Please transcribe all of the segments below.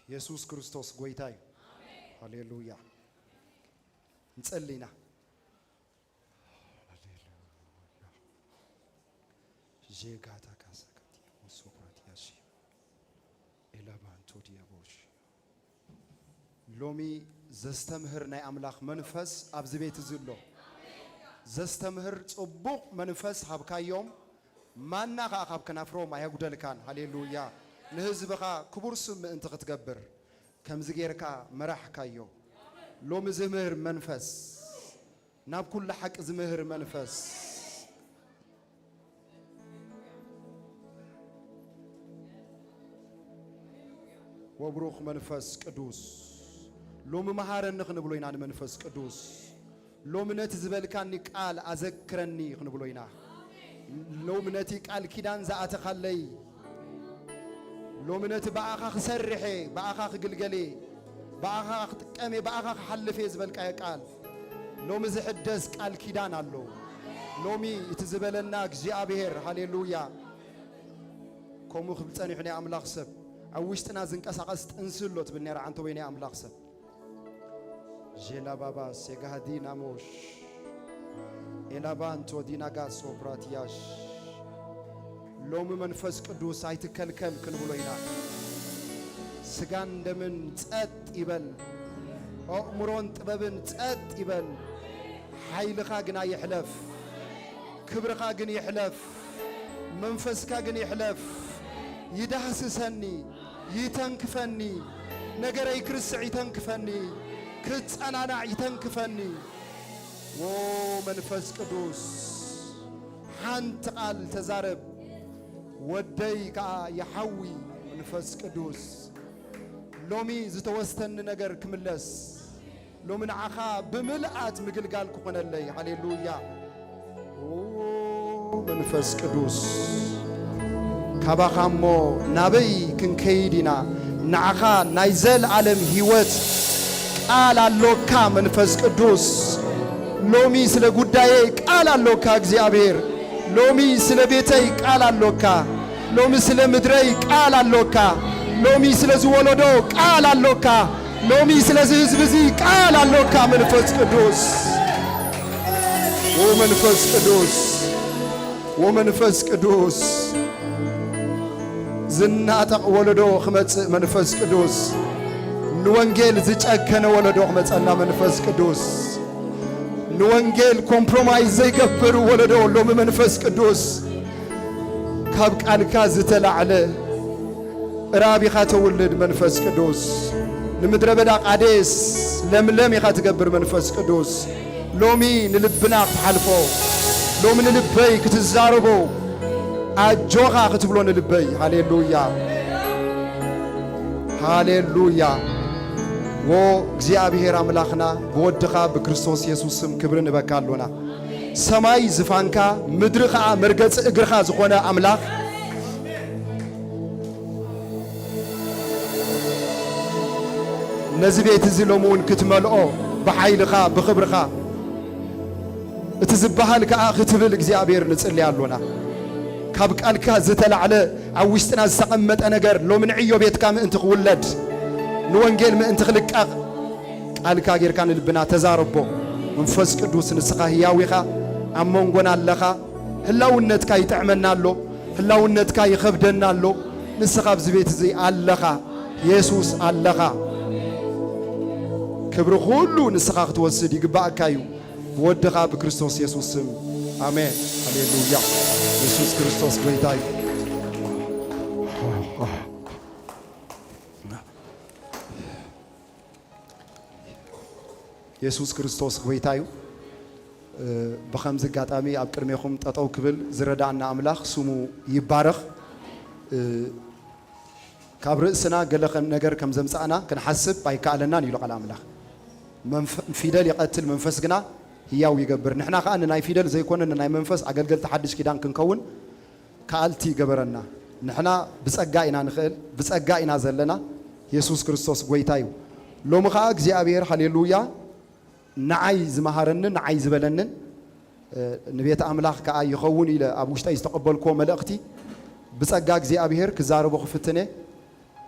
የሱስ ክርስቶስ ጎይታ እዩ። ሃሌሉያ። ንጸሊ ኢና። ዜጋታ ካሳ ከቲያ ሞሶ ፕራቲያሺ ኤላባንቶ ዲያቦሽ። ሎሚ ዘስተምህር ናይ ኣምላኽ መንፈስ ኣብዚ ቤት እዚ ኣሎ። ዘስተምህር ጽቡቕ መንፈስ ሃብካዮም፣ ማና ኸኣ ካብ ከናፍሮም ኣየጉደልካን። ሃሌሉያ። ንህዝብኻ ክቡር ስም ምእንቲ ክትገብር ከምዚ ጌርካ መራሕካዮ። ሎሚ ዝምህር መንፈስ፣ ናብ ኩሉ ሓቂ ዝምህር መንፈስ፣ ወብሩኽ መንፈስ ቅዱስ፣ ሎሚ መሃረኒ ክንብሎ ኢና። ንመንፈስ ቅዱስ ሎሚ ነቲ ዝበልካኒ ቃል ኣዘክረኒ ክንብሎ ኢና። ሎሚ ነቲ ቃል ኪዳን ዝኣተኻለይ፣ ሎሚ ነቲ ብኣኻ ክሰርሕ እየ፣ ብኣኻ ክግልገል እየ፣ ብኣኻ ክጥቀም እየ፣ ብኣኻ ክሓልፍ እየ ዝበልካዮ ቃል፣ ሎሚ ዝሕደስ ቃል ኪዳን ኣሎ። ሎሚ እቲ ዝበለና እግዚኣብሔር፣ ሃሌሉያ። ከምኡ ክብል ጸኒሑ ናይ ኣምላኽ ሰብ፣ ኣብ ውሽጥና ዝንቀሳቐስ ጥንሲ ኣሎ ትብል ነይራ፣ ዓንተ ወይ ናይ ኣምላኽ ሰብ። ዤላባባ ሴጋሃዲ ናሞሽ ኤላባንቶ ዲናጋ ሶፕራትያሽ። ሎሚ መንፈስ ቅዱስ ኣይትከልከል ክንብሎ ኢና። ስጋን ደምን ጸጥ ይበል፣ ኣእምሮን ጥበብን ጸጥ ይበል። ሓይልኻ ግና ይሕለፍ፣ ክብርኻ ግን ይሕለፍ፣ መንፈስካ ግን ይሕለፍ። ይዳህስሰኒ፣ ይተንክፈኒ፣ ነገረይ ክርስዕ ይተንክፈኒ፣ ክጸናናዕ ይተንክፈኒ። ዎ መንፈስ ቅዱስ ሓንቲ ቃል ተዛረብ፣ ወደይ ከኣ ይሓዊ። መንፈስ ቅዱስ ሎሚ ዝተወስተኒ ነገር ክምለስ፣ ሎሚ ንዓኻ ብምልኣት ምግልጋል ክኾነለይ። ሃሌሉያ። ኦ መንፈስ ቅዱስ፣ ካባኻ እሞ ናበይ ክንከይድ ኢና? ንዓኻ ናይ ዘለኣለም ህይወት ቃል ኣሎካ መንፈስ ቅዱስ። ሎሚ ስለ ጉዳየይ ቃል ኣሎካ እግዚኣብሔር። ሎሚ ስለ ቤተይ ቃል ኣሎካ። ሎሚ ስለ ምድረይ ቃል ኣሎካ። ሎሚ ስለ ዝወለዶ ቃል ኣሎካ። ሎሚ ስለዚ ህዝቢ እዚ ቃል ኣሎካ መንፈስ ቅዱስ። ወመንፈስ ቅዱስ፣ ወመንፈስ ቅዱስ፣ ዝናጠቕ ወለዶ ክመጽእ መንፈስ ቅዱስ፣ ንወንጌል ዝጨከነ ወለዶ ክመጸና መንፈስ ቅዱስ፣ ንወንጌል ኮምፕሮማይዝ ዘይገብር ወለዶ ሎሚ መንፈስ ቅዱስ ካብ ቃልካ ዝተላዕለ ራብ ኢኻ ተውልድ መንፈስ ቅዱስ። ንምድረ በዳ ቃዴስ ለምለም ኢኻ ትገብር መንፈስ ቅዱስ። ሎሚ ንልብና ክትሓልፎ፣ ሎሚ ንልበይ ክትዛረቦ፣ ኣጆኻ ክትብሎ ንልበይ። ሃሌሉያ፣ ሃሌሉያ። ዎ እግዚኣብሔር ኣምላኽና ብወድኻ ብክርስቶስ የሱስ ስም ክብሪ ንበካ ኣሎና። ሰማይ ዝፋንካ፣ ምድሪ ኸኣ መርገጺ እግርኻ ዝኾነ ኣምላኽ፣ ነዚ ቤት እዚ ሎሚ እውን ክትመልኦ ብሓይልኻ፣ ብኽብርኻ፣ እቲ ዝበሃል ከኣ ክትብል እግዚኣብሔር ንጽሊ ኣሎና። ካብ ቃልካ ዝተላዕለ ኣብ ውሽጥና ዝተቐመጠ ነገር ሎሚ ንዕዮ ቤትካ ምእንቲ ክውለድ፣ ንወንጌል ምእንቲ ክልቀቕ፣ ቃልካ ጌርካ ንልብና ተዛረቦ። መንፈስ ቅዱስ ንስኻ ህያው ኢኻ፣ ኣብ መንጎና ኣለኻ። ህላውነትካ ይጥዕመና ኣሎ፣ ህላውነትካ ይኸብደና ኣሎ። ንስኻ ኣብዚ ቤት እዚ ኣለኻ፣ የሱስ ኣለኻ። ክብሪ ኩሉ ንስኻ ክትወስድ ይግባኣካ እዩ፣ ብወድኻ ብክርስቶስ የሱስ ስም። ኣሜን። ሃሌሉያ። የሱስ ክርስቶስ ጎይታ እዩ። የሱስ ክርስቶስ ጎይታ እዩ። እ፣ ብኸምዚ ኣጋጣሚ ኣብ ቅድሜኹም ጠጠው ክብል ዝረዳእና ኣምላኽ ስሙ ይባረኽ። እ፣ ካብ ርእስና ገለ ከም ነገር ከም ዘምጻእና ክንሓስብ ኣይከኣለናን ኢሉ ቃል ኣምላኽ። መንፈ-፣ ፊደል ይቐትል፣ መንፈስ ግና ህያው ይገብር። ንሕና ከኣ ንናይ ፊደል ዘይኮነ ንናይ መንፈስ ኣገልገልቲ ሓድሽ ኪዳን ክንከውን ከኣልቲ ይገበረና። ንሕና ብጸጋ ኢና ንኽእል፣ ብጸጋ ኢና ዘለና። የሱስ ክርስቶስ ጎይታ እዩ። ሎሚ ኸኣ እግዚኣብሔር፣ ሃሌሉያ፣ ንዓይ ዝመሃረንን ንዓይ ዝበለንን፣ እ፣ ንቤት ኣምላኽ ከኣ ይኸውን ኢለ ኣብ ውሽጠይ ዝተቐበልክዎ መልእኽቲ ብጸጋ እግዚኣብሔር ክዛረቦ ክፍትን እየ።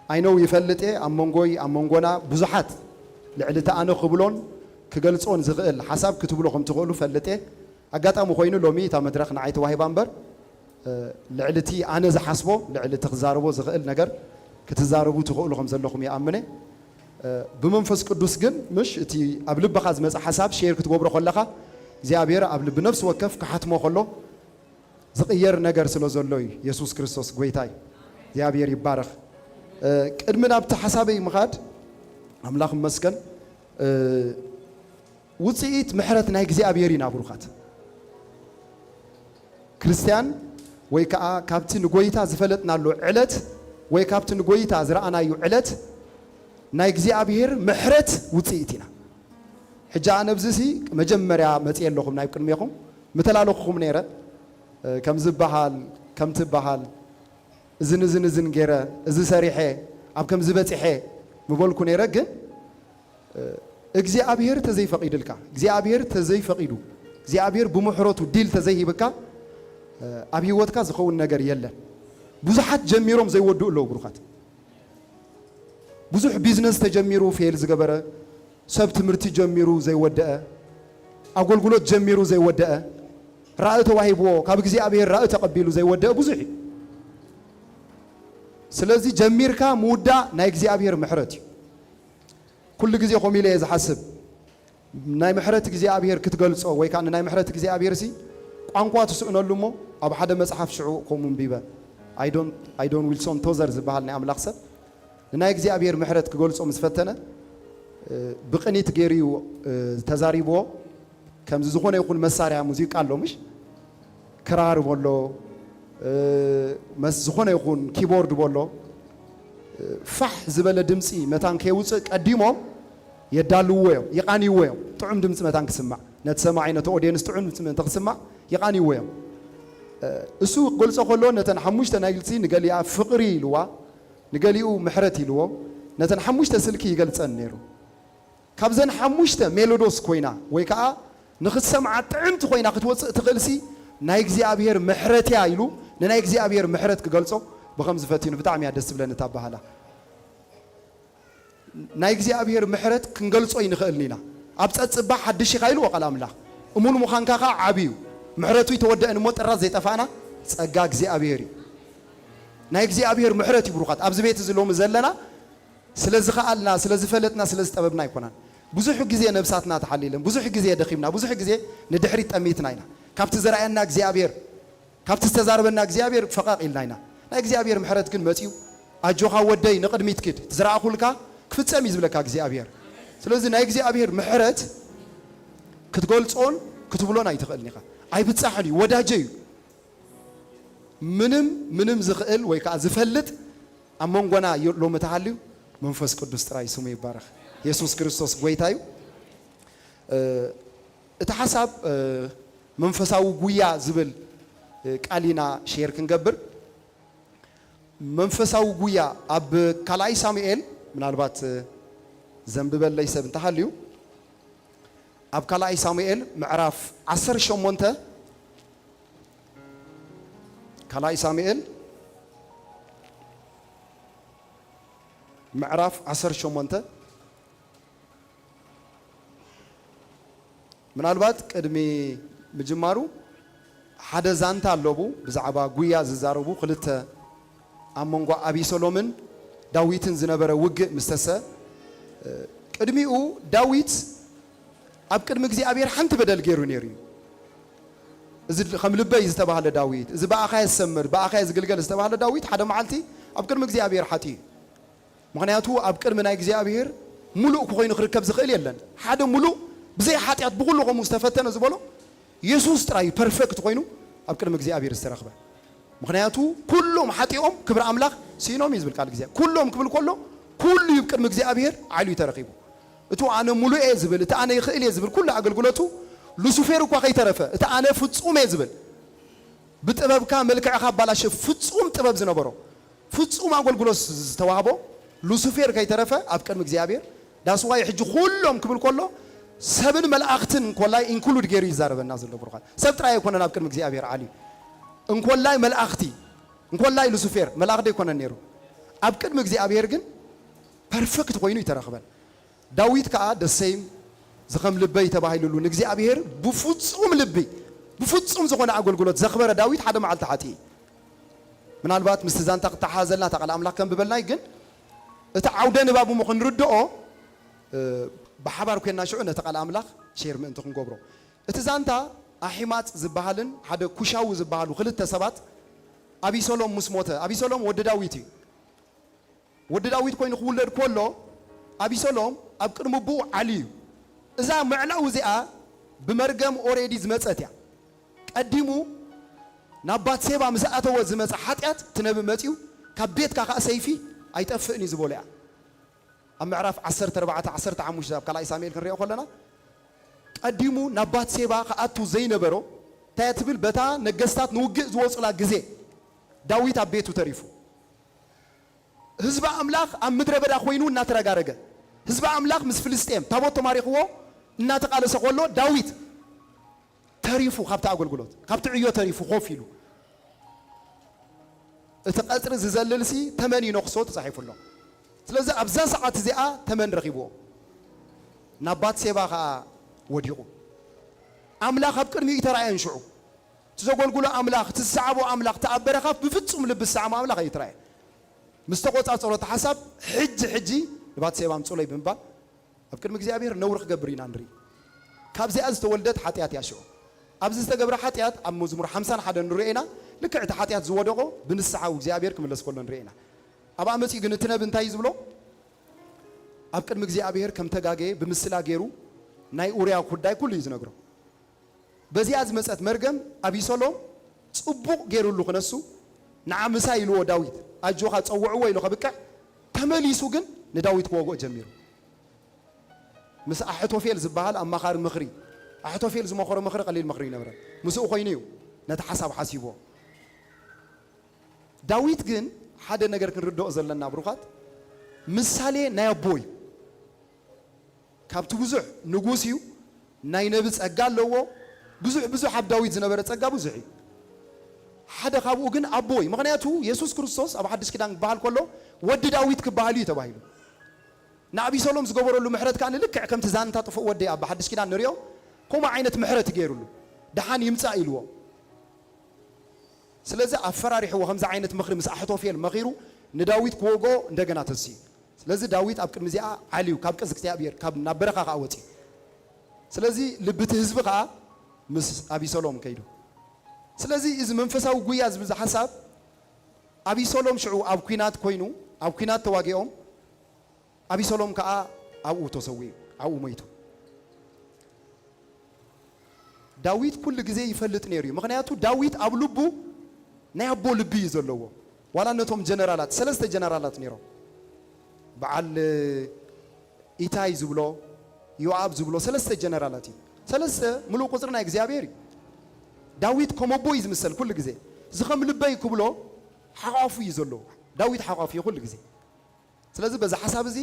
I know ይፈልጥ እየ፣ ኣብ መንጎይ ኣብ መንጎና ብዙሓት ልዕሊ እቲ ኣነ ክብሎን ክገልጾን ዝኽእል ሓሳብ ክትብሉ ከም ትኽእሉ ፈልጥ እየ። ኣጋጣሚ ኮይኑ ሎሚ እታ መድረኽ ንዓይ ተዋሂባ እምበር፣ እ፣ ልዕሊ እቲ ኣነ ዝሓስቦ፣ ልዕሊ እቲ ክዛረቦ ዝኽእል ነገር ክትዛረቡ ትኽእሉ ከም ዘለኹም ይኣምን እየ። እ፣ ብመንፈስ ቅዱስ ግን ምሽ እቲ ኣብ ልብኻ ዝመጽእ ሓሳብ ሼር ክትገብሮ ከለኻ እግዚኣብሔር ኣብ ልቢ ነፍሲ ወከፍ ክሓትሞ ከሎ ዝቕየር ነገር ስለ ዘሎ እዩ። የሱስ ክርስቶስ ጎይታ እዩ። እግዚኣብሔር ይባረኽ። እ፣ ቅድሚ ናብቲ ሓሳበይ ምኻድ ኣምላኽ ይመስገን። እ፣ ውፅኢት ምሕረት ናይ እግዚኣብሔር ኢና ብሩኻት ክርስቲያን፣ ወይ ከዓ ካብቲ ንጎይታ ዝፈለጥናሉ ዕለት ወይ ካብቲ ንጎይታ ዝረኣናዩ ዕለት ናይ እግዚኣብሔር ምሕረት ውፅኢት ኢና። ሕጂ ኣነ ኣብዚ ሲ መጀመርያ መፅየ ኣለኹም ናብ ቅድሜኹም ምተላለኹኹም ነይረ። እ፣ ከም ዝበሃል ከም ትበሃል እዝን እዝን እዝን ገይረ፣ እዚ ሰሪሐ፣ ኣብ ከምዚ በፂሐ ምበልኩ ነይረ። ግን እግዚኣብሔር ተዘይፈቒድልካ፣ እግዚኣብሔር ተዘይፈቒዱ፣ እግዚኣብሔር ብምሕረቱ ዲል ተዘይሂብካ፣ ኣብ ህይወትካ ዝኸውን ነገር የለን። ብዙሓት ጀሚሮም ዘይወድኡ ኣለዉ ብሩኻት። ብዙሕ ቢዝነስ ተጀሚሩ ፌል ዝገበረ፣ ሰብ ትምህርቲ ጀሚሩ ዘይወደአ፣ ኣገልግሎት ጀሚሩ ዘይወደአ፣ ራእይ ተዋሂብዎ ካብ እግዚኣብሔር ራእይ ተቐቢሉ ዘይወደአ ብዙሕ እዩ። ስለዚ ጀሚርካ ምውዳእ ናይ እግዚኣብሔር ምሕረት እዩ። ኩሉ ግዜ ከምኡ ኢለ እየ ዝሓስብ። ናይ ምሕረት እግዚኣብሔር ክትገልጾ ወይ ከዓ ንናይ ምሕረት እግዚኣብሔር ሲ ቋንቋ ትስእነሉ እሞ ኣብ ሓደ መጽሓፍ ሽዑ ከምኡ ኣንቢበ። ኣይዶን፣ ኣይዶን ዊልሶን ቶዘር ዝበሃል ናይ ኣምላኽ ሰብ ንናይ እግዚኣብሔር ምሕረት ክገልጾ ምስ ፈተነ፣ እ፣ ብቕኒት ገይሩ እዩ፣ እ፣ ተዛሪብዎ። ከምዚ ዝኾነ ይኹን መሳርያ ሙዚቃ ኣሎ፣ ምሽ? ክራር በሎ፣ እ፣ መስ-፣ ዝኾነ ይኹን ኪቦርድ በሎ፣ እ፣ ፋሕ ዝበለ ድምፂ መታን ከየውፅእ ቀዲሞም የዳልውዎ እዮም፣ ይቓንይዎ እዮም። ጥዑም ድምፂ መታን ክስማዕ፣ ነቲ ሰማዒ፣ ነቲ ኦድየንስ ጥዑም ድምፂ መታን ክስማዕ ይቓንይዎ እዮም። እ፣ እሱ ክገልጾ ከሎ ነተን ሓሙሽተ ናይ ግልፂ ንገሊኣ ፍቕሪ ኢልዋ፣ ንገሊኡ ምሕረት ኢልዎ፣ ነተን ሓሙሽተ ስልኪ ይገልጸን ነይሩ። ካብዘን ሓሙሽተ ሜሎዶስ ኮይና ወይ ከዓ ንኽትሰምዓ ጥዕምቲ ኮይና ክትወፅእ ትኽእልሲ ናይ እግዚኣብሔር ምሕረት እያ ኢሉ ንናይ እግዚኣብሔር ምሕረት ክገልጾ ብኸምዚ ፈቲኑ። ብጣዕሚ እያ ደስ ትብለኒ እታ ኣበሃህላ። ናይ እግዚኣብሔር ምሕረት ክንገልጾ ኣይንኽእልን ኢና። ኣብ ጸጽባ ሓድሽ ኢኻ ኢልዎ ቃል ኣምላኽ። እሙን ምዃንካ ከዓ ዓቢ እዩ። ምሕረቱ ኣይተወደአን እሞ ጥራዝ ዘይጠፋእና ጸጋ እግዚኣብሔር እዩ። ናይ እግዚኣብሔር ምሕረት እዩ ብሩኻት። ኣብዚ ቤት እዚ ሎሚ ዘለና ስለ ዝኸኣልና፣ ስለ ዝፈለጥና፣ ስለ ዝጠበብና ኣይኮናን። ብዙሕ ግዜ ነብሳትና ተሓሊለን፣ ብዙሕ ግዜ ደኺምና፣ ብዙሕ ግዜ ንድሕሪት ጠሚትና ኢና። ካብቲ ዘርኣየና እግዚኣብሔር፣ ካብቲ ዝተዛረበና እግዚኣብሔር ፈቐቕ ኢልና ኢና። ናይ እግዚኣብሔር ምሕረት ግን መጺኡ፣ ኣጆኻ ወደይ ንቕድሚት ኪድ፣ እቲ ዝረኣኹልካ ክፍጸም እዩ ዝብለካ እግዚኣብሔር። ስለዚ ናይ እግዚኣብሔር ምሕረት ክትገልጾን ክትብሎን ኣይትኽእልን ኢኻ። ኣይብጻሕን እዩ፣ ወዳጀ እዩ። ምንም፣ ምንም ዝኽእል ወይ ከዓ ዝፈልጥ ኣብ መንጎና ዮ-፣ ሎሚ ተሃልዩ መንፈስ ቅዱስ ጥራይ ስሙ ይባረኽ። የሱስ ክርስቶስ ጎይታ እዩ። እ፣ እቲ ሓሳብ፣ እ፣ መንፈሳዊ ጉያ ዝብል፣ እ፣ ቃል ኢና ሼር ክንገብር። መንፈሳዊ ጉያ ኣብ ካልኣይ ሳሙኤል፣ ምናልባት፣ እ፣ ዘንብበለይ ሰብ እንተሃልዩ፣ ኣብ ካልኣይ ሳሙኤል ምዕራፍ ዓሰርተ ሸሞንተ፣ ካልኣይ ሳሙኤል ምዕራፍ ዓሰርተ ሸሞንተ፣ ምናልባት ቅድሚ ምጅማሩ ሓደ ዛንታ ኣለቡ ብዛዕባ ጉያ ዝዛረቡ ክልተ ኣብ መንጎ ኣቢሰሎምን ዳዊትን ዝነበረ ውግእ ምስ ተሰ-፣ ቅድሚኡ ዳዊት ኣብ ቅድሚ እግዚኣብሔር ሓንቲ በደል ገይሩ ነይሩ እዩ። እዚ ከም ልበይ ዝተባህለ ዳዊት፣ እዚ ብኣኻየ ዝሰምር፣ ብኣኻየ ዝግልገል ዝተባህለ ዳዊት ሓደ መዓልቲ ኣብ ቅድሚ እግዚኣብሔር ሓጢኡ እዩ። ምኽንያቱ ኣብ ቅድሚ ናይ እግዚኣብሔር ሙሉእ ክኾይኑ ክርከብ ዝኽእል የለን። ሓደ ሙሉእ ብዘይ ሓጢኣት ብኹሉ ከምኡ ዝተፈተነ ዝበሎ የሱስ ጥራይ እዩ ፐርፌክት ኮይኑ ኣብ ቅድሚ እግዚኣብሔር ዝተረኽበ። ምኽንያቱ ኩሎም ሓጢኦም ክብሪ ኣምላኽ ስኢኖም እዩ ዝብል ቃል እግዚኣብሔር። ኩሎም ክብል ከሎ ኩሉ እዩ ቅድሚ እግዚኣብሔር ዓልዩ ተረኺቡ። እቲ ኣነ ሙሉእ እየ ዝብል፣ እቲ ኣነ ይኽእል እየ ዝብል ኩሉ ኣገልግሎቱ ሉሲፌር እኳ ከይተረፈ፣ እቲ ኣነ ፍጹም እየ ዝብል ብጥበብካ መልክዕኻ ኣባላሸ ፍጹም ጥበብ ዝነበሮ ፍጹም ኣገልግሎት ዝተዋህቦ ሉሲፌር ከይተረፈ ኣብ ቅድሚ እግዚኣብሔር ዳስዋይ ሕጂ ኩሎም ክብል ከሎ ሰብን መላእኽትን እንኮላይ ኢንክሉድ ገይሩ ይዛረበና ዘሎ ብሩኻት። ሰብ ጥራይ ኣይኮነን ኣብ ቅድሚ እግዚኣብሔር ዓልዩ። እንኮላይ መላእኽቲ፣ እንኮላይ ሉሲፌር፣ መልኣኽ ዶ ኣይኮነን ነይሩ? ኣብ ቅድሚ እግዚኣብሔር ግን ፐርፈክት ኮይኑ ኣይተረኽበን። ዳዊት ከኣ ደሰይም ዝኸም ልበይ ተባሂሉሉ ንእግዚኣብሔር ብፍጹም ልቢ ብፍጹም ዝኾነ ኣገልግሎት ዘኽበረ ዳዊት ሓደ መዓልቲ ሓጢ። ምናልባት ምስቲ ዛንታ ክተሓዘልና እታ ቃል ኣምላኽ ከም ብበልናይ ግን እቲ ዓውደ ንባብ እሞ ክንርድኦ ብሓባር ኮይና ሽዑ ነቲ ቃል ኣምላኽ ሼር ምእንቲ ክንገብሮ። እቲ ዛንታ ኣሒማጽ ዝበሃልን ሓደ ኩሻዊ ዝበሃሉ ክልተ ሰባት ኣቢሰሎም ምስ ሞተ፣ ኣቢሰሎም ወዲ ዳዊት እዩ። ወዲ ዳዊት ኮይኑ ክውለድ ከሎ ኣቢሰሎም ኣብ ቅድሚ ኣቦኡ ዓሊ እዩ። እዛ ምዕላው እዚኣ ብመርገም ኦሬዲ ዝመጸት እያ። ቀዲሙ ናብ ባትሴባ ምስ ኣተወ ዝመጸ ሓጢኣት እቲ ነቢ መጺኡ ካብ ቤትካ ከኣ ሰይፊ ኣይጠፍእን እዩ ዝበሎ እያ። ኣብ ምዕራፍ ዓሰርተ ኣርባዕተ ዓሰርተ ሓሙሽተ ኣብ ካልኣይ ሳሙኤል ክንሪኦ ከለና ቀዲሙ ናብ ባትሴባ ክኣቱ ዘይነበሮ እንታይ እያ ትብል? በታ ነገስታት ንውግእ ዝወጹላ ግዜ ዳዊት ኣብ ቤቱ ተሪፉ። ህዝቢ ኣምላኽ ኣብ ምድረ በዳ ኮይኑ እናተረጋረገ፣ ህዝቢ ኣምላኽ ምስ ፍልስጤም ታቦት ተማሪኽዎ እናተቓለሰ ከሎ ዳዊት ተሪፉ ካብቲ ኣገልግሎት፣ ካብቲ ዕዮ ተሪፉ ኮፍ ኢሉ። እቲ ቀጽሪ ዝዘልልሲ ተመን ይነኽሶ ተጻሒፉ ኣሎ። ስለዚ ኣብዛ ሰዓት እዚኣ ተመን ረኺብዎ። ናብ ባትሴባ ኸኣ ወዲቑ። ኣምላኽ ኣብ ቅድሚኡ ኣይተራእየን ሽዑ። እቲ ዘገልግሎ ኣምላኽ፣ እቲ ዝሰዓቦ ኣምላኽ፣ እቲ ኣብ በረኻ ብፍጹም ልቢ ዝሰዓሞ ኣምላኽ ኣይተራእየን። ምስ ተቖጻጸሮ እቲ ሓሳብ፣ ሕጂ፣ ሕጂ ንባትሴባ ኣምጽኡለይ ብምባል ኣብ ቅድሚ እግዚኣብሔር ነውሪ ክገብር ኢና ንርኢ። ካብዚኣ ዝተወልደት ሓጢኣት እያ ሽዑ። ኣብዚ ዝተገብረ ሓጢኣት ኣብ መዝሙር ሓምሳን ሓደን ንሪኦ ኢና። ልክዕ እቲ ሓጢኣት ዝወደቖ ብንስሓ እግዚኣብሔር ክምለስ ከሎ ንሪኦ ኢና። ኣብኣ መጺኡ ግን እቲ ነቢ እንታይ እዩ ዝብሎ? ኣብ ቅድሚ እግዚኣብሔር ከም ተጋገየ ብምስላ ገይሩ ናይ ኡርያ ጉዳይ ኩሉ እዩ ዝነግሮ። በዚኣ ዝመጸት መርገም ኣቢሰሎም ጽቡቕ ገይሩሉ ክነሱ ንዓ ምሳይ ኢልዎ ዳዊት ኣጆኻ ጸውዕዎ ኢሉ ከብቅዕ ተመሊሱ ግን ንዳዊት ክወግኦ ጀሚሩ። ምስ ኣሕቶፌል ዝበሃል ኣማኻሪ ምኽሪ ኣሕቶፌል ዝመኸሮ ምኽሪ ቀሊል ምኽሪ ይነበረ ምስኡ ኮይኑ እዩ ነቲ ሓሳብ ሓሲብዎ። ዳዊት ግን ሓደ ነገር ክንርድኦ ዘለና ብሩኻት ምሳሌ ናይ ኣቦ እዩ። ካብቲ ብዙሕ ንጉስ እዩ። ናይ ነቢ ጸጋ ኣለዎ። ብዙሕ ብዙሕ ኣብ ዳዊት ዝነበረ ጸጋ ብዙሕ እዩ። ሓደ ካብኡ ግን ኣቦ እዩ። ምኽንያቱ የሱስ ክርስቶስ ኣብ ሓድሽ ኪዳን ክበሃል ከሎ ወዲ ዳዊት ክበሃል እዩ ተባሂሉ። ንኣቢሰሎም ዝገበረሉ ምሕረት ከኣ ልክዕ ከምቲ ዛንታ ጥፉእ ወደይ ኣብ ሓድሽ ኪዳን ንሪኦ ከምኡ ዓይነት ምሕረት ገይሩሉ ደሓን ይምጻእ ኢልዎ። ስለዚ ኣፈራሪሕዎ ከምዚ ዓይነት ምኽሪ ምስ ኣሕቶፌል መኺሩ ንዳዊት ክወግኦ እንደገና ተስዩ። ስለዚ ዳዊት ኣብ ቅድሚ እዚኣ ዓልዩ ካብ ቅድሲ እግዚኣብሔር ካብ ናብ በረኻ ከኣ ወፂ። ስለዚ ልቢ እቲ ህዝቢ ከኣ ምስ ኣቢሰሎም ከይዱ። ስለዚ እዚ መንፈሳዊ ጉያ ዝብል ሓሳብ ኣቢሰሎም ሽዑ ኣብ ኲናት ኮይኑ ኣብ ኲናት ተዋጊኦም ኣቢሰሎም ከኣ ኣብኡ ተሰዊኡ ኣብኡ ሞይቱ። ዳዊት ኩሉ ግዜ ይፈልጥ ነይሩ እዩ። ምኽንያቱ ዳዊት ኣብ ልቡ ናይ ኣቦ ልቢ እዩ ዘለዎ። ዋላ ነቶም ጀነራላት ሰለስተ ጀነራላት ነይሮም። በዓል ኢታይ ዝብሎ ዮኣብ ዝብሎ ሰለስተ ጀነራላት እዩ። ሰለስተ ምሉእ ቁፅሪ ናይ እግዚኣብሔር እዩ። ዳዊት ከም ኣቦ እዩ ዝምሰል ኩሉ ግዜ። እዚ ከም ልበይ ክብሎ ሓቋፉ እዩ ዘለዎ። ዳዊት ሓቋፉ እዩ ኩሉ ግዜ። ስለዚ በዚ ሓሳብ እዚ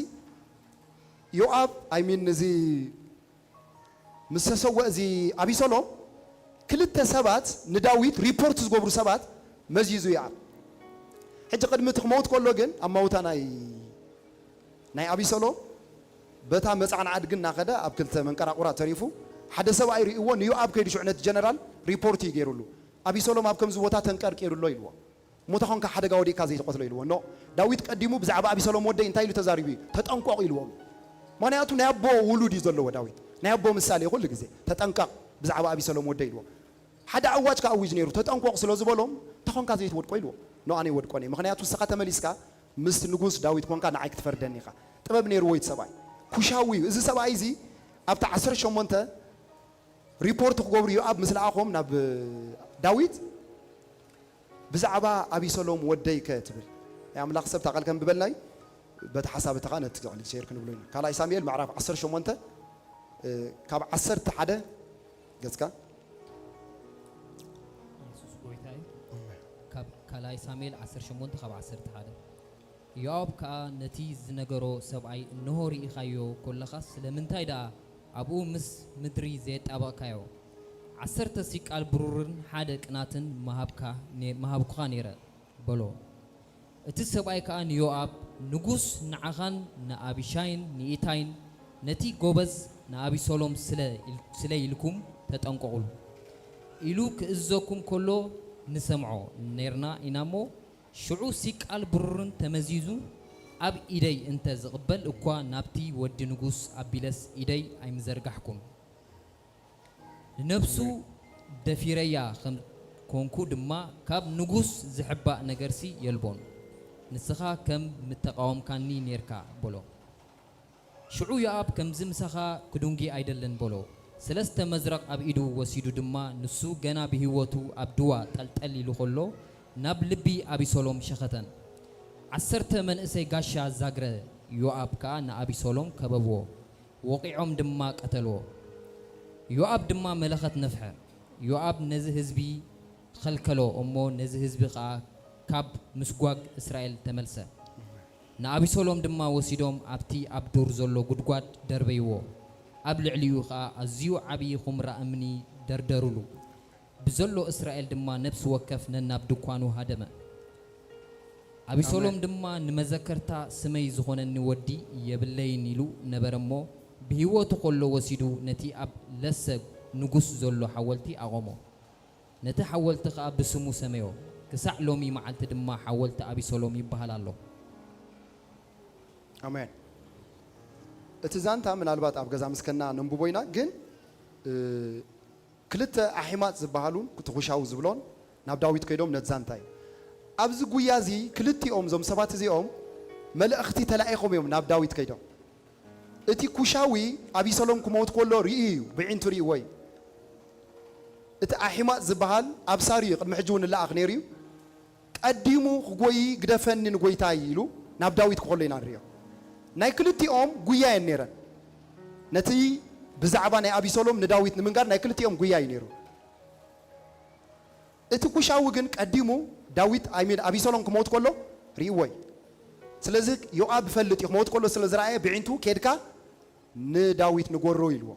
ዮኣብ ኣይሚን እዚ ምስ ተሰወ እዚ ኣቢሰሎም ክልተ ሰባት ንዳዊት ሪፖርት ዝገብሩ ሰባት መዚዙ ይኣብ። ሕጂ ቅድሚ እቲ ክመውት ከሎ ግን ኣብ ማውታ ናይ ናይ ኣቢሰሎም በታ መጻዕን ዓድግን እናኸደ ኣብ ክልተ መንቀራቑራ ተሪፉ ሓደ ሰብኣይ ርእይዎ ንዮኣብ ከይዱ ሽዑ ነቲ ጀነራል ሪፖርት እዩ ገይሩሉ። ኣቢሰሎም ኣብ ከምዚ ቦታ ተንቀርቂሩ ኣሎ ኢልዎ። ሞታ ኾንካ ሓደጋ ወዲእካ ዘይትቐትሎ ኢልዎ። ኖ ዳዊት ቀዲሙ ብዛዕባ ኣቢሰሎም ወደይ እንታይ ኢሉ ተዛሪቡ እዩ? ተጠንቆቕ ኢልዎም። ምኽንያቱ ናይ ኣቦ ውሉድ እዩ ዘለዎ ዳዊት። ናይ ኣቦ ምሳሌ ኩሉ ግዜ ተጠንቀቕ ብዛዕባ ኣቢሰሎም ወደይ ኢልዎ። ሓደ ኣዋጅ ከኣውጅ ነይሩ ተጠንቆቕ ስለ ዝበሎም ተኾንካ ዘይትወድቆ ኢልዎ። ኖ ኣነ ይወድቆን እየ። ምኽንያቱ ንስኻ ተመሊስካ ምስ ንጉስ ዳዊት ኮንካ ንዓይ ክትፈርደኒ ኢኻ። ጥበብ ነይርዎ እዩ እቲ ሰብኣይ። ኩሻዊ እዩ። እዚ ሰብኣይ እዚ ኣብቲ ዓሰርተ ሸሞንተ ሪፖርት ክገብሩ ዮኣብ ምስ ለኣኾም ናብ ዳዊት ብዛዕባ ኣቢሰሎም ወደይ ከ ትብል ናይ ኣምላኽ ሰብ ታቐል ከም ብበልናይ በቲ ሓሳብ እቲ ኸዓ ነቲ ዘዕሊ ሸር ክንብሎ ኢና። ካልኣይ ሳሙኤል ምዕራፍ ዓሰርተ ሸሞንተ ካብ ዓሰርተ ሓደ ገጽካ የሱስ ጐይታ እዩ። ካብ ካልኣይ ሳሙኤል ዓሰርተ ሸሞንተ ካብ ዓሰርተ ሓደ። ዮኣብ ከኣ ነቲ ዝነገሮ ሰብኣይ፣ እንሆ ርኢኻዮ ኰለኻስ፣ ስለምንታይ ደኣ ኣብኡ ምስ ምድሪ ዘየጣበቕካዮ? ዓሰርተ ሲቃል ብሩርን ሓደ ቅናትን ምሃብኩኻ ነይረ፣ በሎ። እቲ ሰብኣይ ከኣ ንዮኣብ፣ ንጉስ ንዓኻን ንኣቢሻይን ንኢታይን ነቲ ጐበዝ ንኣቢሰሎም ስለ ኢል-፣ ስለ ኢልኩም ተጠንቀቑሉ ኢሉ ክእዝዘኩም ከሎ ንሰምዖ ኔርና ኢና እሞ፣ ሽዑ ሲቃል ብሩርን ተመዚዙ ኣብ ኢደይ እንተ ዝቕበል እኳ፣ ናብቲ ወዲ ንጉስ ኣቢለስ ኢደይ ኣይምዘርጋሕኩን። ንነፍሱ ደፊረያ ከም ኮንኩ ድማ፣ ካብ ንጉስ ዝሕባእ ነገርሲ የልቦን። ንስኻ ከም ምተቓወምካኒ ኔርካ በሎ። ሽዑ ዮኣብ፣ ከምዚ ምሳኻ ክዱንጊ ኣይደልን በሎ። ሰለስተ መዝረቕ ኣብ ኢዱ ወሲዱ ድማ፣ ንሱ ገና ብህይወቱ ኣብ ድዋ ጠልጠል ኢሉ ከሎ፣ ናብ ልቢ ኣቢሰሎም ሸኸተን። ዓሰርተ መንእሰይ ጋሻ ዛግረ ዮኣብ ከኣ ንኣቢሰሎም ከበብዎ፣ ወቒዖም ድማ ቀተልዎ። ዮኣብ ድማ መለኸት ነፍሐ። ዮኣብ ነዚ ህዝቢ ኸልከሎ እሞ፣ ነዚ ህዝቢ ኸኣ ካብ ምስጓግ እስራኤል ተመልሰ። ንኣቢሰሎም ድማ ወሲዶም ኣብቲ ኣብ ዱር ዘሎ ጉድጓድ ደርበይዎ። ኣብ ልዕሊኡ ኸኣ ኣዝዩ ዓብዪ ኹምራ እምኒ ደርደሩሉ። ብዘሎ እስራኤል ድማ ነፍሲ ወከፍ ነናብ ድኳኑ ሃደመ። ኣቢሰሎም ኣሜን። ድማ፣ "ንመዘከርታ ስመይ ዝኾነኒ ወዲ የብለይን" ኢሉ ነበረ እሞ፣ ብህይወቱ ኸሎ ወሲዱ ነቲ ኣብ ለሰ ንጉስ ዘሎ ሓወልቲ ኣቖሞ። ነቲ ሓወልቲ ኸኣ ብስሙ ሰመዮ። ክሳዕ ሎሚ መዓልቲ ድማ ሓወልቲ ኣቢሰሎም ይበሃል ኣሎ። ኣሜን። እቲ ዛንታ ምናልባት ኣብ ገዛ ምስ ከና ነንብቦ ኢና፣ ግን፣ እ፣ ክልተ ኣሒማጽ ዝበሃሉን እቲ ኩሻዊ ዝብሎን ናብ ዳዊት ከይዶም ነቲ ዛንታ እዩ። ኣብዚ ጉያ እዚ ክልቲኦም እዞም ሰባት እዚኦም መለእኽቲ ተላኢኾም እዮም ናብ ዳዊት ከይዶም። እቲ ኩሻዊ ኣቢሰሎም ክመውት ከሎ ርእዩ እዩ፣ ብዒንቱ ርእይዎ እዩ። እቲ ኣሒማጽ ዝበሃል ኣብሳሪ እዩ፣ ቅድሚ ሕጂ እውን ንለኣኽ ነይሩ እዩ። ቀዲሙ ክጎዪ ግደፈኒ ንጎይታይ ኢሉ ናብ ዳዊት ክኸሎ ኢና ንርእዮ። ናይ ክልቲኦም ጉያ እየን ነይረን። ነቲ ብዛዕባ ናይ ኣቢሰሎም ንዳዊት ንምንጋር ናይ ክልቲኦም ጉያ እዩ ነይሩ። እቲ ኩሻዊ ግን ቀዲሙ ዳዊት፣ ኣይ ሚን፣ ኣቢሰሎም ክመውት ከሎ ርእይዎ እዩ። ስለዚ ዮኣብ ይፈልጥ እዩ፣ ክመውት ከሎ ስለ ዝረኣየ ብዒንቱ ኬድካ ንዳዊት ንጎሮ ኢልዎ።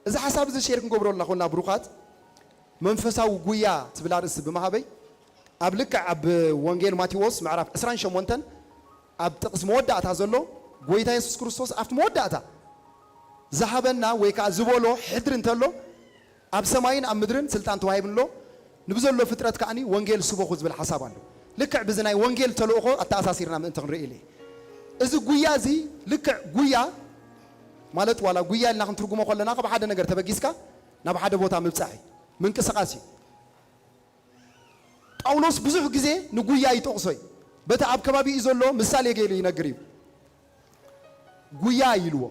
እዚ ሓሳብ እዚ ሼር ክንገብሮ ኣለና ኮና ብሩኻት፣ መንፈሳዊ ጉያ ትብል ኣርእስቲ ብምሃበይ፣ ኣብ ልክዕ ኣብ ወንጌል ማቴዎስ ምዕራፍ ዕስራን ሸሞንተን ኣብ ጥቕሲ መወዳእታ ዘሎ፣ ጎይታ የሱስ ክርስቶስ ኣብቲ መወዳእታ ዝሃበና ወይ ከኣ ዝበሎ ሕድሪ እንተሎ፣ "ኣብ ሰማይን ኣብ ምድርን ስልጣን ተዋሂብኒ ኣሎ፣ ንብዘሎ ፍጥረት ከኣኒ ወንጌል ስበኹ" ዝብል ሓሳብ ኣሎ። ልክዕ ብዚ ናይ ወንጌል ተልእኾ ኣተኣሳሲርና ምእንቲ ክንርኢ ኢለ። እዚ ጉያ እዚ ልክዕ ጉያ ማለት ዋላ ጉያ ኢልና ክንትርጉሞ ከለና ካብ ሓደ ነገር ተበጊስካ ናብ ሓደ ቦታ ምብጻሕ እዩ፣ ምንቅስቓስ እዩ። ጳውሎስ ብዙሕ ግዜ ንጉያ ይጠቕሶ እዩ። በቲ ኣብ ከባቢኡ ዘሎ ምሳሌ ገይሩ ይነግር እዩ። ጉያ ኢልዎ።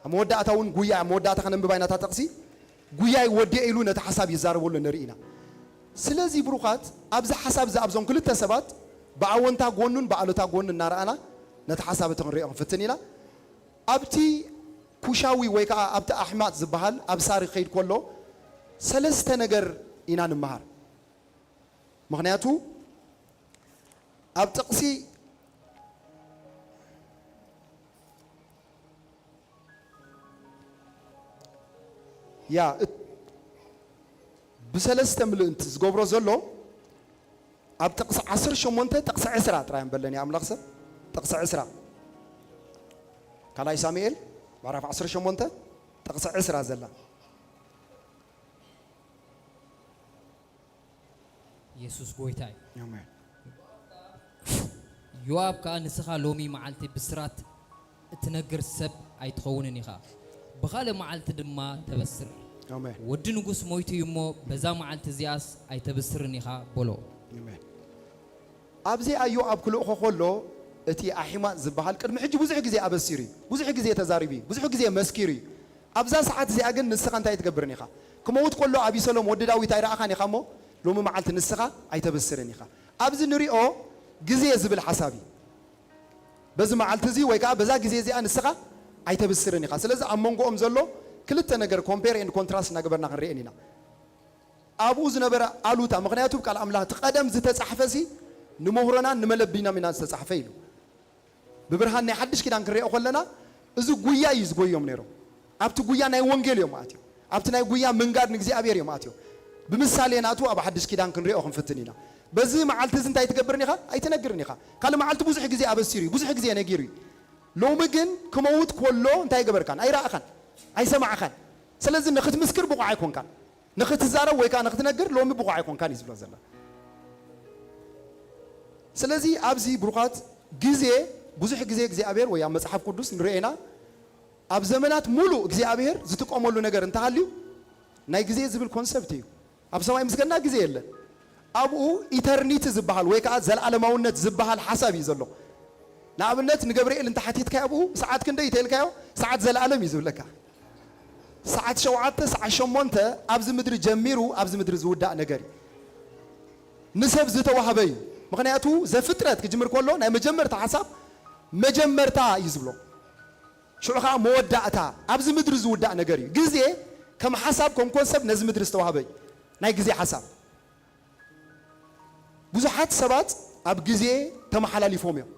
ኣብ መወዳእታ እውን ጉያ፣ ኣብ መወዳእታ ከነንብባ ኢና እታ ጥቕሲ፣ ጉያይ ወዲኤ ኢሉ ነቲ ሓሳብ ይዛረበሉ ንርኢ ኢና። ስለዚ ብሩኻት፣ ኣብዚ ሓሳብ እዚ ኣብዞም ክልተ ሰባት ብኣወንታ ጎኑን ብኣሉታ ጎኑን እናረኣና ነቲ ሓሳብ እቲ ክንሪኦ ክንፍትን ኢና። ኣብቲ ኩሻዊ ወይ ከዓ ኣብቲ ኣሕማጥ ዝበሃል ኣብ ሳሪ ክኸይድ ከሎ ሰለስተ ነገር ኢና ንምሃር። ምኽንያቱ ኣብ ጥቕሲ ያ እት-፣ ብሰለስተ ምልእንቲ ዝገብሮ ዘሎ ኣብ ጥቕሲ ዓሰርተ ሸሞንተ ጥቕሲ ዕስራ ጥራይ ኣንበለኒ ኣምላኽ ሰብ። ጥቕሲ ዕስራ ካልኣይ ሳሙኤል ምዕራፍ ዓሰርተ ሸሞንተ ጥቕሲ ዕስራ ዘላ። የሱስ ጐይታ እዩ። ኣሜን። ዮኣብ ከኣ፣ "ንስኻ ሎሚ መዓልቲ ብስራት እትነግር ሰብ ኣይትኸውንን ኢኻ፣ ብኻልእ መዓልቲ ድማ ተበስር። ኣሜን። ወዲ ንጉስ ሞይቱ እዩ እሞ፣ በዛ መዓልቲ እዚኣስ ኣይተብስርን ኢኻ" በሎ። ኣሜን። ኣብዚኣ ዮኣብ ክልእኾ ከሎ፣ እቲ ኣሒማጽ ዝበሃል ቅድሚ ሕጂ ብዙሕ ግዜ ኣበሲሩ እዩ። ብዙሕ ግዜ ተዛሪቡ እዩ። ብዙሕ ግዜ መስኪሩ እዩ። ኣብዛ ሰዓት እዚኣ ግን ንስኻ እንታይ ኣይትገብርን ኢኻ? ክመውት ከሎ ኣቢሰሎም ወዲ ዳዊት ኣይረኣኻን ኢኻ እሞ፣ ሎሚ መዓልቲ ንስኻ ኣይተብስርን ኢኻ። ኣብዚ ንሪኦ ግዜ ዝብል ሓሳብ እዩ። በዚ መዓልቲ እዚ ወይ ከዓ በዛ ግዜ እዚኣ ንስኻ ኣይተብስርን ኢኻ። ስለዚ ኣብ መንጎኦም ዘሎ ክልተ ነገር፣ ኮምፔር ኤንድ ኮንትራስት እናገበርና ክንሪኤን ኢና። ኣብኡ ዝነበረ ኣሉታ፣ ምኽንያቱ ብቃል ኣምላኽ እቲ ቀደም ዝተጻሕፈ ሲ ንምህሮናን ንመለቢናም ኢና ዝተጻሕፈ ኢሉ። ብብርሃን ናይ ሓድሽ ኪዳን ክንሪኦ ከለና እዚ ጉያ እዩ ዝጎዮም ነይሮም። ኣብቲ ጉያ ናይ ወንጌል እዮም ኣትዮም። ኣብቲ ናይ ጉያ ምንጋር ንእግዚኣብሔር እዮም ኣትዮም። ብምሳሌ ናቱ ኣብ ሓድሽ ኪዳን ክንሪኦ ክንፍትን ኢና። በዚ መዓልቲ እዚ እንታይ ትገብርን ኢኻ? ኣይትነግርን ኢኻ። ካልእ መዓልቲ ብዙሕ ግዜ ኣበሲሩ እዩ፣ ብዙሕ ግዜ ነጊሩ እዩ። ሎሚ ግን ክመውት ከሎ እንታይ ገበርካን? ኣይረኣኻን፣ ኣይሰማዕኻን። ስለዚ ንኽትምስክር ብቑዕ ኣይኮንካን፣ ንኽትዛረብ ወይ ከዓ ንኽትነግር ሎሚ ብቑዕ ኣይኮንካን እዩ ዝብሎ ዘሎ። ስለዚ ኣብዚ ብሩኻት ግዜ፣ ብዙሕ ግዜ እግዚኣብሔር ወይ ኣብ መጽሓፍ ቅዱስ ንርኤና ኣብ ዘመናት ሙሉእ እግዚኣብሔር ዝጥቀመሉ ነገር እንተሃልዩ ናይ ግዜ ዝብል ኮንሰፕት እዩ። ኣብ ሰማይ ምስ ከድና ግዜ የለን። ኣብኡ ኢተርኒቲ ዝበሃል ወይ ከዓ ዘለዓለማውነት ዝበሃል ሓሳብ እዩ ዘሎ። ንኣብነት ንገብርኤል እንተሓቲትካዮ ኣብኡ ሰዓት ክንደይ እንተኢልካዮ ሰዓት ዘለዓለም እዩ ዝብለካ። ሰዓት ሸውዓተ፣ ሰዓት ሸሞንተ ኣብዚ ምድሪ ጀሚሩ ኣብዚ ምድሪ ዝውዳእ ነገር እዩ። ንሰብ ዝተዋህበ እዩ። ምኽንያቱ ዘፍጥረት ክጅምር ከሎ ናይ መጀመርታ ሓሳብ መጀመርታ እዩ ዝብሎ። ሽዑ ከዓ መወዳእታ ኣብዚ ምድሪ ዝውዳእ ነገር እዩ። ግዜ ከም ሓሳብ ከም ኮንሰፕት ነዚ ምድሪ ዝተዋህበ እዩ። ናይ ግዜ ሓሳብ ብዙሓት ሰባት ኣብ ግዜ ተመሓላሊፎም እዮም።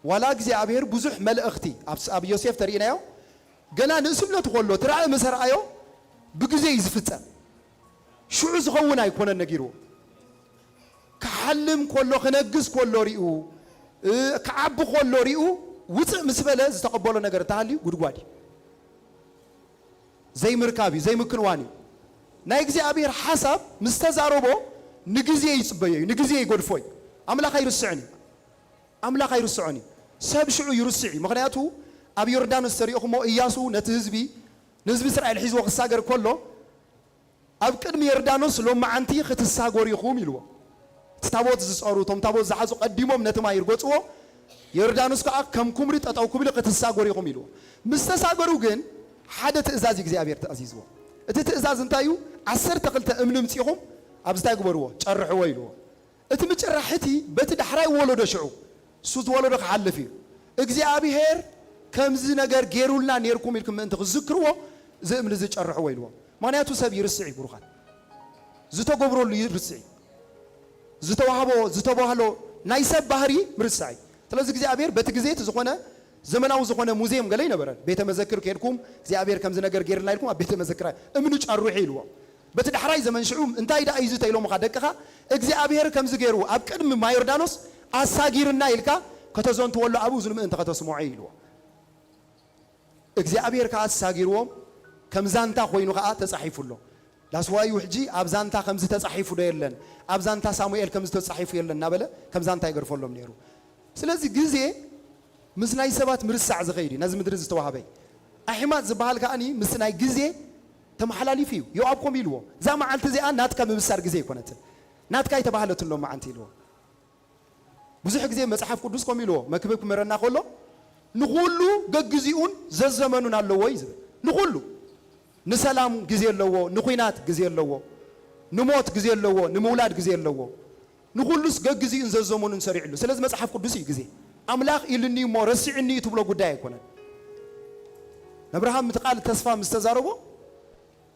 ዋላ እግዚኣብሔር ብዙሕ መልእኽቲ ኣብ ዮሴፍ ተርእናዮ ገና ንእስነቱ ከሎ ትራእ ምስ ኣርኣዮ ብግዜ እዩ ዝፍጸም። ሽዑ ዝኸውን ኣይኮነን ነጊርዎ። ክሓልም ከሎ ክነግስ ከሎ ሪኡ ክዓቢ ከሎ ሪኡ ውፅእ ምስ በለ ዝተቐበሎ ነገር እንተሃልዩ ጉድጓድ እዩ። ዘይምርካብ እዩ፣ ዘይምክንዋን እዩ። ናይ እግዚኣብሔር ሓሳብ ምስ ተዛረቦ ንግዜ ይፅበዮ እዩ፣ ንግዜ ይገድፎ እዩ። ኣምላኽ ኣይርስዕን እዩ። ኣምላኽ ኣይርስዖን እዩ። ሰብ ሽዑ ይርስዕ እዩ። ምኽንያቱ ኣብ ዮርዳኖስ ተሪእኹሞ እያሱ ነቲ ህዝቢ ንህዝቢ እስራኤል ሒዝዎ ክሳገር ከሎ ኣብ ቅድሚ ዮርዳኖስ ሎመዓንቲ ክትሳገሩ ኢኹም ኢልዎ። እቲ ታቦት ዝፀሩ እቶም ታቦት ዝሓዙ ቀዲሞም ነቲ ማይ ይርገፅዎ። ዮርዳኖስ ከዓ ከም ኩምሪ ጠጠው ክብሉ ክትሳገሩ ኢኹም ኢልዎ። ምስ ተሳገሩ ግን ሓደ ትእዛዝ እግዚኣብሔር ተኣዚዝዎ። እቲ ትእዛዝ እንታይ እዩ? ዓሰርተ ክልተ እምኒ ምፂኹም ኣብዚ እንታይ ግበርዎ? ጨርሕዎ ኢልዎ። እቲ ምጭራሕ እቲ በቲ ዳሕራይ ወለዶ ሽዑ እሱ ዝወለዶ ክሓልፍ እዩ። እግዚኣብሔር ከምዚ ነገር ገይሩልና ነይርኩም ኢልኩም ምእንቲ ክዝክርዎ እዚ እምኒ እዚ ጨርሕዎ ኢልዎም። ምኽንያቱ ሰብ ይርስዕ እዩ ብሩኻት። ዝተገብረሉ ይርስዕ እዩ። ዝተዋህቦ ዝተባህሎ ናይ ሰብ ባህሪ ምርሳዕ እዩ። ስለዚ እግዚኣብሔር በቲ ግዜ እቲ ዝኾነ ዘመናዊ ዝኾነ ሙዚየም ገለ ይነበረን ቤተ መዘክር ከድኩም እግዚኣብሔር ከምዚ ነገር ገይርልና ኢልኩም ኣብ ቤተ መዘክር እምኒ ጨርሑ ኢልዎም። በቲ ዳሕራይ ዘመን ሽዑ እንታይ ደኣ እዩ ተኢሎምኻ ደቅኻ እግዚኣብሔር ከምዚ ገይሩ ኣብ ቅድሚ ማይ ዮርዳኖስ ኣሳጊርና ኢልካ ከተዘንትወሉ ኣብኡ ዝንምእንቲ ከተስምዖ ኢልዎ። እግዚኣብሔር ከዓ ኣሳጊርዎም ከም ዛንታ ኮይኑ ከዓ ተፃሒፉ ኣሎ። ዳስዋዩ ሕጂ ኣብ ዛንታ ከምዚ ተፃሒፉ ዶ የለን ኣብ ዛንታ ሳሙኤል ከምዚ ተፃሒፉ የለን እናበለ ከም ዛንታ ይገርፈሎም ነይሩ። ስለዚ ግዜ ምስ ናይ ሰባት ምርሳዕ ዝኸይድ እዩ ነዚ ምድሪ ዝተዋህበ። ኣሒማት ዝበሃል ከኣኒ ምስ ናይ ግዜ ተመሓላሊፉ እዩ። ዮኣብ ከምኡ ኢልዎ፣ እዛ መዓልቲ እዚኣ ናትካ ምብሳር ግዜ ኣይኮነትን፣ ናትካ ኣይተባህለትን ሎመዓንቲ ኢልዎ። ብዙሕ ግዜ መጽሓፍ ቅዱስ ከምኡ ኢልዎ መክብብ ክምህረና ከሎ ንኹሉ ገግዚኡን ዘዘመኑን ኣለዎ እዩ ዝብል። ንኹሉ ንሰላም ግዜ ኣለዎ፣ ንኹናት ግዜ ኣለዎ፣ ንሞት ግዜ ኣለዎ፣ ንምውላድ ግዜ ኣለዎ። ንኹሉስ ገግዚኡን ዘዘመኑን ሰሪዕሉ። ስለዚ መጽሓፍ ቅዱስ እዩ ግዜ። ኣምላኽ ኢልኒ እሞ ረሲዕኒ እዩ ትብሎ ጉዳይ ኣይኮነን። ነብርሃም እቲ ቃል ተስፋ ምስ ተዛረቦ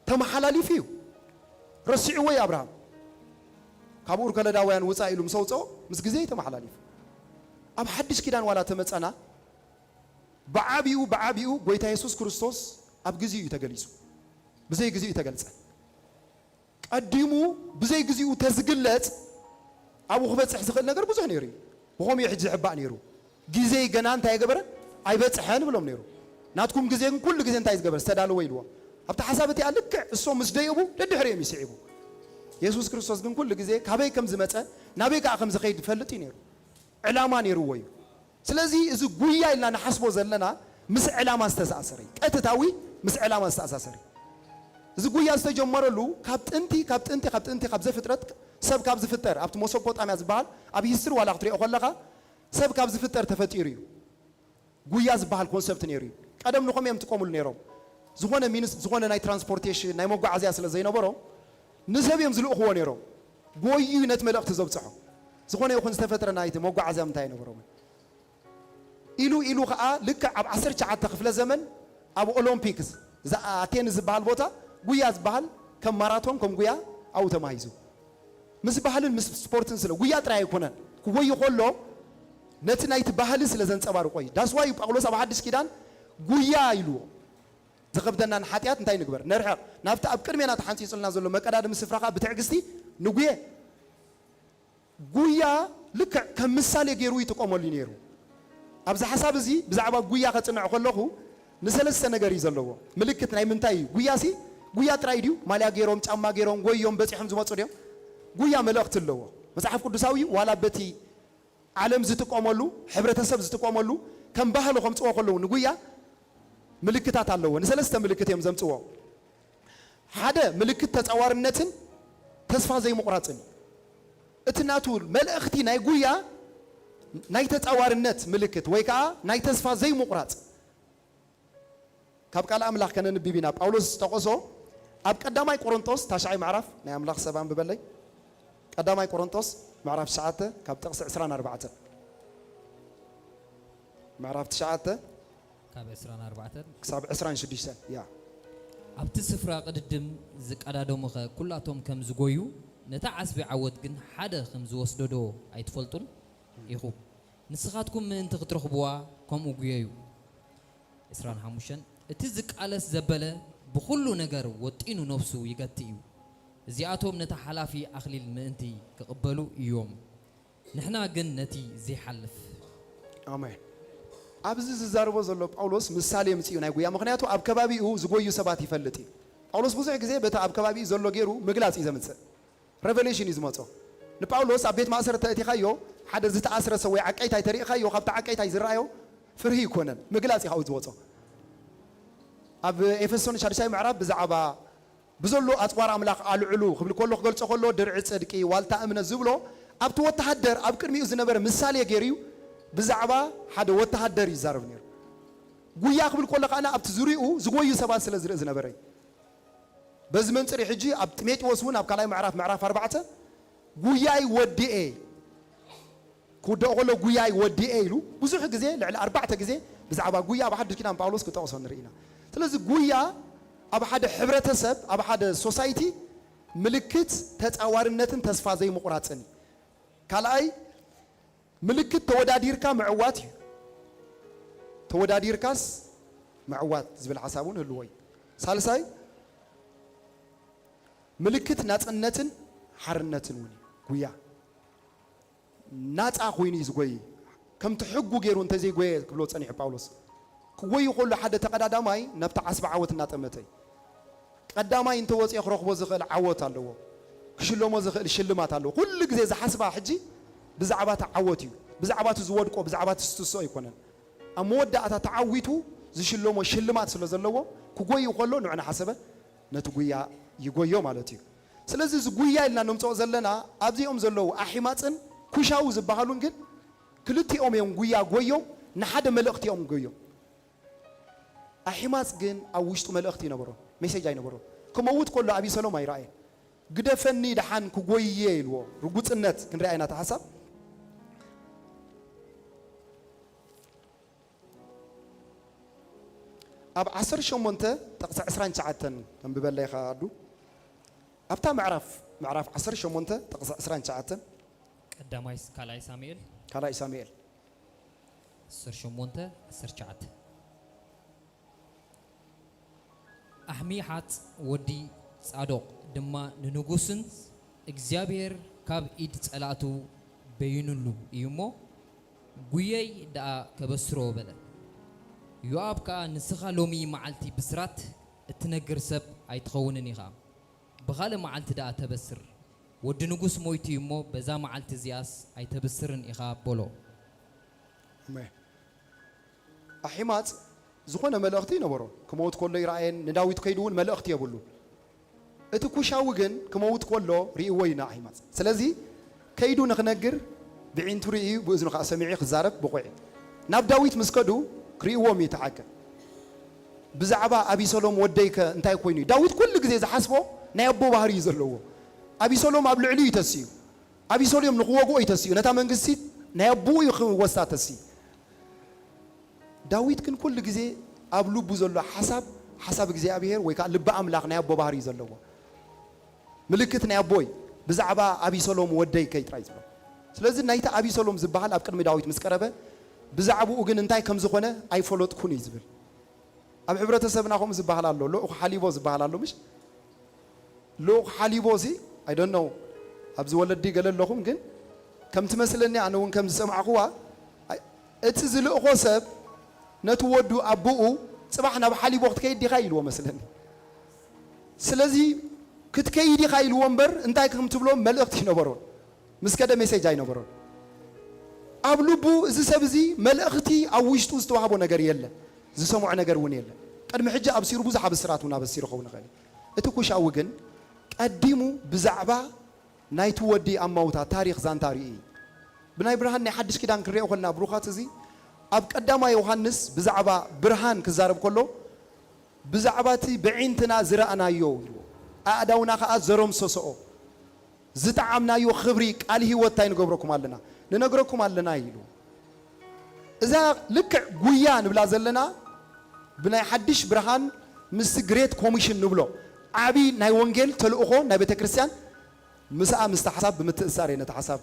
ተመሓላሊፉ እዩ። ረሲዕዎ እዩ ኣብርሃም። ካብ ኡር ከለዳውያን ውፃእ ኢሉ ምስ ኣውፅኦ ምስ ግዜ እዩ ተመሓላሊፉ። ኣብ ሓድሽ ኪዳን ዋላ ተመፀና ብዓቢኡ ብዓቢኡ ጎይታ የሱስ ክርስቶስ ኣብ ግዜኡ እዩ ተገሊጹ። ብዘይ ግዜኡ ተገልጸ። ቀዲሙ ብዘይ ግዜኡ ተዝግለጽ ኣብኡ ክበጽሕ ዝኽእል ነገር ብዙሕ ነይሩ እዩ። ብኸምኡ እዩ ሕጂ ዝሕባእ ነይሩ። ግዜይ ገና እንታይ ኣይገበረን? ኣይበጽሐን ብሎም ነይሩ። ናትኩም ግዜ ግን ኩሉ ግዜ እንታይ ዝገበረ? ዝተዳለወ ኢልዎም። ኣብታ ሓሳብ እቲኣ ልክዕ እሶም ምስ ደየቡ ደድሕሪኦም ይስዒቡ። የሱስ ክርስቶስ ግን ኩሉ ግዜ ካበይ ከም ዝመጸ ናበይ ከዓ ከም ዝኸይድ ይፈልጥ እዩ ነይሩ። ዕላማ ነይርዎ እዩ። ስለዚ እዚ ጉያ ኢልና ንሓስቦ ዘለና ምስ ዕላማ ዝተኣሳሰረ እዩ። ቀጥታዊ ምስ ዕላማ ዝተኣሳሰረ እዩ። እዚ ጉያ ዝተጀመረሉ ካብ ጥንቲ ካብ ጥንቲ ካብ ጥንቲ ካብ ዘፍጥረት ሰብ ካብ ዝፍጠር ኣብቲ መሶፖጣምያ ዝበሃል ኣብ ሂስትሪ ዋላ ክትሪኦ ከለኻ ሰብ ካብ ዝፍጠር ተፈጢሩ እዩ። ጉያ ዝበሃል ኮንሰፕት ነይሩ እዩ። ቀደም ንኸም እዮም ትቆምሉ ነይሮም። ዝኾነ ሚኒስ ዝኾነ ናይ ትራንስፖርቴሽን ናይ መጓዓዝያ ስለ ዘይነበሮም ንሰብ እዮም ዝልእኽዎ ነይሮም። ጎዩ ነቲ መልእኽቲ ዘብፅሖ ዝኾነ ይኹን ዝተፈጥረ ናይቲ መጓዓዝያ ምንታይ ኣይነበሮምን። ኢሉ ኢሉ ከዓ ልክዕ ኣብ ዓሰርተ ትሽዓተ ክፍለ ዘመን ኣብ ኦሎምፒክስ እዛ ኣቴንስ ዝበሃል ቦታ ጉያ ዝበሃል ከም ማራቶን ከም ጉያ ኣብኡ ተማሂዙ። ምስ ባህልን ምስ ስፖርትን ስለ ጉያ ጥራይ ኣይኮነን ክጎዩ ከሎ ነቲ ናይቲ ባህሊ ስለ ዘንፀባርቆ እዩ። ዳስዋይ ጳውሎስ ኣብ ሓድሽ ኪዳን ጉያ ኢልዎ። ዝኸብደና ንሓጢኣት እንታይ ንግበር? ነርሕቕ። ናብቲ ኣብ ቅድሜና ተሓንፂፁልና ዘሎ መቀዳድሚ ስፍራ ከዓ ብትዕግስቲ ንጉየ። ጉያ ልክዕ ከም ምሳሌ ገይሩ ይጥቀመሉ ነይሩ። ኣብዚ ሓሳብ እዚ ብዛዕባ ጉያ ከጽንዕ ከለኹ ንሰለስተ ነገር እዩ ዘለዎ። ምልክት ናይ ምንታይ እዩ? ጉያሲ ጉያ ጥራይ ድዩ? ማልያ ገይሮም፣ ጫማ ገይሮም፣ ጎዮም በጺሖም ዝመጹ ድዮም? ጉያ መልእኽቲ ኣለዎ። መጽሓፍ ቅዱሳዊ ዋላ በቲ ዓለም ዝጥቀመሉ፣ ሕብረተሰብ ዝጥቀመሉ፣ ከም ባህሊ ከምጽዎ ከለዉ ንጉያ ምልክታት ኣለዎ። ንሰለስተ ምልክት እዮም ዘምጽዎ። ሓደ ምልክት ተጻዋርነትን ተስፋ ዘይምቑራጽን እዩ። እቲ ናቱ መልእኽቲ ናይ ጉያ ናይ ተጻዋርነት ምልክት ወይ ከዓ ናይ ተስፋ ዘይምቑራጽ ካብ ቃል ኣምላኽ ከነንብብ ኢና። ጳውሎስ ዝጠቐሶ ኣብ ቀዳማይ ቆሮንቶስ ታሽዓይ ምዕራፍ ናይ ኣምላኽ ሰብ ኣንብበለይ። ቀዳማይ ቆሮንቶስ ምዕራፍ ትሽዓተ ካብ ጥቕሲ ዕስራን ኣርባዕተን። ምዕራፍ ትሽዓተ ካብ ዕስራን ኣርባዕተን ክሳብ ዕስራን ሽዱሽተን። ያ ኣብቲ ስፍራ ቅድድም ዝቀዳደሙኸ ኩላቶም ከም ዝጎዩ፣ ነታ ዓስቢ ዓወት ግን ሓደ ከም ዝወስዶ ዶ ኣይትፈልጡን ኢኹም? ንስኻትኩም ምእንቲ ክትረኽብዋ ከምኡ ጉየዩ። ዕስራን ሓሙሽተን እቲ ዝቃለስ ዘበለ ብኹሉ ነገር ወጢኑ ነፍሱ ይገቲ እዩ። እዚኣቶም ነታ ሓላፊ ኣኽሊል ምእንቲ ክቕበሉ እዮም። ንሕና ግን ነቲ ዘይሓልፍ። ኣሜን። ኣብዚ ዝዛረቦ ዘሎ ጳውሎስ ምሳሌ የምጽእ እዩ ናይ ጉያ። ምኽንያቱ ኣብ ከባቢኡ ዝጎዩ ሰባት ይፈልጥ እዩ። ጳውሎስ ብዙሕ ግዜ በቲ ኣብ ከባቢኡ ዘሎ ገይሩ ምግላጽ እዩ ዘምጽእ። ሬቨሌሽን እዩ ዝመጾ። ንጳውሎስ ኣብ ቤት ማእሰርቲ ተእቲኻዮ፣ ሓደ ዝተኣስረ ሰብ ወይ ዓቀይታይ ተሪእኻዮ፣ ካብቲ ዓቀይታይ ዝረኣዮ ፍርሂ ይኮነን። ምግላጽ እዩ ካብኡ ዝወጾ። ኣብ ኤፌሶን ሻድሻይ ምዕራፍ ብዛዕባ ብዘሎ ኣጽዋር ኣምላኽ ኣልዕሉ ክብል ከሎ ክገልጾ ከሎ ድርዒ ጽድቂ፣ ዋልታ እምነት ዝብሎ ኣብቲ ወተሃደር ኣብ ቅድሚኡ ዝነበረ ምሳሌ ገይሩ እዩ። ብዛዕባ ሓደ ወተሃደር ይዛረብ ነይሩ። ጉያ ክብል ከሎ ከኣና ኣብቲ ዙሪኡ ዝጎዩ ሰባት ስለ ዝርኢ ዝነበረ እዩ። በዚ መንጽሪ ሕጂ ኣብ ጢሞቴዎስ እውን ኣብ ካልኣይ ምዕራፍ፣ ምዕራፍ ኣርባዕተ ጉያይ ወዲኤ፣ ክውደኦ ከሎ ጉያይ ወዲኤ ኢሉ ብዙሕ ግዜ፣ ልዕሊ ኣርባዕተ ግዜ ብዛዕባ ጉያ ኣብ ሓድሽ ኪዳን ጳውሎስ ክጠቕሶ ንርኢ ኢና። ስለዚ ጉያ ኣብ ሓደ ሕብረተሰብ፣ ኣብ ሓደ ሶሳይቲ ምልክት ተጻዋርነትን ተስፋ ዘይምቑራጽን እዩ። ካልኣይ ምልክት ተወዳዲርካ ምዕዋት እዩ። ተወዳዲርካስ ምዕዋት ዝብል ሓሳብ እውን ህልዎ እዩ። ሳልሳይ ምልክት ናጽነትን ሓርነትን እውን እዩ። ጉያ ናጻ ኮይኑ እዩ ዝጎይ። ከምቲ ሕጉ ገይሩ እንተዘይጎየ ክብሎ ጸኒሑ ጳውሎስ። ክጎይ ከሎ ሓደ ተቐዳዳማይ ናብቲ ዓስቢ ዓወት እናጠመተ እዩ። ቀዳማይ እንተወፅኦ ክረኽቦ ዝኽእል ዓወት ኣለዎ። ክሽለሞ ዝኽእል ሽልማት ኣለዎ። ኩሉ ግዜ ዝሓስባ ሕጂ ብዛዕባ እቲ ዓወት እዩ። ብዛዕባ እቲ ዝወድቆ፣ ብዛዕባ እቲ ዝትስኦ ኣይኮነን። ኣብ መወዳእታ ተዓዊቱ ዝሽለሞ ሽልማት ስለ ዘለዎ ክጎይ ከሎ ንዑ እናሓሰበ ነቲ ጉያ ይጎዮ ማለት እዩ። ስለዚ እዚ ጉያ ኢልና ነምፅኦ ዘለና ኣብዚኦም ዘለዉ ኣሒማፅን ኩሻዊ ዝበሃሉን ግን ክልቲኦም እዮም ጉያ ጎዮም፣ ንሓደ መልእኽቲ እዮም ጎዮም። ኣሒማፅ ግን ኣብ ውሽጡ መልእኽቲ ይነበሮ፣ ሜሴጅ ኣይነበሮ። ክመውት ከሎ ኣቢሰሎም ኣይረኣየን። ግደፈኒ ደሓን ክጎይየ ኢልዎ። ርጉፅነት ክንሪኣ ኢና እቲ ሓሳብ። ኣብ ዓሰርተ ሸሞንተ ጥቕሲ ዕስራን ትሽዓተን ከንብበለይ ኢኻ ኣዱ። ኣብታ ምዕራፍ፣ ምዕራፍ ዓሰርተ ሸሞንተ ጥቕሲ ዕስራን ትሽዓተን። ቀዳማይ ስ-፣ ካልኣይ ሳሙኤል። ካልኣይ ሳሙኤል። ዓሰርተ ሸሞንተ ዓሰርተ ትሽዓተ። ኣሕሚሓጽ ወዲ ጻዶቕ ድማ ንንጉስን እግዚኣብሔር ካብ ኢድ ጸላእቱ በይኑሉ እዩ እሞ፣ ጉየይ ደኣ ከበስሮ በለ። ዮኣብ ከኣ፣ ንስኻ ሎሚ መዓልቲ ብስራት እትነግር ሰብ ኣይትኸውንን ኢኻ። ብኻልእ መዓልቲ ደኣ ተበስር። ወዲ ንጉስ ሞይቱ እዩ እሞ፣ በዛ መዓልቲ እዚኣስ ኣይተብስርን ኢኻ በሎ። ኣሜን። ኣሒማጽ ዝኾነ መልእኽቲ ይነበሮ። ክመውት ከሎ ይረኣየን፣ ንዳዊት ከይዱ እውን መልእኽቲ የብሉን። እቲ ኩሻዊ ግን ክመውት ከሎ ርእይዎ እዩ ንኣሒማጽ። ስለዚ ከይዱ ንኽነግር ብዒንቱ ርእዩ፣ ብእዝኑ ኸኣ ሰሚዑ ክዛረብ ብቑዕ እዩ። ናብ ዳዊት ምስ ከዱ ክርእይዎም እዩ እቲ ሓቂ። ብዛዕባ ኣቢሰሎም ወደይከ እንታይ ኮይኑ እዩ? ዳዊት ኩሉ ግዜ ዝሓስቦ ናይ ኣቦ ባህሪ እዩ ዘለዎ። ኣቢሰሎም ኣብ ልዕሊኡ እዩ ተሲኡ። ኣቢሰሎም ንኽወግኦ እዩ ተሲኡ። ነታ መንግስቲ ናይ ኣቦኡ እዩ ክወስዳ ተሲኡ። ዳዊት ግን ኩሉ ግዜ ኣብ ልቡ ዘሎ ሓሳብ፣ ሓሳብ እግዚኣብሔር ወይ ከዓ ልቢ ኣምላኽ ናይ ኣቦ ባህሪ እዩ ዘለዎ። ምልክት ናይ ኣቦይ ብዛዕባ ኣቢሰሎም ወደይ ከይ ጥራይ ዝበሎ። ስለዚ ናይቲ ኣቢሰሎም ዝበሃል ኣብ ቅድሚ ዳዊት ምስ ቀረበ፣ ብዛዕባኡ ግን እንታይ ከም ዝኾነ ኣይፈለጥኩን እዩ ዝብል። ኣብ ሕብረተሰብና ከምኡ ዝበሃል ኣሎ፣ ልኡኽ ሓሊቦ ዝበሃል ኣሎ፣ ምሽ? ልኡኽ ሓሊቦ እዚ፣ I don't know፣ ኣብዚ ወለዲ ገለ ኣለኹም፣ ግን ከም ትመስለኒ፣ ኣነ እውን ከም ዝሰማዕኹዋ፣ ኣይ፣ እቲ ዝልእኾ ሰብ ነቲ ወዱ ኣቦኡ፣ "ጽባሕ ናብ ሓሊቦ ክትከይድ ዲኻ?" ኢልዎ መስለኒ። ስለዚ ክትከይድ ኢኻ ኢልዎ እምበር፣ እንታይ ከም ትብሎ መልእኽቲ ኣይነበሮን። ምስ ከደ ሜሴጅ ኣይነበሮን። ኣብ ልቡ እዚ ሰብ እዚ መልእኽቲ ኣብ ውሽጡ ዝተዋህቦ ነገር የለ፣ ዝሰምዖ ነገር እውን የለ። ቅድሚ ሕጂ ኣብሲሩ ብዙሕ ብስራት እውን ኣበሲሩ ክኸውን ይኽእል እዩ። እቲ ኩሻዊ ግን ቀዲሙ ብዛዕባ ናይቲ ወዲ ኣማውታ ታሪኽ ዛንታ ርእዩ እዩ። ብናይ ብርሃን ናይ ሓድሽ ኪዳን ክንሪኦ ከለና ብሩኻት፣ እዚ ኣብ ቀዳማይ ዮሃንስ ብዛዕባ ብርሃን ክዛረብ ከሎ፣ "ብዛዕባ እቲ ብዒንትና ዝረኣናዮ" ኢሉ፣ "ኣእዳውና ኸኣ ዘረምሰሰኦ፣ ዝጠዓምናዮ ክብሪ ቃል ህይወት እንታይ ንገብረኩም ኣለና? ንነግረኩም ኣለና" ኢሉ። እዛ ልክዕ ጉያ ንብላ ዘለና ብናይ ሓድሽ ብርሃን ምስቲ ግሬት ኮሚሽን ንብሎ ዓቢ ናይ ወንጌል ተልእኾ ናይ ቤተ ክርስቲያን ምስኣ ምስቲ ሓሳብ ብምትእሳር እየ ነቲ ሓሳብ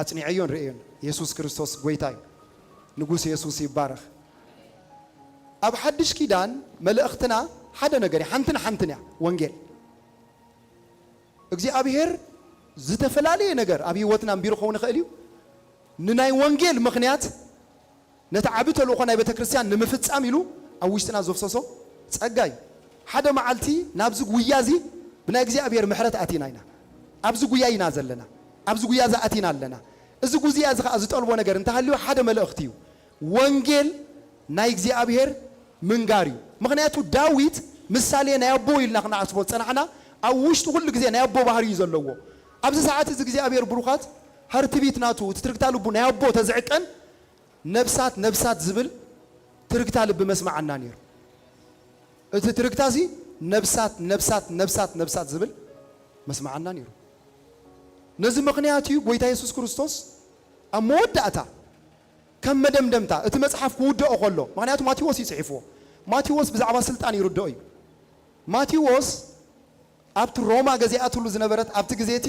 ኣጽኒዐዮን ርእዮን። የሱስ ክርስቶስ ጐይታ እዩ። ንጉስ የሱስ ይባረኽ። ኣብ ሓድሽ ኪዳን መልእኽትና ሓደ ነገር እዩ፣ ሓንትን ሓንትን እያ ወንጌል። እግዚኣብሔር ዝተፈላለየ ነገር ኣብ ህይወትና ኣንቢሩ ክኸውን ይኽእል እዩ። ንናይ ወንጌል ምኽንያት ነቲ ዓቢ ተልእኾ ናይ ቤተ ክርስቲያን ንምፍጻም ኢሉ ኣብ ውሽጥና ዘፍሰሶ ጸጋ እዩ። ሓደ መዓልቲ ናብዚ ጉያ እዚ ብናይ እግዚኣብሔር ምሕረት ኣቲና ኢና። ኣብዚ ጉያ ኢና ዘለና። ኣብዚ ጉያ እዚ ኣቲና ኣለና። እዚ ጉያ እዚ ኸኣ ዝጠልቦ ነገር እንተሃልዩ ሓደ መልእኽቲ እዩ። ወንጌል ናይ እግዚኣብሔር ምንጋር እዩ። ምኽንያቱ ዳዊት ምሳሌ ናይ ኣቦ ኢልና ክንዓስቦ ዝጸናሕና፣ ኣብ ውሽጡ ኩሉ ግዜ ናይ ኣቦ ባህሪ እዩ ዘለዎ። ኣብዚ ሰዓት እዚ እግዚኣብሔር ብሩኻት፣ ሃርትቢት ናቱ፣ እቲ ትርግታ ልቡ ናይ ኣቦ ተዝዕቀን፣ ነብሳት ነብሳት ዝብል ትርግታ ልቢ መስማዓና ነይሩ። እቲ ትርግታ እዚ ነብሳት ነብሳት ነብሳት ነብሳት ዝብል መስማዓና ነይሩ። ነዚ ምኽንያት እዩ ጐይታ የሱስ ክርስቶስ ኣብ መወዳእታ ከም መደምደምታ እቲ መጽሓፍ ክውድኦ ከሎ፣ ምኽንያቱ ማቴዎስ እዩ ጽሒፍዎ። ማቴዎስ ብዛዕባ ስልጣን ይርድኦ እዩ። ማቴዎስ ኣብቲ ሮማ ገዚኣትሉ ዝነበረት ኣብቲ ግዜ እቲ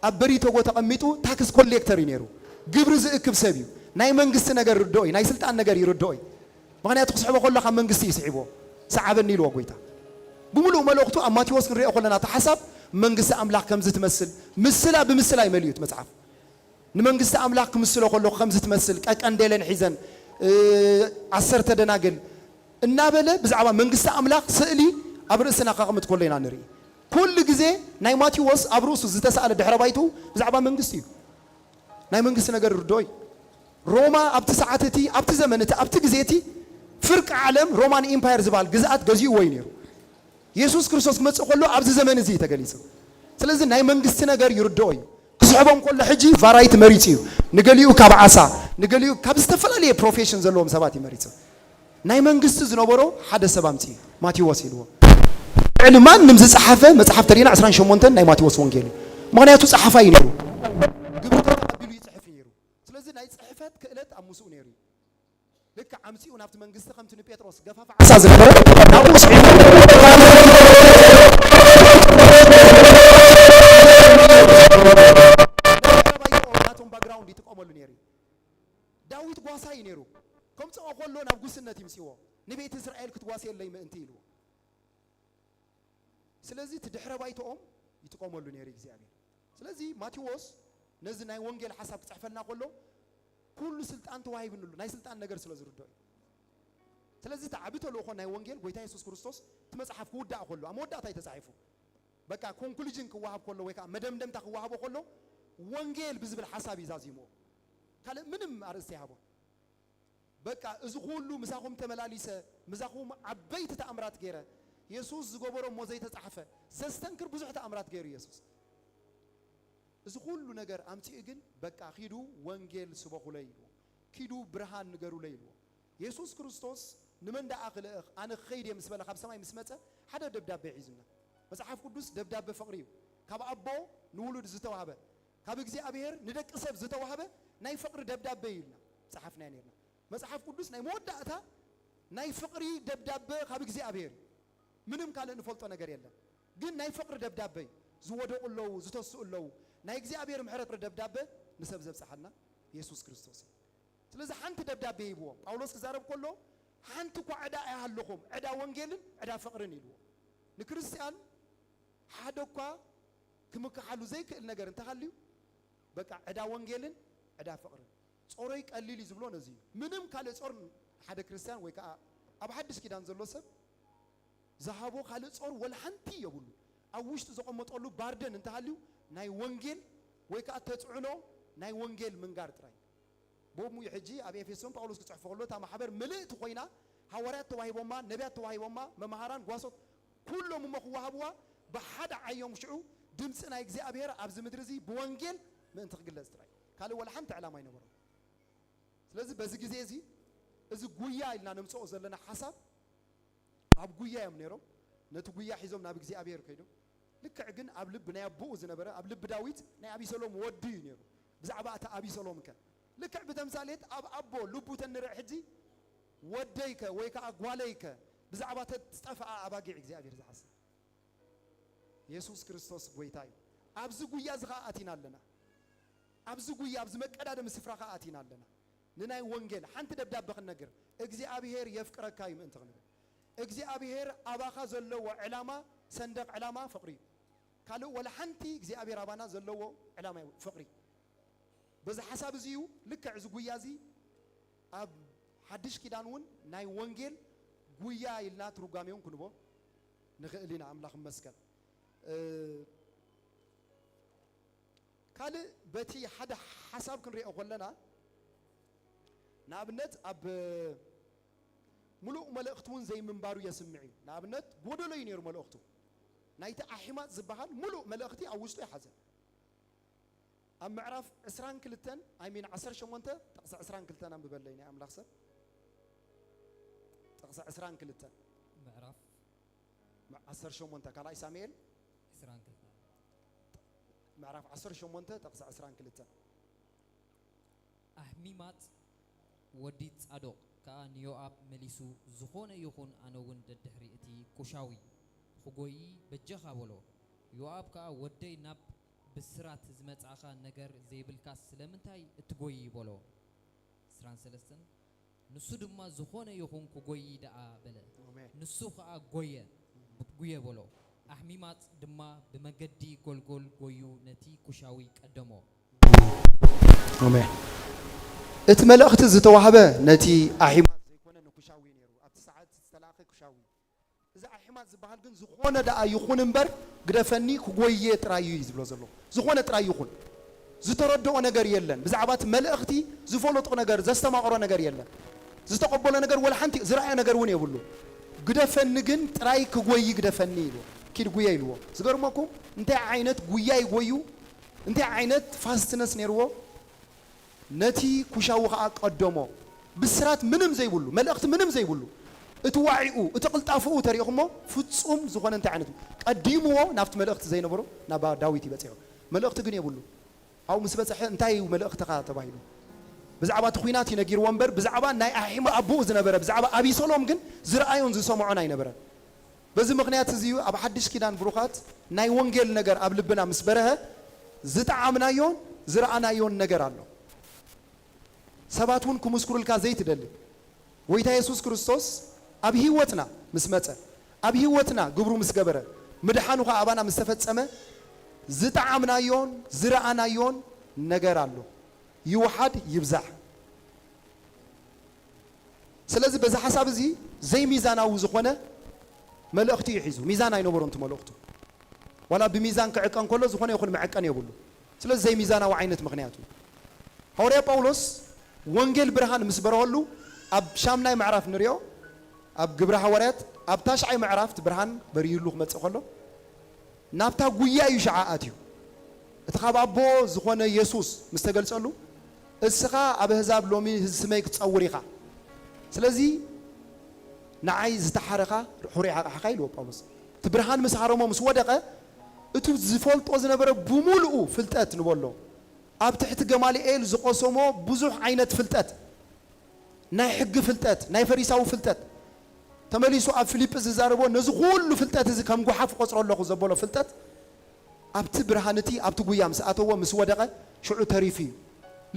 ኣብ በሪቶጎ ተቐሚጡ ታክስ ኮሌክተር እዩ ነይሩ። ግብሪ ዝእክብ ሰብ እዩ። ናይ መንግስቲ ነገር ይርድኦ እዩ። ናይ ስልጣን ነገር ይርድኦ እዩ። ምኽንያቱ ክስሕቦ ከሎ ካብ መንግስቲ እዩ ስሒብዎ። "ሰዓበኒ" ኢልዎ ጐይታ። ብምሉእ መልእኽቱ ኣብ ማቴዎስ ክንሪኦ ከለና እቲ ሓሳብ መንግስቲ ኣምላኽ ከምዚ ትመስል ምስላ ብምስላ እዩ መሊኡ እቲ መጽሓፍ። ንመንግስቲ ኣምላኽ ክምስሎ ከለኹ ከምዚ ትመስል፣ ቀቀንዴለን ሒዘን፣ እ፣ ዓሰርተ ደናግል እናበለ ብዛዕባ መንግስቲ ኣምላኽ ስእሊ ኣብ ርእስና ከቕምጥ ከሎ ኢና ንርኢ። ኩሉ ግዜ ናይ ማቴዎስ ኣብ ርእሱ ዝተሳእለ ድሕረ ባይትኡ ብዛዕባ መንግስቲ እዩ። ናይ መንግስቲ ነገር ይርድኦ እዩ። ሮማ ኣብቲ ሰዓት እቲ፣ ኣብቲ ዘመን እቲ፣ ኣብቲ ግዜ እቲ ፍርቂ ዓለም ሮማን ኢምፓየር ዝበሃል ግዝኣት ገዚእዎ እዩ ነይሩ። የሱስ ክርስቶስ ክመጽእ ከሎ ኣብዚ ዘመን እዚ እዩ ተገሊጹ። ስለዚ ናይ መንግስቲ ነገር ይርድኦ እዩ። ክስሕቦም ከሎ ሕጂ ቫራይቲ መሪጹ እዩ። ንገሊኡ ካብ ዓሳ፣ ንገሊኡ ካብ ዝተፈላለየ ፕሮፌሽን ዘለዎም ሰባት እዩ መሪጹ። ናይ መንግስቲ ዝነበሮ ሓደ ሰብ ኣምጽኡ፣ ማቴዎስ ኢልዎ። ልዕሊ ማንም ዝጸሓፈ መጽሓፍ ተሪእና ዕስራን ሸሞንተን ናይ ማቴዎስ ወንጌል እዩ። ምኽንያቱ ጸሓፋይ እዩ ነይሩ። ግብሪ ተቐቢሉ ይጽሕፍ እዩ ነይሩ። ስለዚ ናይ ጽሕፈት ክእለት ኣብ ምስኡ ነይሩ እዩ። ልክዕ ኣምጺኡ ናብቲ መንግስቲ ከምቲ ንጴጥሮስ ገፋፍ ዓሳ ዝነበረ ናብኡ ስዒቡ ናቶም ባክግራውንድ ይጥቀመሉ ነይሩ እዩ። ዳዊት ጓሳ እዩ ነይሩ። ከምጽኦ ከሎ ናብ ጉስነት ይምጽዎ። ንቤት እስራኤል ክትጓስየለይ ምእንቲ ኢልዎ። ስለዚ እቲ ድሕረ ባይትኦም ይጥቀመሉ ነይሩ እግዚኣብሔር። ስለዚ ማቴዎስ ነዚ ናይ ወንጌል ሓሳብ ክጽሕፈልና ከሎ ኩሉ ስልጣን ተዋሂብንሉ ናይ ስልጣን ነገር ስለ ዝርድኦ እዩ። ስለዚ እቲ ዓቢ ተልእኾ ናይ ወንጌል ጎይታ የሱስ ክርስቶስ እቲ መጽሓፍ ክውዳእ ከሎ ኣብ መወዳእታ እዩ ተጻሒፉ። በቃ ኮንክሉዥን ክወሃብ ከሎ ወይ ከዓ መደምደምታ ክወሃቦ ከሎ ወንጌል ብዝብል ሓሳብ እዩ ዛዚምዎ። ካልእ ምንም ኣርእስቲ ኣይሃቦን። በቃ እዚ ኩሉ ምሳኹም ተመላሊሰ፣ ምሳኹም ዓበይቲ ተኣምራት ገይረ፣ የሱስ ዝገበሮ እሞ ዘይተጻሕፈ፣ ዘስተንክር ብዙሕ ተኣምራት ገይሩ የሱስ። እዚ ኩሉ ነገር ኣምጺኡ ግን በቃ ኪዱ ወንጌል ስበኹለይ ኢልዎ። ኪዱ ብርሃን ንገሩለይ ኢልዎ። የሱስ ክርስቶስ ንመን ደኣ ክልእኽ ኣነ ክኸይድ እየ ምስ በለ ካብ ሰማይ ምስ መጸ ሓደ ደብዳቤ ሒዙና። መጽሓፍ ቅዱስ ደብዳቤ ፍቕሪ እዩ። ካብ ኣቦ ንውሉድ ዝተዋህበ፣ ካብ እግዚኣብሔር ንደቂ ሰብ ዝተዋህበ ናይ ፍቕሪ ደብዳቤ እዩ ኢልና ጸሓፍናዮ ነርና። መጽሓፍ ቅዱስ ናይ መወዳእታ ናይ ፍቕሪ ደብዳበ ካብ እግዚኣብሔር እዩ። ምንም ካልእ ንፈልጦ ነገር የለን። ግን ናይ ፍቕሪ ደብዳበ እዩ። ዝወደቑ ኣለዉ፣ ዝተስኡ ኣለዉ። ናይ እግዚኣብሔር ምሕረት ደብዳበ ንሰብ ዘብጽሓልና የሱስ ክርስቶስ እዩ። ስለዚ ሓንቲ ደብዳቤ ሂብዎም። ጳውሎስ ክዛረብ ከሎ ሓንቲ እኳ ዕዳ ኣይሃለኹም፣ ዕዳ ወንጌልን ዕዳ ፍቕርን ኢልዎ። ንክርስትያን ሓደ እኳ ክምክሓሉ ዘይክእል ነገር እንተሃልዩ በቃ ዕዳ ወንጌልን ዕዳ ፍቕርን። ጾረይ ቀሊል እዩ ዝብሎ ነዚ እዩ። ምንም ካልእ ጾር ሓደ ክርስቲያን ወይ ከዓ ኣብ ሓድሽ ኪዳን ዘሎ ሰብ ዝሃቦ ካልእ ጾር ወላ ሓንቲ የብሉ። ኣብ ውሽጡ ዘቐመጠሉ ባርደን እንተሃልዩ ናይ ወንጌል ወይ ከዓ ተጽዕኖ ናይ ወንጌል ምንጋር ጥራይ። ቦሙ ሕጂ ኣብ ኤፌሶን ጳውሎስ ክጽሕፎ ከሎ እታ ማሕበር ምልእቲ ኮይና፣ ሃዋርያት ተዋሂቦማ፣ ነቢያት ተዋሂቦማ፣ መምሃራን፣ ጓሶት ኩሎም እሞ ክወሃብዋ ብሓደ ዓዮም ሽዑ ድምፂ ናይ እግዚኣብሔር ኣብዚ ምድሪ እዚ ብወንጌል ምእንቲ ክግለጽ ጥራይ። ካልእ ወላ ሓንቲ ዕላማ ኣይነበሮም። ስለዚ በዚ ግዜ እዚ እዚ ጉያ ኢልና ነምፅኦ ዘለና ሓሳብ ኣብ ጉያ እዮም ነይሮም። ነቲ ጉያ ሒዞም ናብ እግዚኣብሔር ከይዶም። ልክዕ ግን ኣብ ልቢ ናይ ኣቦኡ ዝነበረ፣ ኣብ ልቢ ዳዊት ናይ ኣቢሰሎም ወዱ እዩ ነይሩ። ብዛዕባ እቲ ኣቢሰሎም ከ ልክዕ ብተምሳሌት ኣብ ኣቦ ልቡ ተንርእ ሕጂ ወደይከ ወይ ከዓ ጓለይከ ብዛዕባ ተዝጠፍኣ ኣባጊዕ እግዚኣብሔር ዝሓስብ የሱስ ክርስቶስ ጎይታ እዩ። ኣብዚ ጉያ እዚ ከዓ ኣቲና ኣለና። ኣብዚ ጉያ ኣብዚ መቀዳደሚ ስፍራ ከዓ ኣቲና ኣለና። ንናይ ወንጌል ሓንቲ ደብዳበ ክንነግር እግዚኣብሔር የፍቅረካ እዩ ምእንቲ ክንብል እግዚኣብሔር ኣባኻ ዘለዎ ዕላማ ሰንደቕ ዕላማ ፍቕሪ እዩ። ካልእ ወላ ሓንቲ እግዚኣብሔር ኣባና ዘለዎ ዕላማ እዩ ፍቕሪ። በዚ ሓሳብ እዚ እዩ ልክዕ እዚ ጉያ እዚ ኣብ ሓድሽ ኪዳን እውን ናይ ወንጌል ጉያ ኢልና ትርጓሜውን ክንቦ ንኽእል ኢና። ኣምላኽ ይመስገን። እ፣ ካልእ በቲ ሓደ ሓሳብ ክንሪኦ ከለና ንኣብነት ኣብ ምሉእ መልእኽቲ እውን ዘይምንባሩ የስምዕ እዩ። ንኣብነት ጎደሎ እዩ ነይሩ መልእኽቱ። ናይቲ ኣሒማት ዝበሃል ምሉእ መልእኽቲ ኣብ ውሽጡ ይሓዘ። ኣብ ምዕራፍ ዕስራን ክልተን ኣይ ሚን ዓሰርተ ሸሞንተ ጥቕሲ ዕስራን ክልተን ኣንብበለይ ናይ ኣምላኽ ሰብ። ጥቕሲ ዕስራን ክልተን ምዕራፍ ዓሰርተ ሸሞንተ ካልኣይ ሳሙኤል ዕስራን ክልተን ምዕራፍ ዓሰርተ ሸሞንተ ጥቕሲ ዕስራን ክልተን። ኣሕሚማጽ ወዲ ጻዶቅ ከኣ ንዮኣብ መሊሱ፣ ዝኾነ ይኹን ኣነ እውን ደድሕሪ እቲ ኩሻዊ ኽጎዪ በጀኻ በሎ። ዮኣብ ከኣ ወደይ ናብ ብስራት ዝመጻእኻ ነገር ዘይብልካስ ስለምንታይ እትጎዪ በሎ። ዕስራን ሰለስተን ንሱ ድማ ዝኾነ ይኹን ክጎዪ ደኣ በለ። ኣሜን። ንሱ ኸኣ ጎየ፣ ጉየ በሎ። ኣሕሚማጽ ድማ ብመገዲ ጎልጎል ጎዩ ነቲ ኩሻዊ ቀደሞ። ኣሜን። እቲ መልእኽቲ ዝተዋህበ ነቲ ኣሒማት ዘይኮነ ንኩሻዊ ነይሩ። ኣብቲ ሰዓት ዝተላእኸ ኩሻዊ። እዚ ኣሒማት ዝበሃል ግን ዝኾነ ደኣ ይኹን እምበር ግደፈኒ ክጎየ ጥራይ እዩ ዝብሎ ዘሎ። ዝኾነ ጥራይ ይኹን። ዝተረድኦ ነገር የለን። ብዛዕባ እቲ መልእኽቲ ዝፈለጦ ነገር፣ ዘስተማቕሮ ነገር የለን። ዝተቐበሎ ነገር ወላ ሓንቲ ዝረኣዮ ነገር እውን የብሉ። ግደፈኒ ግን ጥራይ ክጎይ ግደፈኒ ኢልዎ። ኪድ ጉየ ኢልዎ። ዝገርመኩም እንታይ ዓይነት ጉያ ይጎዩ እንታይ ዓይነት ፋስትነስ ነይርዎ? ነቲ ኩሻዊ ኸዓ ቀደሞ። ብስራት ምንም ዘይብሉ፣ መልእኽቲ ምንም ዘይብሉ፣ እቲ ዋዒኡ፣ እቲ ቅልጣፈኡ ተሪእኹሞ ፍጹም ዝኾነ እንታይ ዓይነት ቀዲምዎ ናብቲ መልእኽቲ ዘይነበሮ ናብ ዳዊት ይበጽሖ። መልእኽቲ ግን የብሉ። ኣብኡ ምስ በጽሐ እንታይ እዩ መልእኽትኻ ተባሂሉ። ብዛዕባ እቲ ኹናት እዩ ነጊርዎ እምበር ብዛዕባ ናይ ኣሒማ ኣቦኡ ዝነበረ ብዛዕባ ኣቢሰሎም ግን ዝረኣዮን ዝሰምዖን ኣይነበረን። በዚ ምኽንያት እዚ እዩ ኣብ ሓድሽ ኪዳን ብሩኻት ናይ ወንጌል ነገር ኣብ ልብና ምስ በረሀ ዝጠዓምናዮን ዝረኣናዮን ነገር ኣሎ። ሰባት እውን ክምስክሩልካ ዘይትደሊ ጎይታ የሱስ ክርስቶስ ኣብ ህይወትና ምስ መጸ ኣብ ህይወትና ግብሩ ምስ ገበረ ምድሓኑ ኸዓ ኣባና ምስ ተፈጸመ ዝጠዓምናዮን ዝረኣናዮን ነገር ኣሎ። ይውሓድ ይብዛሕ። ስለዚ በዚ ሓሳብ እዚ ዘይሚዛናዊ ዝኾነ መልእኽቲ እዩ ሒዙ። ሚዛን ኣይነበሮን እቲ መልእኽቱ። ዋላ ብሚዛን ክዕቀን ከሎ ዝኾነ ይኹን መዐቀን የብሉ። ስለዚ ዘይሚዛናዊ ዓይነት ምኽንያት እዩ። ሃዋርያ ጳውሎስ ወንጌል ብርሃን ምስ በረኸሉ ኣብ ሻምናይ ምዕራፍ ንሪኦ ኣብ ግብረ ሃዋርያት ኣብ ታሽዓይ ምዕራፍ እቲ ብርሃን በሪህሉ ክመጽእ ከሎ ናብታ ጉያ እዩ ሸዓ ኣትዩ። እቲ ካብ ኣቦ ዝኾነ የሱስ ምስ ተገልጸሉ እስኻ ኣብ ኣህዛብ ሎሚ ስመይ ክትጸውር ኢኻ። ስለዚ ንዓይ ዝተሓረኻ ሕሩይ ሓቕሓኻ ኢልዎ ጳውሎስ። እቲ ብርሃን ምስ ሃረሞ ምስ ወደቐ እቲ ዝፈልጦ ዝነበረ ብምሉኡ ፍልጠት ንበሎ ኣብ ትሕቲ ገማልኤል ዝቐሰሞ ብዙሕ ዓይነት ፍልጠት ናይ ሕጊ ፍልጠት ናይ ፈሪሳዊ ፍልጠት ተመሊሱ ኣብ ፊልጲ ዝዛረቦ ነዚ ኩሉ ፍልጠት እዚ ከም ጓሓፍ ቆጽሮ ኣለኹ ዘበሎ ፍልጠት ኣብቲ ብርሃን እቲ ኣብቲ ጉያ ምስ ኣተዎ ምስ ወደቐ ሽዑ ተሪፉ እዩ።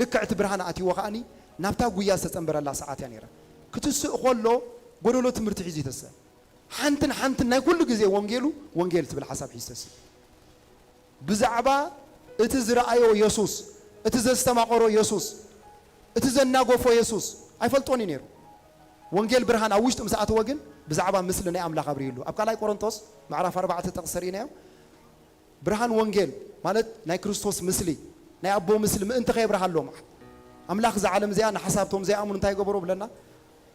ልክዕ እቲ ብርሃን ኣትይዎ ከኣኒ ናብታ ጉያ ዝተጸንበረላ ሰዓት እያ ነይራ። ክትስእ ከሎ ጎደሎ ትምህርቲ ሒዙ ይተስእ። ሓንትን ሓንትን ናይ ኩሉ ግዜ ወንጌሉ ወንጌል ትብል ሓሳብ ሒዝተሲ ብዛዕባ እቲ ዝረኣዮ የሱስ እቲ ዘስተማቐሮ የሱስ፣ እቲ ዘናጎፎ የሱስ ኣይፈልጦን እዩ ነይሩ። ወንጌል ብርሃን ኣብ ውሽጡ ምስ ኣተወ ግን ብዛዕባ ምስሊ ናይ ኣምላኽ ኣብሪህሉ። ኣብ ካልኣይ ቆሮንቶስ ምዕራፍ ኣርባዕተ ጥቕሲ ርኢናዮ። ብርሃን ወንጌል ማለት ናይ ክርስቶስ ምስሊ፣ ናይ ኣቦ ምስሊ ምእንቲ ከየብርሃሎም፣ ኣምላኽ እዛ ዓለም እዚኣ ንሓሳብቶም ዘይኣምኑ እንታይ ገበሮ ብለና?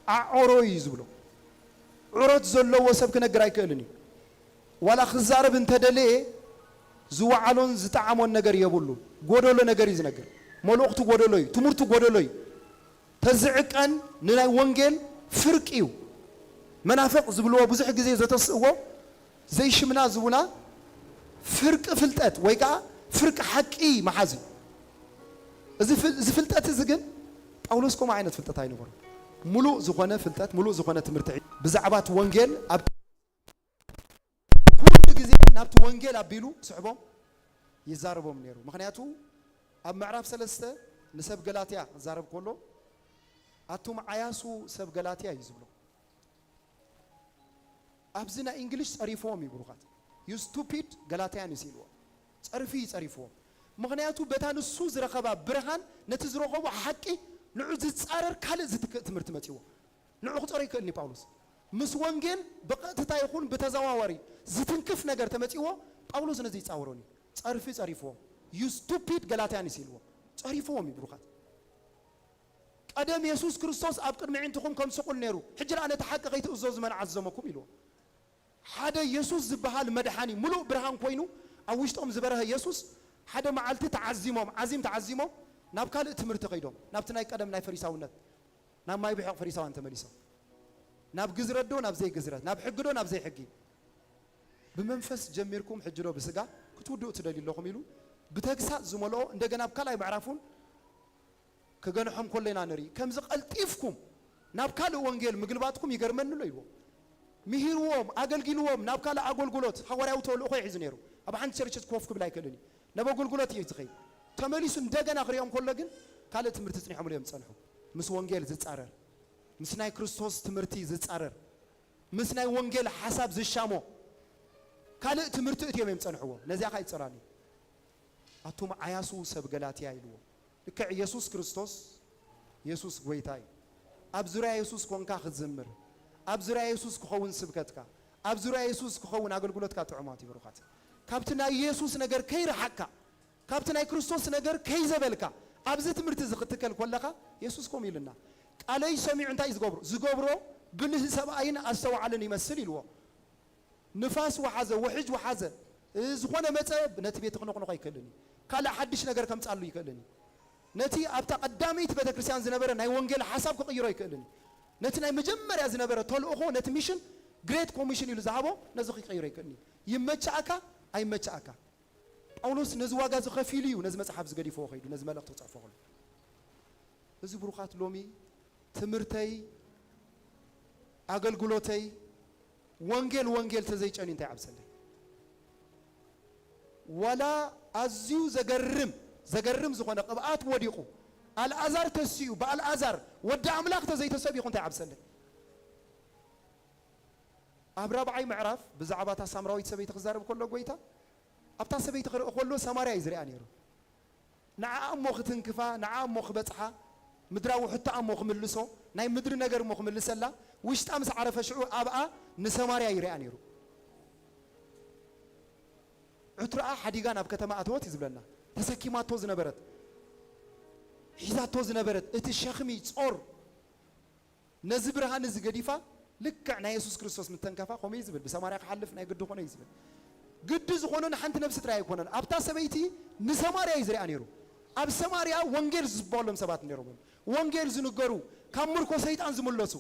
ኣዖሮ እዩ ዝብሎ። ዑረት ዘለዎ ሰብ ክነግር ኣይክእልን እዩ። ዋላ ክዛረብ እንተደለየ ዝወዓሎን ዝጠዓሞን ነገር የብሉን። ጎደሎ ነገር እዩ ዝነግር። መልእኽቱ ጎደሎ እዩ። ትምህርቱ ጎደሎ እዩ። ተዝዕቀን ንናይ ወንጌል ፍርቂ እዩ። መናፍቕ ዝብልዎ ብዙሕ ግዜ ዘተስእዎ ዘይሽምና ዝቡና ፍርቂ ፍልጠት ወይ ከዓ ፍርቂ ሓቂ መሓዝ እዩ። እዚ ፍል-፣ እዚ ፍልጠት እዚ ግን ጳውሎስ ከምኡ ዓይነት ፍልጠት ኣይነበሮን። ሙሉእ ዝኾነ ፍልጠት፣ ሙሉእ ዝኾነ ትምህርቲ ብዛዕባ እቲ ወንጌል ኣብ ኩሉ ግዜ ናብቲ ወንጌል ኣቢሉ ስሕቦም ይዛረቦም ነይሩ። ምኽንያቱ ኣብ ምዕራፍ ሰለስተ ንሰብ ገላትያ ክዛረብ ከሎ ኣቱም ዓያሱ ሰብ ገላትያ እዩ ዝብሎ። ኣብዚ ናይ እንግሊሽ ጸሪፍዎም እዩ ብሩኻት። You stupid Galatians ኢልዎም። ጸርፊ እዩ ጸሪፍዎም። ምኽንያቱ በታ ንሱ ዝረኸባ ብርሃን ነቲ ዝረኸቦ ሓቂ ንዑ ዝጻረር ካልእ ዝትክእ ትምህርቲ መጺዎ። ንዑ ክጸሮ ይክእልኒ ጳውሎስ። ምስ ወንጌል ብቐጥታ ይኹን ብተዘዋዋሪ ዝትንክፍ ነገር ተመጺዎ ጳውሎስ ነዚ ይጻወሮን እዩ። ጸርፊ ጸሪፍዎም። You stupid Galatians ኢልዎም። ጸሪፍዎም እዩ ብሩኻት። ቀደም የሱስ ክርስቶስ ኣብ ቅድሚ ኣዒንትኹም ከም ስቑል ነይሩ፣ ሕጂ ደኣ ነቲ ሓቂ ከይትእዘዙ መን ዓዘመኩም ኢልዎም። ሓደ የሱስ ዝበሃል መድሓኒ ምሉእ ብርሃን ኮይኑ ኣብ ውሽጦም ዝበርሀ የሱስ ሓደ መዓልቲ ተዓዚሞም፣ ዓዚም ተዓዚሞም ናብ ካልእ ትምህርቲ ከይዶም፣ ናብቲ ናይ ቀደም ናይ ፈሪሳውነት፣ ናብ ማይ ብሕቕ ፈሪሳውያን ተመሊሶም። ናብ ግዝረት ዶ ናብ ዘይግዝረት፣ ናብ ሕጊ ዶ ናብ ዘይሕጊ። ብመንፈስ ጀሚርኩም ሕጂ ዶ ብስጋ ክትውድኡ ትደልዩ ኣለኹም ኢሉ ብተግሳጽ ዝመልኦ እንደገና ኣብ ካልኣይ ምዕራፍ እውን ክገንሖም ከሎ ኢና ንርኢ። ከምዚ ቀልጢፍኩም ናብ ካልእ ወንጌል ምግልባጥኩም ይገርመኒ ኣሎ ኢልዎም። ምሂርዎም፣ ኣገልጊልዎም፣ ናብ ካልእ ኣገልግሎት ሃዋርያዊ ተልእኾ እዩ ሒዙ ነይሩ። ኣብ ሓንቲ ቸርች ኮፍ ክብል ኣይክእልን እዩ። ናብ ኣገልግሎት እዩ ዝኸይድ። ተመሊሱ እንደገና ክሪኦም ከሎ ግን ካልእ ትምህርቲ ጽኒሖምሉ እዮም ዝጸንሑ። ምስ ወንጌል ዝጻረር፣ ምስ ናይ ክርስቶስ ትምህርቲ ዝጻረር፣ ምስ ናይ ወንጌል ሓሳብ ዝሻሞ ካልእ ትምህርቲ እትዮም እዮም ዝጸንሕዎ። ነዚኣ ኸኣ ይጸራሉ። ኣቱም ዓያሱ ሰብ ገላትያ ኢልዎ። ልክዕ የሱስ ክርስቶስ፣ የሱስ ጐይታ እዩ። ኣብ ዙርያ የሱስ ኮንካ ክትዝምር፣ ኣብ ዙርያ የሱስ ክኸውን ስብከትካ፣ ኣብ ዙርያ የሱስ ክኸውን ኣገልግሎትካ ጥዑማት እዩ ብሩኻት። ካብቲ ናይ የሱስ ነገር ከይረሓቅካ፣ ካብቲ ናይ ክርስቶስ ነገር ከይዘበልካ፣ ኣብዚ ትምህርቲ እዚ ክትከል ከለኻ የሱስ ከምኡ ኢሉና። ቃለይ ሰሚዑ እንታይ ዝገብሩ? ዝገብሮ ብልህ ሰብኣይን ኣስተውዓልን ይመስል ኢልዎ። ንፋስ ወሓዘ፣ ውሕጅ ወሓዘ፣ እ፣ ዝኾነ መጸ፣ ነቲ ቤት ክነቕንቖ ኣይክእልን እዩ። ካልእ ሓድሽ ነገር ከምጻሉ ኣይክእልን እዩ። ነቲ ኣብታ ቀዳመይቲ ቤተክርስትያን ዝነበረ ናይ ወንጌል ሓሳብ ክቕይሮ ኣይክእልን እዩ። ነቲ ናይ መጀመርያ ዝነበረ ተልእኾ፣ ነቲ ሚሽን፣ ግሬት ኮሚሽን ኢሉ ዝሃቦ፣ ነዚ ክቀይሮ ኣይክእልን እዩ። ይመችኣካ ኣይመችኣካ። ጳውሎስ ነዚ ዋጋ እዚ ከፊሉ እዩ ነዚ መጽሓፍ ዝገዲፍዎ ከይዱ፣ ነዚ መልእኽቲ ክጽሕፎ ከሎ። እዚ ብሩኻት ሎሚ ትምህርተይ፣ ኣገልግሎተይ፣ ወንጌል፣ ወንጌል ተዘይጨንዩ እንታይ ዓብሰለይ? ዋላ ኣዝዩ ዘገርም፣ ዘገርም ዝኾነ ቅብኣት ወዲቑ፣ ኣልኣዛር ተሲኡ፣ ብኣልኣዛር ወዲ ኣምላኽ ተዘይተሰቢኹ እንታይ ዓብሰለይ? ኣብ ራብዓይ ምዕራፍ ብዛዕባ እታ ሳምራዊት ሰበይቲ ክዛረብ ከሎ ጐይታ፣ ኣብታ ሰበይቲ ክርኢ ከሎ ሰማርያ እዩ ዝሪኣ ነይሩ። ንዓኣ እሞ ክትንክፋ፣ ንዓኣ እሞ ክበጽሓ፣ ምድራዊ ሕቶኣ እሞ ክምልሶ፣ ናይ ምድሪ ነገር እሞ ክምልሰላ፣ ውሽጣ ምስ ዓረፈ ሽዑ ኣብኣ ንሰማርያ ይሪኣ ነይሩ። ዕትሮኣ ሓዲጋ ናብ ከተማ ኣተወት እዩ ዝብለና። ተሰኪማቶ ዝነበረት፣ ሒዛቶ ዝነበረት፣ እቲ ሸኽሚ ጾር፣ ነዚ ብርሃን እዚ ገዲፋ፣ ልክዕ ናይ የሱስ ክርስቶስ ምተንከፋ፣ ከምኡ እዩ ዝብል፣ ብሰማርያ ክሓልፍ ናይ ግዲ ኮነ እዩ ዝብል። ግዲ ዝኾኖ ንሓንቲ ነብሲ ጥራይ ኣይኮነን። ኣብታ ሰበይቲ ንሰማርያ እዩ ዝሪኣ ነይሩ። ኣብ ሰማርያ ወንጌል ዝዝበወሎም ሰባት ነይሮም። ወንጌል ዝንገሩ፣ ካብ ምርኮ ሰይጣን ዝምለሱ፣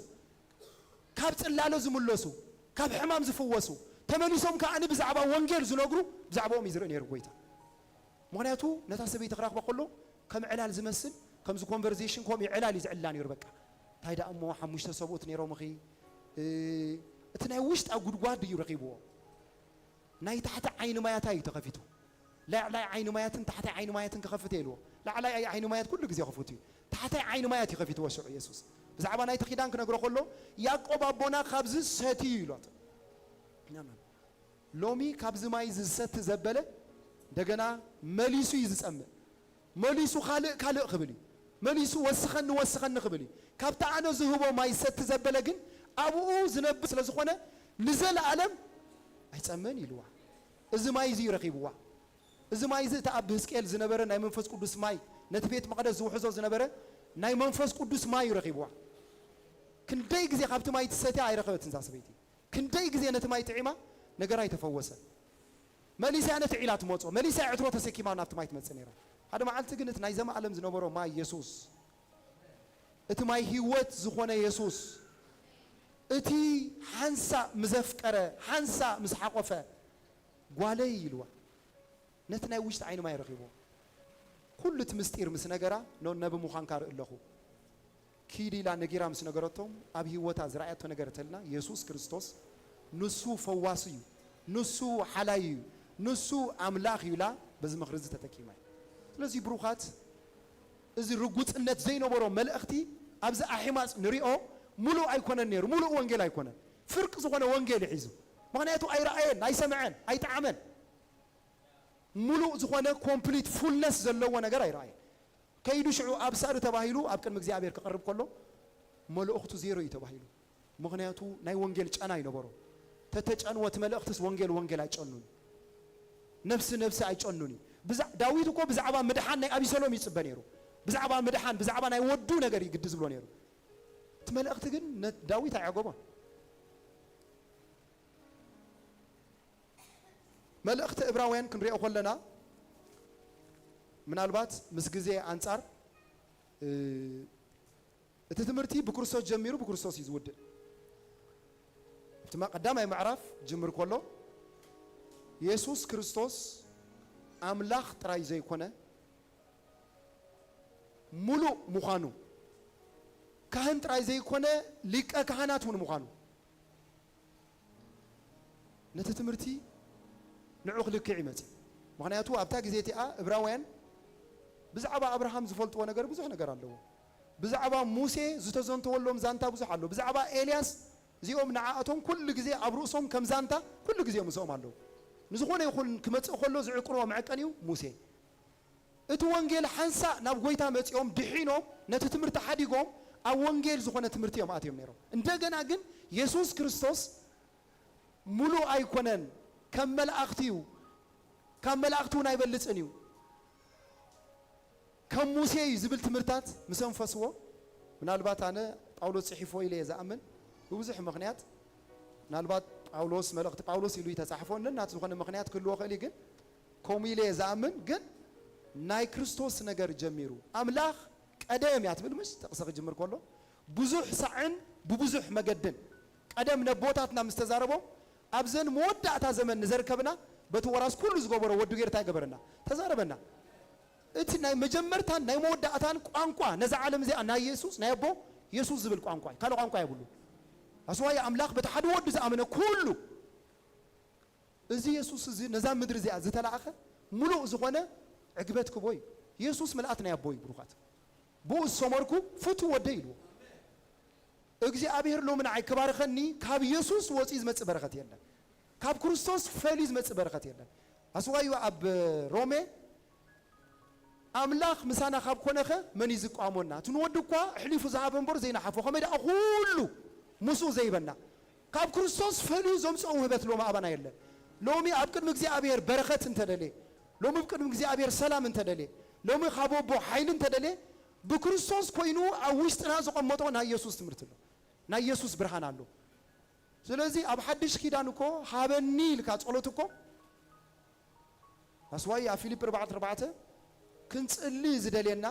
ካብ ጽላሎ ዝምለሱ፣ ካብ ሕማም ዝፍወሱ፣ ተመሊሶም ከኣ ብዛዕባ ወንጌል ዝነግሩ፣ ብዛዕባኦም እዩ ዝርኢ ነይሩ ጐይታ። ምኽንያቱ ነታ ሰበይቲ ክረኽባ ከሎ ከም ዕላል ዝመስል፣ ከምዚ ኮንቨርሴሽን ከምኡ እዩ ዕላል እዩ ዝዕላ ነይሩ። በቃ እንታይ ደኣ እሞ ሓሙሽተ ሰብኡት ነይሮምኺ፣ እ፣ እቲ ናይ ውሽጣ ጉድጓድ እዩ ረኺብዎ። ናይ ታሕቲ ዓይኒ ማያታ እዩ ተኸፊቱ። ላዕላይ ዓይኒ ማያትን ታሕታይ ዓይኒ ማያትን ክኸፍት እየ ኢልዎ። ላዕላይ ዓይኒ ማያት ኩሉ ግዜ ክፉት እዩ። ታሕታይ ዓይኒ ማያት እዩ ከፊትዎ ሽዑ የሱስ። ብዛዕባ ናይቲ ኪዳን ክነግሮ ከሎ፣ ያዕቆብ ኣቦና ካብዚ ሰትዩ ኢሎት። ሎሚ ካብዚ ማይ ዝሰቲ ዘበለ እንደገና መሊሱ እዩ ዝጸምእ። መሊሱ ካልእ ካልእ ክብል እዩ። መሊሱ ወስኸኒ ወስኸኒ ክብል እዩ። ካብቲ ኣነ ዝህቦ ማይ ሰቲ ዘበለ ግን ኣብኡ ዝነብር ስለ ዝኾነ ንዘለኣለም ኣይጸምን ኢልዋ። እዚ ማይ እዚ እዩ ረኺብዋ። እዚ ማይ እዚ እቲ ኣብ ህዝቅኤል ዝነበረ ናይ መንፈስ ቅዱስ ማይ፣ ነቲ ቤት መቕደስ ዝውሕዞ ዝነበረ ናይ መንፈስ ቅዱስ ማይ እዩ ረኺብዋ። ክንደይ ግዜ ካብቲ ማይ ትሰትያ ኣይረኸበትን እዛ ሰበይቲ። ክንደይ ግዜ ነቲ ማይ ጥዒማ ነገራ ኣይተፈወሰ። መሊሳ ነቲ ዒላ ትመጾ፣ መሊሳ ዕትሮ ተሰኪማ ናብቲ ማይ ትመጽእ ነይራ። ሓደ መዓልቲ ግን እቲ ናይ ዘማእለም ዝነበሮ ማይ የሱስ፣ እቲ ማይ ህይወት ዝኾነ የሱስ፣ እቲ ሓንሳእ ምዘፍቀረ፣ ሓንሳእ ምስ ሓቆፈ፣ "ጓለይ" ኢልዋ። ነቲ ናይ ውሽጢ ዓይኒ ማይ ረኺብዎ። ኩሉ እቲ ምስጢር ምስ ነገራ፣ "ኖ ነቢ ምዃንካ ርኢ ኣለኹ። ኪድ" ኢላ ነጊራ ምስ ነገረቶም፣ ኣብ ህይወታ ዝረኣየቶ ነገር እተልና፣ የሱስ ክርስቶስ ንሱ ፈዋሲ እዩ፣ ንሱ ሓላይ እዩ፣ ንሱ ኣምላኽ እዩ ኢላ በዚ ምኽሪ እዚ ተጠቂማ እያ። ስለዚ ብሩኻት፣ እዚ ርጉጽነት ዘይነበሮ መልእኽቲ ኣብዚ ኣሒማጽ ንሪኦ። ሙሉእ ኣይኮነን ነይሩ፣ ሙሉእ ወንጌል ኣይኮነን። ፍርቂ ዝኾነ ወንጌል እዩ ሒዙ። ምኽንያቱ ኣይረኣየን፣ ኣይሰምዐን፣ ኣይጠዓመን። ሙሉእ ዝኾነ ኮምፕሊት ፉልነስ ዘለዎ ነገር ኣይረኣየን። ከይዱ ሽዑ ኣብሳሪ ተባሂሉ ኣብ ቅድሚ እግዚኣብሔር ክቐርብ ከሎ መልእኽቱ ዜሮ እዩ ተባሂሉ። ምኽንያቱ ናይ ወንጌል ጨና ኣይነበሮ። ተተጨንወ እቲ መልእኽትስ ወንጌል ወንጌል ኣይጨኑን። ነፍሲ ነፍሲ ኣይጨኑን እዩ። ብዛ-፣ ዳዊት እኮ ብዛዕባ ምድሓን ናይ ኣቢሰሎም ይጽበ ነይሩ። ብዛዕባ ምድሓን፣ ብዛዕባ ናይ ወዱ ነገር እዩ ግዲ ዝብሎ ነይሩ። እቲ መልእኽቲ ግን ነ-፣ ዳዊት ኣይዓገቦን። መልእኽቲ ዕብራውያን ክንሪኦ ከለና፣ ምናልባት ምስ ግዜ ኣንጻር፣ እ፣ እቲ ትምህርቲ ብክርስቶስ ጀሚሩ ብክርስቶስ እዩ ዝውድእ። እቲ ማ-፣ ቀዳማይ ምዕራፍ ጅምር ከሎ፣ የሱስ ክርስቶስ ኣምላኽ ጥራይ ዘይኮነ፣ ሙሉእ ምዃኑ፣ ካህን ጥራይ ዘይኮነ፣ ሊቀ ካህናት እውን ምዃኑ፣ ነቲ ትምህርቲ ንዑ ክልክዕ ይመጽእ። ምኽንያቱ ኣብታ ግዜ እቲኣ እብራውያን ብዛዕባ ኣብርሃም ዝፈልጥዎ ነገር ብዙሕ ነገር ኣለዎ። ብዛዕባ ሙሴ ዝተዘንተወሎም ዛንታ ብዙሕ ኣሎ። ብዛዕባ ኤልያስ እዚኦም ንዓኣቶም ኩሉ ግዜ ኣብ ርእሶም ከም ዛንታ ኩሉ ግዜ ምስኦም ኣለዉ። ንዝኾነ ይኹን ክመጽእ ከሎ ዝዕቅንዎ መዐቀኒ እዩ ሙሴ። እቲ ወንጌል ሓንሳእ ናብ ጎይታ መጺኦም ድሒኖም ነቲ ትምህርቲ ሓዲጎም ኣብ ወንጌል ዝኾነ ትምህርቲ እዮም ኣትዮም ነይሮም። እንደገና ግን የሱስ ክርስቶስ ሙሉእ ኣይኮነን፣ ከም መላእኽቲ እዩ፣ ካብ መላእኽቲ እውን ኣይበልጽን እዩ፣ ከም ሙሴ እዩ ዝብል ትምህርታት ምስ ኣንፈስዎ፣ ምናልባት ኣነ ጳውሎስ ጽሒፎ ኢለ እየ ዝኣምን። ብብዙሕ ምኽንያት፣ ምናልባት ጳውሎስ፣ መልእኽቲ ጳውሎስ ኢሉ እዩ ተጻሕፎ፣ ነናት ዝኾነ ምኽንያት ክህልዎ ክእል እዩ፣ ግን ከምኡ ኢለ እየ ዝኣምን። ግን ናይ ክርስቶስ ነገር ጀሚሩ፣ ኣምላኽ ቀደም እያ ትብል፣ ምሽ ጥቕሲ ክጅምር ከሎ፣ ብዙሕ ሳዕን ብብዙሕ መገድን ቀደም ነቦታትና ምስ ተዛረቦም፣ ኣብዘን መወዳእታ ዘመን ንዘርከብና፣ በቲ ወራስ ኩሉ ዝገበሮ ወዱ ጌርታ ይገበረና፣ ተዛረበና። እቲ ናይ መጀመርታን ናይ መወዳእታን ቋንቋ ነዛ ዓለም እዚኣ ናይ የሱስ፣ ናይ ኣቦ፣ የሱስ ዝብል ቋንቋ እዩ። ካልእ ቋንቋ የብሉ። ኣስዋይ ኣምላኽ በቲ ሓደ ወዱ ዝኣመነ ኩሉ፣ እዚ የሱስ እዚ ነዛ ምድሪ እዚኣ ዝተላእኸ፣ ሙሉእ ዝኾነ ዕግበት ክቦ እዩ። የሱስ ምልኣት ናይ ኣቦ እዩ፣ ብሩኻት። ብኡ ዝሰመርኩ ፍቱ ወደይ ኢልዎ። እግዚኣብሔር ሎሚ ንዓይ ክባርኸኒ፣ ካብ የሱስ ወፂኡ ዝመጽእ በረኸት የለን። ካብ ክርስቶስ ፈልዩ ዝመጽእ በረኸት የለን። ኣስዋዩ ኣብ ሮሜ፣ ኣምላኽ ምሳና ካብ ኮነኸ መን እዩ ዝቃወሞና? እቲ ንወዱ እኳ ኣሕሊፉ ዝሃበ እምበር ዘይነሓፎ፣ ከመይ ደኣ ኩሉ ምስኡ ዘይበና? ካብ ክርስቶስ ፈልዩ ዘምጽኦ ውህበት ሎሚ ኣባና የለን። ሎሚ ኣብ ቅድሚ እግዚኣብሔር በረኸት እንተደልየ፣ ሎሚ ኣብ ቅድሚ እግዚኣብሔር ሰላም እንተደልየ፣ ሎሚ ካብ ኣቦ ሓይሊ እንተደልየ፣ ብክርስቶስ ኮይኑ ኣብ ውሽጥና ዘቐመጦ ናይ የሱስ ትምህርቲ ኣሎ። ናይ የሱስ ብርሃን ኣሎ። ስለዚ ኣብ ሓድሽ ኪዳን እኮ ሃበኒ ኢልካ ጸሎት እኮ ኣስዋይ ኣብ ፊልጵ ኣርባዕተ ኣርባዕተ ክንጽሊ ዝደልየና፣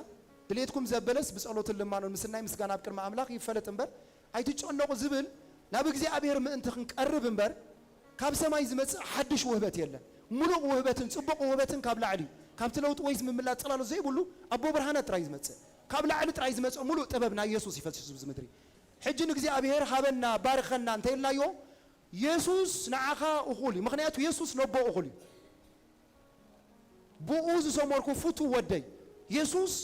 ድሌትኩም ዘበለስ ብጸሎትን ልማኖን ምስናይ ምስጋና ኣብ ቅድሚ ኣምላኽ ይፈለጥ እምበር፣ ኣይትጨነቑ ዝብል፣ ናብ እግዚኣብሔር ምእንቲ ክንቀርብ እምበር፣ ካብ ሰማይ ዝመጽእ ሓድሽ ውህበት የለን። ምሉእ ውህበትን ጽቡቕ ውህበትን ካብ ላዕሊ እዩ። ካብቲ ለውጢ ወይስ ምምላጥ ጽላሎት ዘይብሉ ኣቦ ብርሃናት ጥራይ እዩ ዝመጽእ። ካብ ላዕሊ ጥራይ ዝመጽእ ምሉእ ጥበብ ናይ የሱስ ይፈስስ ኣብዚ ምድሪ። ሕጂ ንእግዚኣብሔር ሃበና፣ ባርኸና እንተኢልናዮ፣ የሱስ ንዓኻ እኹል እዩ። ምኽንያቱ የሱስ ነቦ እኹል እዩ። ብኡ ዝሰመርኩ ፍቱ ወደይ፣ የሱስ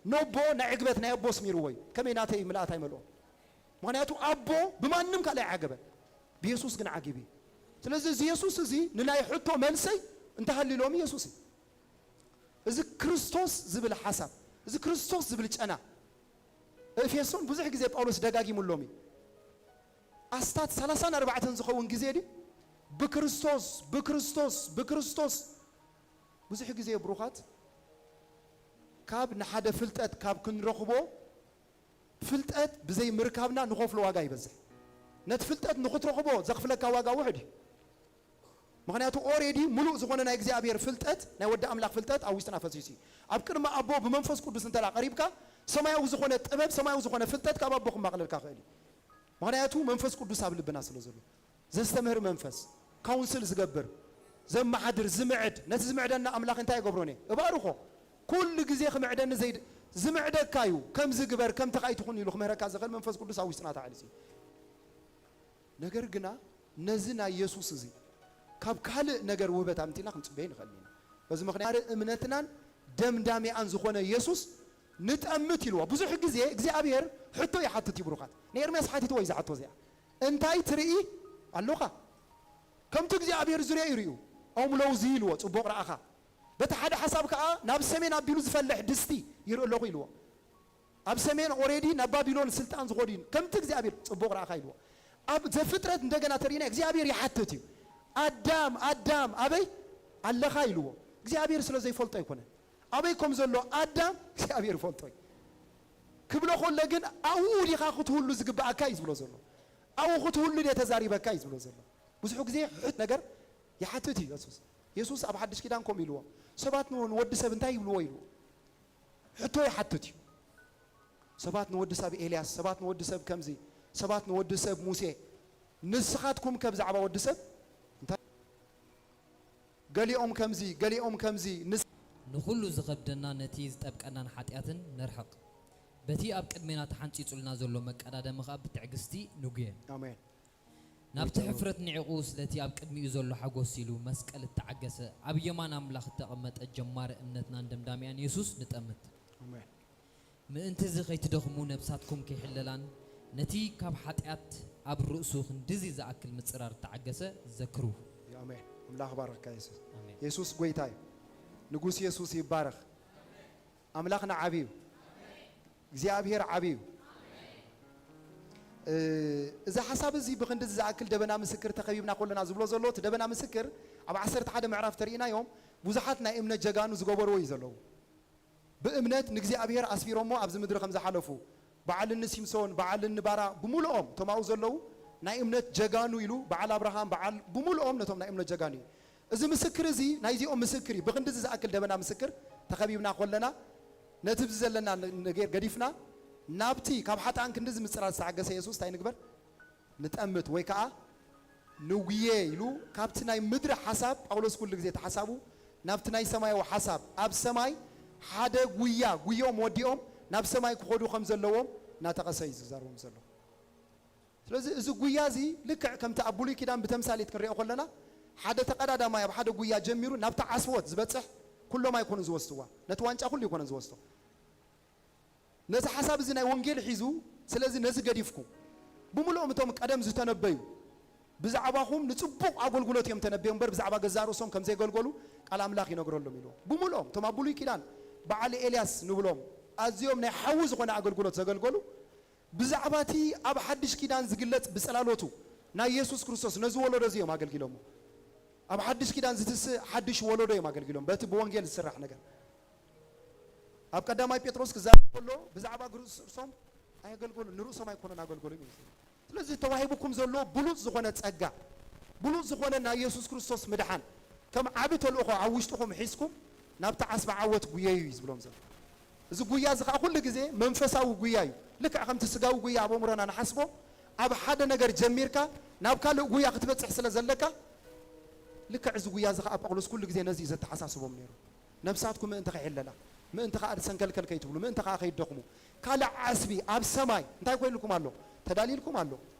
ነቦ ናይ ዕግበት ናይ ኣቦ ስሚርዎ እዩ። ከመይ ናተይ ምልኣት ኣይመልኦ። ምኽንያቱ ኣቦ ብማንም ካልእ ኣይዓገበን፣ ብየሱስ ግን ዓጊቡ እዩ። ስለዚ እዚ የሱስ እዚ ንናይ ሕቶ መልሰይ እንተሃልዩ ሎሚ የሱስ እዩ። እዚ ክርስቶስ ዝብል ሓሳብ፣ እዚ ክርስቶስ ዝብል ጨና፣ ኤፌሶን ብዙሕ ግዜ ጳውሎስ ደጋጊሙሎም እዩ። ኣስታት ሰላሳን ኣርባዕተን ዝኸውን ግዜ ድዩ? ብክርስቶስ፣ ብክርስቶስ፣ ብክርስቶስ። ብዙሕ ግዜ ብሩኻት፣ ካብ ንሓደ ፍልጠት ካብ ክንረኽቦ፣ ፍልጠት ብዘይ ምርካብና ንኸፍሎ ዋጋ ይበዝሕ። ነቲ ፍልጠት ንኽትረኽቦ ዘኽፍለካ ዋጋ ውሑድ እዩ። ምኽንያቱ ኦሬዲ ሙሉእ ዝኾነ ናይ እግዚኣብሔር ፍልጠት፣ ናይ ወዲ ኣምላኽ ፍልጠት ኣብ ውሽጥና ፈሲሱ እዩ። ኣብ ቅድሚ ኣቦ ብመንፈስ ቅዱስ እንተ ደኣ ቀሪብካ፣ ሰማያዊ ዝኾነ ጥበብ፣ ሰማያዊ ዝኾነ ፍልጠት ካብ ኣቦ ክማቕለልካ ይኽእል እዩ። ምኽንያቱ መንፈስ ቅዱስ ኣብ ልብና ስለ ዘሎ። ዘስተምህር መንፈስ፣ ካውንስል ዝገብር፣ ዘመሓድር፣ ዝምዕድ፣ ነቲ ዝምዕደና ኣምላኽ እንታይ ይገብሮን እየ? እባርኾ። ኩሉ ግዜ ክምዕደኒ ዘይድ-፣ ዝምዕደካ እዩ። ከምዚ ግበር፣ ከምቲ ካይትኹን ኢሉ ክምህረካ ዝኽእል መንፈስ ቅዱስ ኣብ ውሽጥና ተዓሊሱ እዩ። ነገር ግና ነዚ ናይ የሱስ እዚ ካብ ካልእ ነገር ውህበት ኣምቲና ክንጽበዮ ንኽእል ኢና። በዚ ምኽንያት እምነትናን ደምዳሚኣን ዝኾነ የሱስ ንጠምት ኢልዎ። ብዙሕ ግዜ እግዚኣብሔር ሕቶ ይሓትት እዩ ብሩኻት። ንኤርምያስ ሓቲትዎ እዩ ዝሓቶ እዚኣ። እንታይ ትርኢ ኣሎኻ? ከምቲ እግዚኣብሔር ዝሪኦ ይርእዩ። ኦም ለውዚ ኢልዎ፣ ጽቡቕ ረኣኻ። በቲ ሓደ ሓሳብ ከኣ ናብ ሰሜን ኣቢሉ ዝፈልሕ ድስቲ ይርኢ ኣለኹ ኢልዎ። ኣብ ሰሜን ኦሬዲ ናብ ባቢሎን ስልጣን ዝኾዱ እዩ። ከምቲ እግዚኣብሔር ጽቡቕ ረኣኻ ኢልዎ። ኣብ ዘፍጥረት እንደገና ተሪእና እግዚኣብሔር ይሓትት እዩ። ኣዳም፣ ኣዳም፣ ኣበይ ኣለኻ ኢልዎ። እግዚኣብሔር ስለ ዘይፈልጦ ኣይኮነን። ኣበይ ከም ዘሎ ኣዳም እግዚኣብሔር ይፈልጦ እዩ። ክብሎ ከሎ ግን ኣብኡ ዲኻ ክትህሉ ዝግብኣካ እዩ ዝብሎ ዘሎ። ኣብኡ ክትህሉ ድየ ተዛሪበካ እዩ ዝብሎ ዘሎ። ብዙሕ ግዜ ሕት ነገር ይሓትት እዩ የሱስ። የሱስ ኣብ ሓድሽ ኪዳን ከምኡ ኢልዎ። ሰባት ን-፣ ንወዲ ሰብ እንታይ ይብልዎ ኢልዎ። ሕቶ ይሓትት እዩ። ሰባት ንወዲ ሰብ ኤልያስ፣ ሰባት ንወዲ ሰብ ከምዚ፣ ሰባት ንወዲ ሰብ ሙሴ። ንስኻትኩም ከ ብዛዕባ ወዲ ሰብ እንታይ? ገሊኦም ከምዚ፣ ገሊኦም ከምዚ። ንስ- ንኹሉ ዝኸብደና ነቲ ዝጠብቀናን ሓጢኣትን ነርሕቕ። በቲ ኣብ ቅድሜና ተሓንጺጹልና ዘሎ መቀዳደሚ ኸኣ ብትዕግስቲ ንጉየ። ኣሜን። ናብቲ ጎይታ ሆይ። ሕፍረት ንዒቑ ስለቲ ኣብ ቅድሚኡ ዘሎ ሓጎስ ኢሉ መስቀል እተዓገሰ፣ ኣብ የማን ኣምላኽ እተቐመጠ ጀማሪ እምነትናን ደምዳሚኣን የሱስ ንጠምት። ኣሜን። ምእንቲ እዚ ኸይትደኽሙ ነብሳትኩም ከይሕለላን ነቲ ካብ ሓጢኣት ኣብ ርእሱ ክንድዚ ዝኣክል ምጽራር እተዓገሰ ዘክሩ። ኣሜን። ኣምላኽ ባረካ የሱስ። ኣሜን። የሱስ ጎይታ እዩ። ንጉስ የሱስ ይባረኽ። ኣምላኽና ዓቢ እዩ። እግዚኣብሔር ዓቢ እዩ። እ፣ እዚ ሓሳብ እዚ ብኽንዲ ዝኣክል ደበና ምስክር ተኸቢብና ከለና ዝብሎ ዘሎ፣ እቲ ደበና ምስክር ኣብ ዓሰርተ ሓደ ምዕራፍ ተሪኢናዮም ብዙሓት ናይ እምነት ጀጋኑ ዝገበርዎ እዩ ዘለዉ። ብእምነት ንእግዚኣብሔር ኣስፊሮሞ ኣብዚ ምድሪ ከም ዝሓለፉ፣ በዓል እኒ ሲምሶን፣ በዓል እኒ ባራ፣ ብምልኦም እቶም ኣብኡ ዘለዉ ናይ እምነት ጀጋኑ ኢሉ፣ በዓል ኣብርሃም፣ በዓል ብምልኦም ነቶም ናይ እምነት ጀጋኑ እዩ። እዚ ምስክር እዚ ናይዚኦም ምስክር እዩ። ብኽንዲ እዚ ዝኣክል ደበና ምስክር ተኸቢብና ከለና፣ ነቲ ኣብዚ ዘለና ነ-፣ ነገር ገዲፍና፣ ናብቲ ካብ ሓጥኣን ክንዲ እዚ ምጽራር ዝተዓገሰ የሱስ እንታይ ንግበር? ንጠምት ወይ ከኣ ንጉየ ኢሉ ካብቲ ናይ ምድሪ ሓሳብ፣ ጳውሎስ ኩሉ ግዜ እቲ ሓሳቡ ናብቲ ናይ ሰማያዊ ሓሳብ፣ ኣብ ሰማይ ሓደ ጉያ ጉዮም ወዲኦም ናብ ሰማይ ክኸዱ ከም ዘለዎም እናጠቐሰ እዩ ዝዛረቦም ዘሎ። ስለዚ እዚ ጉያ እዚ ልክዕ ከምቲ ኣብ ብሉይ ኪዳን ብተምሳሌት ክንሪኦ ከለና ሓደ ተቐዳዳማይ ኣብ ሓደ ጉያ ጀሚሩ ናብቲ ዓስቦት ዝበጽሕ ኩሎም ኣይኮኑን ዝወስድዋ። ነቲ ዋንጫ ኩሉ ኣይኮነን ዝወስዶ። ነዚ ሓሳብ እዚ ናይ ወንጌል ሒዙ፣ ስለዚ ነዚ ገዲፍኩም፣ ብምልኦም እቶም ቀደም ዝተነበዩ ብዛዕባኹም ንጽቡቕ ኣገልግሎት እዮም ተነብዮም እምበር፣ ብዛዕባ ገዛእ ርእሶም ከም ዘየገልገሉ ቃል ኣምላኽ ይነግረሎም ኢልዎ። ብምልኦም እቶም ኣብ ብሉይ ኪዳን በዓል ኤልያስ ንብሎም ኣዝዮም ናይ ሓዊ ዝኾነ ኣገልግሎት ዘገልገሉ፣ ብዛዕባ እቲ ኣብ ሓድሽ ኪዳን ዝግለጽ ብጽላሎቱ ናይ የሱስ ክርስቶስ ነዚ ወለዶ እዚ እዮም ኣገልጊሎሞ። ኣብ ሓድሽ ኪዳን ዝትስእ ሓድሽ ወለዶ እዮም ኣገልጊሎም፣ በቲ ብወንጌል ዝስራሕ ነገር። ኣብ ቀዳማይ ጴጥሮስ ክዛረብ ከሎ ብዛዕባ ርእሶም ኣየገልገሉን፣ ንርእሶም ኣይኮነን ኣገልገሉ እዩ። ስለዚ ተዋሂቡኩም ዘሎ ብሉጽ ዝኾነ ጸጋ፣ ብሉጽ ዝኾነ ናይ የሱስ ክርስቶስ ምድሓን ከም ዓቢ ተልእኾ ኣብ ውሽጥኹም ሒዝኩም ናብቲ ዓስቢ ዓወት ጉየዩ እዩ ዝብሎም ዘሎ። እዚ ጉያ እዚ ኸኣ ኩሉ ግዜ መንፈሳዊ ጉያ እዩ። ልክዕ ከምቲ ስጋዊ ጉያ ኣብ ኣእምሮና ንሓስቦ፣ ኣብ ሓደ ነገር ጀሚርካ ናብ ካልእ ጉያ ክትበጽሕ ስለ ዘለካ፣ ልክዕ እዚ ጉያ እዚ ኸኣ ጳውሎስ ኩሉ ግዜ ነዚ እዩ ዘተሓሳስቦም ነይሩ። ነብሳትኩም ምእንቲ ከይሕለላ፣ ምእንቲ ኸኣ ሰንከልከል ከይትብሉ፣ ምእንቲ ኸኣ ከይትደኽሙ፣ ካልእ ዓስቢ ኣብ ሰማይ እንታይ ኮይልኩም ኣሎ? ተዳልይልኩም ኣሎ።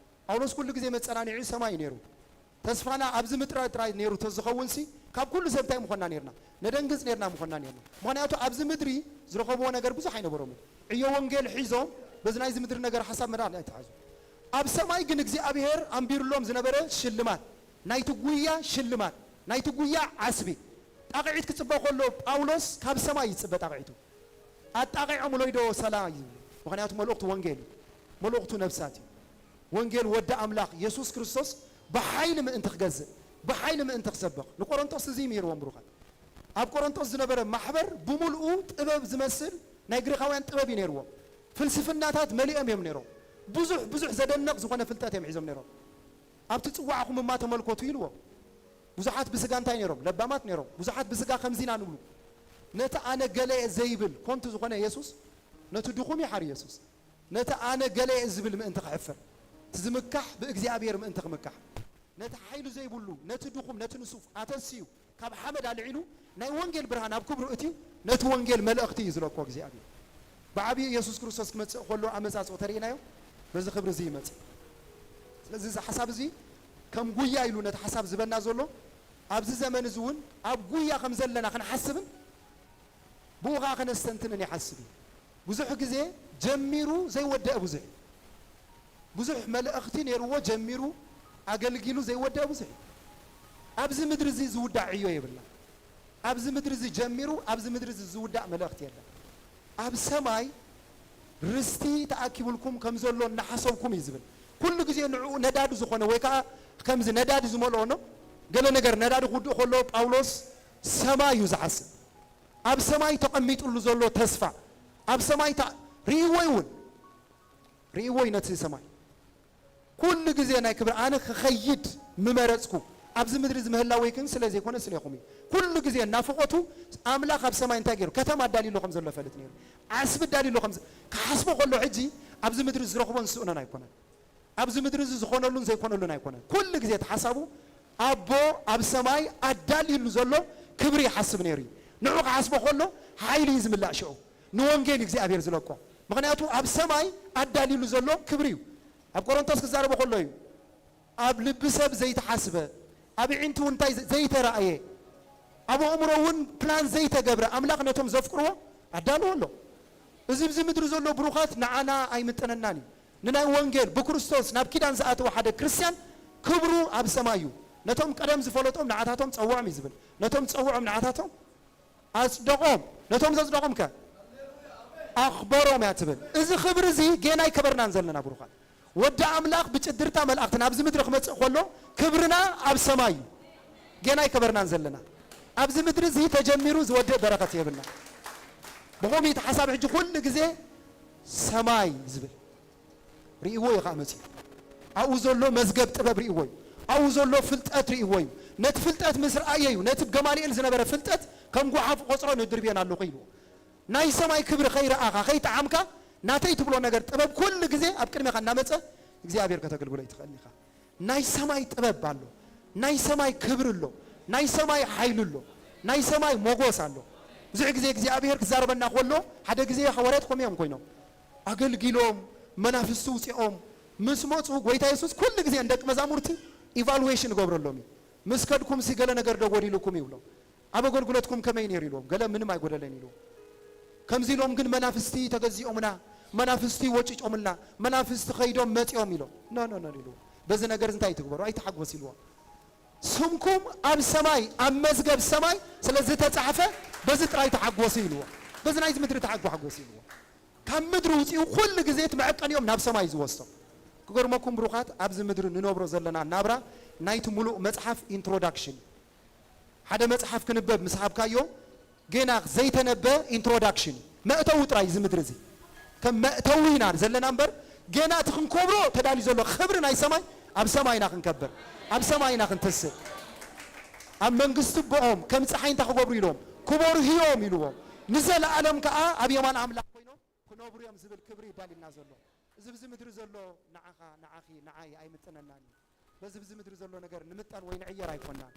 ጳውሎስ ኩሉ ግዜ መጸናንዒኡ ሰማይ እዩ ነይሩ። ተስፋና ኣብዚ ምድሪ ጥራይ ነይሩ ተዝኸውንሲ፣ ካብ ኩሉ ሰብ እንታይ ምኾንና ነይርና? ነደንግጽ ነይርና ምኾንና ነይርና። ምኽንያቱ ኣብዚ ምድሪ ዝረኸብዎ ነገር ብዙሕ ኣይነበሮምን። ዕዮ ወንጌል ሒዞም በዚ ናይዚ ምድሪ ነገር ሓሳብ መዳን ኣይተሓዙ። ኣብ ሰማይ ግን እግዚኣብሔር ኣንቢርሎም ዝነበረ ሽልማት፣ ናይቲ ጉያ ሽልማት፣ ናይቲ ጉያ ዓስቢ፣ እቲ ጣቕዒት ክጽበ ከሎ ጳውሎስ ካብ ሰማይ ይጽበ ጣቕዒቱ። ኣጣቒዖም ሎይዶ ሰላ እዩ። ምኽንያቱ መልእኽቱ ወንጌል እዩ። መልእኽቱ ነፍሳት እዩ። ወንጌል ወዲ ኣምላኽ የሱስ ክርስቶስ ብሓይሊ ምእንቲ ክገዝእ፣ ብሓይሊ ምእንቲ ክሰብኽ። ንቆሮንቶስ እዚ እዩ ምሂርዎም ብሩኻት። ኣብ ቆሮንቶስ ዝነበረ ማሕበር ብምልኡ ጥበብ ዝመስል ናይ ግሪኻውያን ጥበብ እዩ ነይርዎም። ፍልስፍናታት መሊኦም እዮም ነይሮም። ብዙሕ፣ ብዙሕ ዘደንቕ ዝኾነ ፍልጠት እዮም ሒዞም ነይሮም። ኣብቲ ጽዋዕኹም እማ ተመልከቱ ኢልዎም። ብዙሓት ብስጋ እንታይ ነይሮም? ለባማት ነይሮም። ብዙሓት ብስጋ ከምዚና ንብሉ። ነቲ ኣነ ገለ እየ ዘይብል ኮንቱ ዝኾነ የሱስ፣ ነቲ ድኹም ይሓር የሱስ። ነቲ ኣነ ገለ እየ ዝብል ምእንቲ ክሕፍር፣ እቲ ዝምካሕ ብእግዚኣብሔር ምእንቲ ክምካሕ፣ ነቲ ሓይሉ ዘይብሉ፣ ነቲ ድኹም፣ ነቲ ንሱፍ ኣተስዩ፣ ካብ ሓመድ ኣልዒሉ ናይ ወንጌል ብርሃን ኣብ ክብሩ እትዩ፣ ነቲ ወንጌል መልእኽቲ እዩ ዝለቆ እግዚኣብሔር። ብዓብዩ የሱስ ክርስቶስ ክመጽእ ከሎ ኣመጻጽኦ ተርእናዮ፣ በዚ ክብሪ እዚ ይመጽእ። ስለዚ እዚ ሓሳብ እዚ ከም ጉያ ኢሉ ነቲ ሓሳብ ዝበና ዘሎ፣ ኣብዚ ዘመን እዚ እውን ኣብ ጉያ ከም ዘለና ክንሓስብን ብኡ ኸዓ ከነስተንትንን ይሓስብ እዩ። ብዙሕ ግዜ ጀሚሩ ዘይወደአ ብዙሕ እዩ። ብዙሕ መልእኽቲ ነይርዎ ጀሚሩ ኣገልጊሉ ዘይወደአ ብዙሕ እዩ። ኣብዚ ምድሪ እዚ ዝውዳእ ዕዮ የብልና። ኣብዚ ምድሪ እዚ ጀሚሩ ኣብዚ ምድሪ እዚ ዝውዳእ መልእኽቲ የለን። ኣብ ሰማይ ርስቲ ተኣኪቡልኩም ከም ዘሎ እናሓሰብኩም እዩ ዝብል። ኩሉ ግዜ ንዕኡ ነዳዲ ዝኾነ ወይ ከዓ ከምዚ ነዳዲ ዝመልኦ ነው። ገለ ነገር ነዳዲ ክውድእ ከሎ ጳውሎስ ሰማይ እዩ ዝሓስብ። ኣብ ሰማይ ተቐሚጥሉ ዘሎ ተስፋ፣ ኣብ ሰማይ ተ-፣ ርእይዎ እውን፣ ርእይዎ እዩ ነቲ ሰማይ። ኩሉ ግዜ ናይ ክብሪ ኣነ ክኸይድ ምመረጽኩ፣ ኣብዚ ምድሪ እዚ ምህላወይ ግን ስለ ዘይኮነ ስለ ኢኹም እዩ። ኩሉ ግዜ ናፍቖቱ ኣምላኽ ኣብ ሰማይ እንታይ ገይሩ? ከተማ ኣዳልዩሉ ከም ዘሎ ፈልጥ ነይሩ። ዓስቢ ኣዳልዩሉ ከም ዘ-፣ ክሓስቦ ከሎ ሕጂ ኣብዚ ምድሪ ዝረኽቦን ዝስእኖን ኣይኮነን። ኣብዚ ምድሪ እዚ ዝኾነሉን ዘይኮነሉን ኣይኮነን። ኩሉ ግዜ እቲ ሓሳቡ ኣቦ ኣብ ሰማይ ኣዳልዩሉ ዘሎ ክብሪ ይሓስብ ነይሩ እዩ። ንዑ ክሓስቦ ከሎ ሓይሊ እዩ ዝምላእ ሽዑ። ንወንጌል እዩ እግዚኣብሔር ዝለቆ። ምኽንያቱ ኣብ ሰማይ ኣዳልዩሉ ዘሎ ክብሪ እዩ። ኣብ ቆሮንቶስ ክዛረቦ ከሎ እዩ። ኣብ ልቢ ሰብ ዘይተሓስበ፣ ኣብ ኣዒንቱ እንታይ ዘ-፣ ዘይተራእየ፣ ኣብ ኣእምሮ እውን ፕላን ዘይተገብረ ኣምላኽ ነቶም ዘፍቅርዎ ኣዳልዎ ኣሎ። እዚ ኣብዚ ምድሪ ዘሎ ብሩኻት ንዓና ኣይምጥነናን እዩ። ንናይ ወንጌል ብክርስቶስ ናብ ኪዳን ዝኣተወ ሓደ ክርስትያን ክብሩ ኣብ ሰማይ እዩ። ነቶም ቀደም ዝፈለጦም ንዓታቶም ጸውዖም እዩ ዝብል። ነቶም ጸውዖም ንዓታቶም ኣጽደቖም። ነቶም ዘጽደቖም ከ ኣኽበሮም እያ ትብል። እዚ ክብሪ እዚ ጌና ኣይከበርናን ዘለና ብሩኻት። ወዲ ኣምላኽ ብጭድርታ መላእኽቲ ናብዚ ምድሪ ክመጽእ ከሎ ክብርና ኣብ ሰማይ እዩ። ጌና ኣይከበርናን ዘለና። ኣብዚ ምድሪ እዚ ተጀሚሩ ዝወድእ በረኸት የብልና። ብኸምኡ እቲ ሓሳብ ሕጂ ኩሉ ግዜ ሰማይ ዝብል ርእይዎ እዩ ኸዓ መጺኡ። ኣብኡ ዘሎ መዝገብ ጥበብ ርእይዎ እዩ። ኣብኡ ዘሎ ፍልጠት ርእይዎ እዩ። ነቲ ፍልጠት ምስ ረኣየ እዩ፣ ነቲ ገማልኤል ዝነበረ ፍልጠት ከም ጓሓፍ ቆጽሮ ንድርብዮን ኣለኹ ኢልዎ። ናይ ሰማይ ክብሪ ከይረኣኻ፣ ከይጠዓምካ፣ ናተይ ትብሎ ነገር ጥበብ ኩሉ ግዜ ኣብ ቅድሜኻ እናመጸ እግዚኣብሔር ከተገልግሎ ኣይትኽእልን ኢኻ። ናይ ሰማይ ጥበብ ኣሎ፣ ናይ ሰማይ ክብሪ ኣሎ፣ ናይ ሰማይ ሓይሊ ኣሎ፣ ናይ ሰማይ ሞጎስ ኣሎ። ብዙሕ ግዜ እግዚኣብሔር ክዛረበና ከሎ፣ ሓደ ግዜ ሃዋርያት ከምኡ እዮም ኮይኖም። ኣገልጊሎም፣ መናፍስቲ ውፂኦም ምስ መፁ፣ ጎይታ የሱስ ኩሉ ግዜ ንደቂ መዛሙርቲ ኢቫሉዌሽን ይገብረሎም እዩ። ምስ ከድኩም ሲ ገለ ነገር ዶ ጎዲሉኩም ይብሎም። ኣብ ኣገልግሎትኩም ከመይ ነይሩ ኢልዎም። ገለ ምንም ኣይጎደለን ኢልዎም። ከምዚ ኢሎም ግን መናፍስቲ ተገዚኦምና፣ መናፍስቲ ወጭጮምልና፣ መናፍስቲ ከይዶም መፂኦም ኢሎም። ኖ፣ ኖ፣ ኖ ኢልዎም። በዚ ነገር እንታይ ትግበሩ? ኣይተሓጎስ ኢልዎም። ስምኩም ኣብ ሰማይ፣ ኣብ መዝገብ ሰማይ ስለ ዝተጻሕፈ በዚ ጥራይ ተሓጎሱ ኢልዎም። በዚ ናይዚ ምድሪ ተሓጎ-፣ ሓጎሱ ኢልዎም። ካብ ምድሪ ውፂኡ ኩሉ ግዜ እቲ መዐቀኒኦም ናብ ሰማይ ዝወስዶም። ክገርመኩም ብሩኻት፣ ኣብዚ ምድሪ ንነብሮ ዘለና ናብራ ናይቲ ሙሉእ መጽሓፍ ኢንትሮዳክሽን። ሓደ መጽሓፍ ክንበብ ምስ ሃብካዮ፣ ጌና ዘይተነበ ኢንትሮዳክሽን እዩ። መእተዊ ጥራይ እዚ ምድሪ እዚ። ከም መእተዊ ኢና ዘለና እምበር፣ ጌና እቲ ክንከብሮ ተዳልዩ ዘሎ ክብሪ ናይ ሰማይ፣ ኣብ ሰማይ ኢና ክንከብር። ኣብ ሰማይ ኢና ክንትስእ። ኣብ መንግስቲ ኣቦኦም ከም ጸሓይ እንታይ ክገብሩ ኢሎም? ክበርሁ እዮም ኢልዎም። ንዘለኣለም ከኣ ኣብ የማን ኣምላኽ ኮይኖም ክነብሩ እዮም ዝብል ክብሪ ይዳልዩልና ዘሎ። እዚ ብዚ ምድሪ ዘሎ ንዓኻ፣ ንዓኺ፣ ንዓይ ኣይምጥነናን እዩ። በዚ ብዚ ምድሪ ዘሎ ነገር ንምጠን ወይ ንዕየር ኣይኮናን።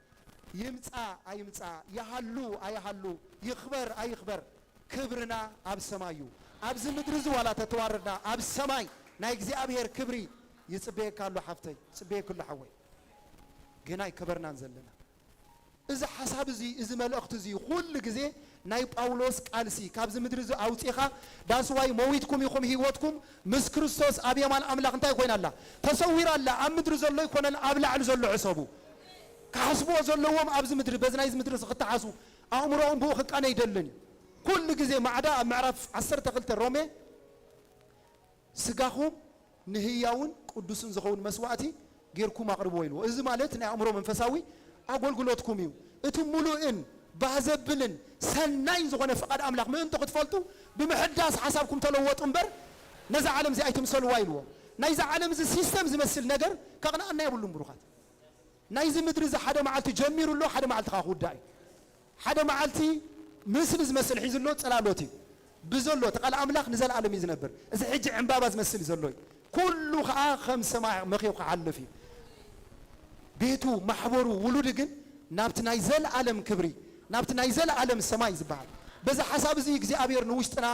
ይምጻ ኣይምጻ፣ ይሃሉ ኣይሃሉ፣ ይኽበር ኣይኽበር፣ ክብርና ኣብ ሰማይ እዩ። ኣብዚ ምድሪ እዚ ዋላ ተተዋረድና፣ ኣብ ሰማይ ናይ እግዚኣብሔር ክብሪ ይጽበየካ ኣሎ ሓፍተይ፣ ይጽበየኪ ኣሎ ሓወይ። ግን ኣይከበርናን ዘለና። እዚ ሓሳብ እዚ፣ እዚ መልእኽቲ እዚ ኩሉ ግዜ ናይ ጳውሎስ ቃልሲ ካብዚ ምድሪ እዚ ኣውጺኻ፣ ዳስዋይ መዊትኩም ኢኹም፣ ህይወትኩም ምስ ክርስቶስ ኣብ የማን ኣምላኽ እንታይ ኮይና ኣላ? ተሰዊራ ኣላ። ኣብ ምድሪ ዘሎ ኣይኮነን፣ ኣብ ላዕሊ ዘሎ ሕሰቡ። ክሓስብዎ ዘለዎም ኣብዚ ምድሪ፣ በዚ ናይዚ ምድሪ እዚ ክተሓሱ፣ ኣእምሮኦም ብኡ ክቃነ ኣይደልን እዩ። ኩሉ ግዜ ማዕዳ ኣብ ምዕራፍ ዓሰርተ ክልተ ሮሜ፣ "ስጋኹም ንህያውን ቅዱስን ዝኸውን መስዋእቲ ጌርኩም ኣቕርብዎ" ኢልዎ። እዚ ማለት ናይ ኣእምሮ መንፈሳዊ ኣገልግሎትኩም እዩ። እቲ ሙሉእን ባህ ዘብልን ሰናይን ዝኾነ ፍቓድ ኣምላኽ ምእንቶ ክትፈልጡ ብምሕዳስ ሓሳብኩም ተለወጡ እምበር ነዛ ዓለም እዚኣ ኣይትምሰልዋ ኢልዎ። ናይዛ ዓለም እዚ ሲስተም ዝመስል ነገር ከቕንኣና የብሉን ብሩኻት። ናይዚ ምድሪ እዚ ሓደ መዓልቲ ጀሚሩ ኣሎ፣ ሓደ መዓልቲ ከዓ ክውዳእ እዩ። ሓደ መዓልቲ ምስሊ ዝመስል ሒዙ ኣሎ፣ ጽላሎት እዩ። ብዘሎ እቲ ቃል ኣምላኽ ንዘለኣለም እዩ ዝነብር። እዚ ሕጂ ዕምባባ ዝመስል እዩ ዘሎ እዩ። ኩሉ ከዓ ከም ሰማይ መኺው ክሓልፍ እዩ። ቤቱ፣ ማሕበሩ፣ ውሉድ ግን ናብቲ ናይ ዘለኣለም ክብሪ፣ ናብቲ ናይ ዘለኣለም ሰማይ ዝበሃል። በዚ ሓሳብ እዚ እግዚኣብሔር ንውሽጥና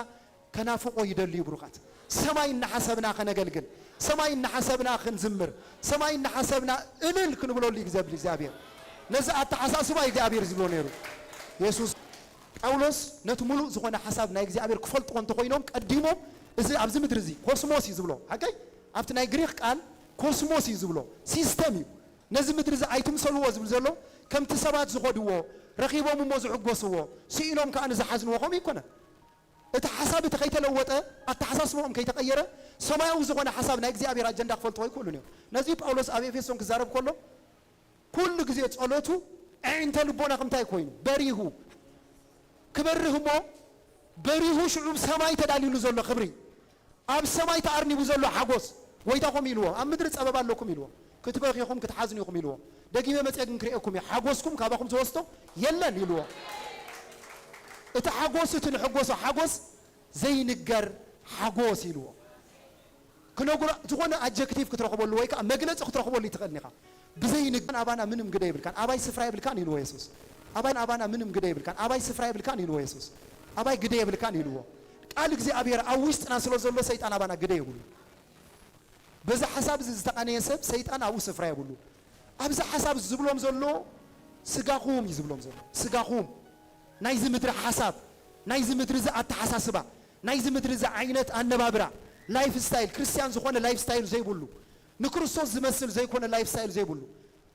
ከናፍቆ ይደሊ እዩ ብሩኻት። ሰማይ እናሓሰብና ከነገልግል፣ ሰማይ እናሓሰብና ክንዝምር፣ ሰማይ እናሓሰብና እልል ክንብለሉ እዩ ዘብል እግዚኣብሔር። ነዚ ኣተሓሳስባ እዩ እግዚኣብሔር ዝብሎ ነይሩ። የሱስ፣ ጳውሎስ ነቲ ሙሉእ ዝኾነ ሓሳብ ናይ እግዚኣብሔር ክፈልጥዎ እንተኾይኖም ቀዲሞም፣ እዚ ኣብዚ ምድሪ እዚ ኮስሞስ እዩ ዝብሎ። ሓቀይ? ኣብቲ ናይ ግሪኽ ቃል ኮስሞስ እዩ ዝብሎ፣ ሲስተም እዩ። ነዚ ምድሪ እዚ ኣይትምሰልዎ ዝብል ዘሎ፣ ከምቲ ሰባት ዝኸድዎ፣ ረኺቦም እሞ ዝሕጎስዎ፣ ስኢኖም ከኣ ንዝሓዝንዎ ከምኡ ይኮነ። እቲ ሓሳብ እቲ ከይተለወጠ፣ ኣተሓሳስባኦም ከይተቐየረ፣ ሰማያዊ ዝኾነ ሓሳብ ናይ እግዚኣብሔር ኣጀንዳ ክፈልጥዎ ኣይክእሉን እዮም። ነዚ ጳውሎስ ኣብ ኤፌሶን ክዛረብ ከሎ፣ ኩሉ ግዜ ጸሎቱ ኣዒንተ ልቦና ክምታይ ኮይኑ በሪሁ፣ ክበርህ እሞ በሪሁ ሽዑ ሰማይ ተዳልዩሉ ዘሎ ክብሪ፣ ኣብ ሰማይ ተኣርኒቡ ዘሎ ሓጎስ፣ ጎይታ ከምኡ ኢልዎ፣ "ኣብ ምድሪ ጸበባ ኣለኩም" ኢልዎ። "ክትበኽዩ ኢኹም፣ ክትሓዝኑ ኢኹም" ኢልዎ። "ደጊመ መጽየ ግን ክርእየኩም እየ፣ ሓጎስኩም ካባኹም ዝወስዶ የለን" ኢልዎ። እቲ ሓጎስ፣ እቲ ንሕጎሶ ሓጎስ ዘይንገር ሓጎስ ኢልዎ። ክነግሮ ዝኾነ ኣጀክቲቭ ክትረኽበሉ ወይ ከዓ መግለጺ ክትረኽበሉ ይትኽእል ኢኻ። ብዘይንገር ኣባና ምንም ግደ የብልካን፣ ኣባይ ስፍራ የብልካን ኢልዎ የሱስ። ኣባይ ኣባና ምንም ግደ የብልካን፣ ኣባይ ስፍራ የብልካን ኢልዎ የሱስ። ኣባይ ግደ የብልካን ኢልዎ። ቃል እግዚኣብሔር ኣብ ውሽጥና ስለ ዘሎ ሰይጣን ኣባና ግደ የብሉ። በዚ ሓሳብ እዚ ዝተቓነየ ሰብ ሰይጣን ኣብኡ ስፍራ የብሉ። ኣብዚ ሓሳብ እዚ ዝብሎም ዘሎ ስጋኹም እዩ ዝብሎም ዘሎ። ስጋኹም ናይዚ ምድሪ ሓሳብ፣ ናይዚ ምድሪ እዚ ኣተሓሳስባ፣ ናይዚ ምድሪ እዚ ዓይነት ኣነባብራ፣ ላይፍ ስታይል፣ ክርስቲያን ዝኾነ ላይፍ ስታይል ዘይብሉ፣ ንክርስቶስ ዝመስል ዘይኮነ ላይፍ ስታይል ዘይብሉ።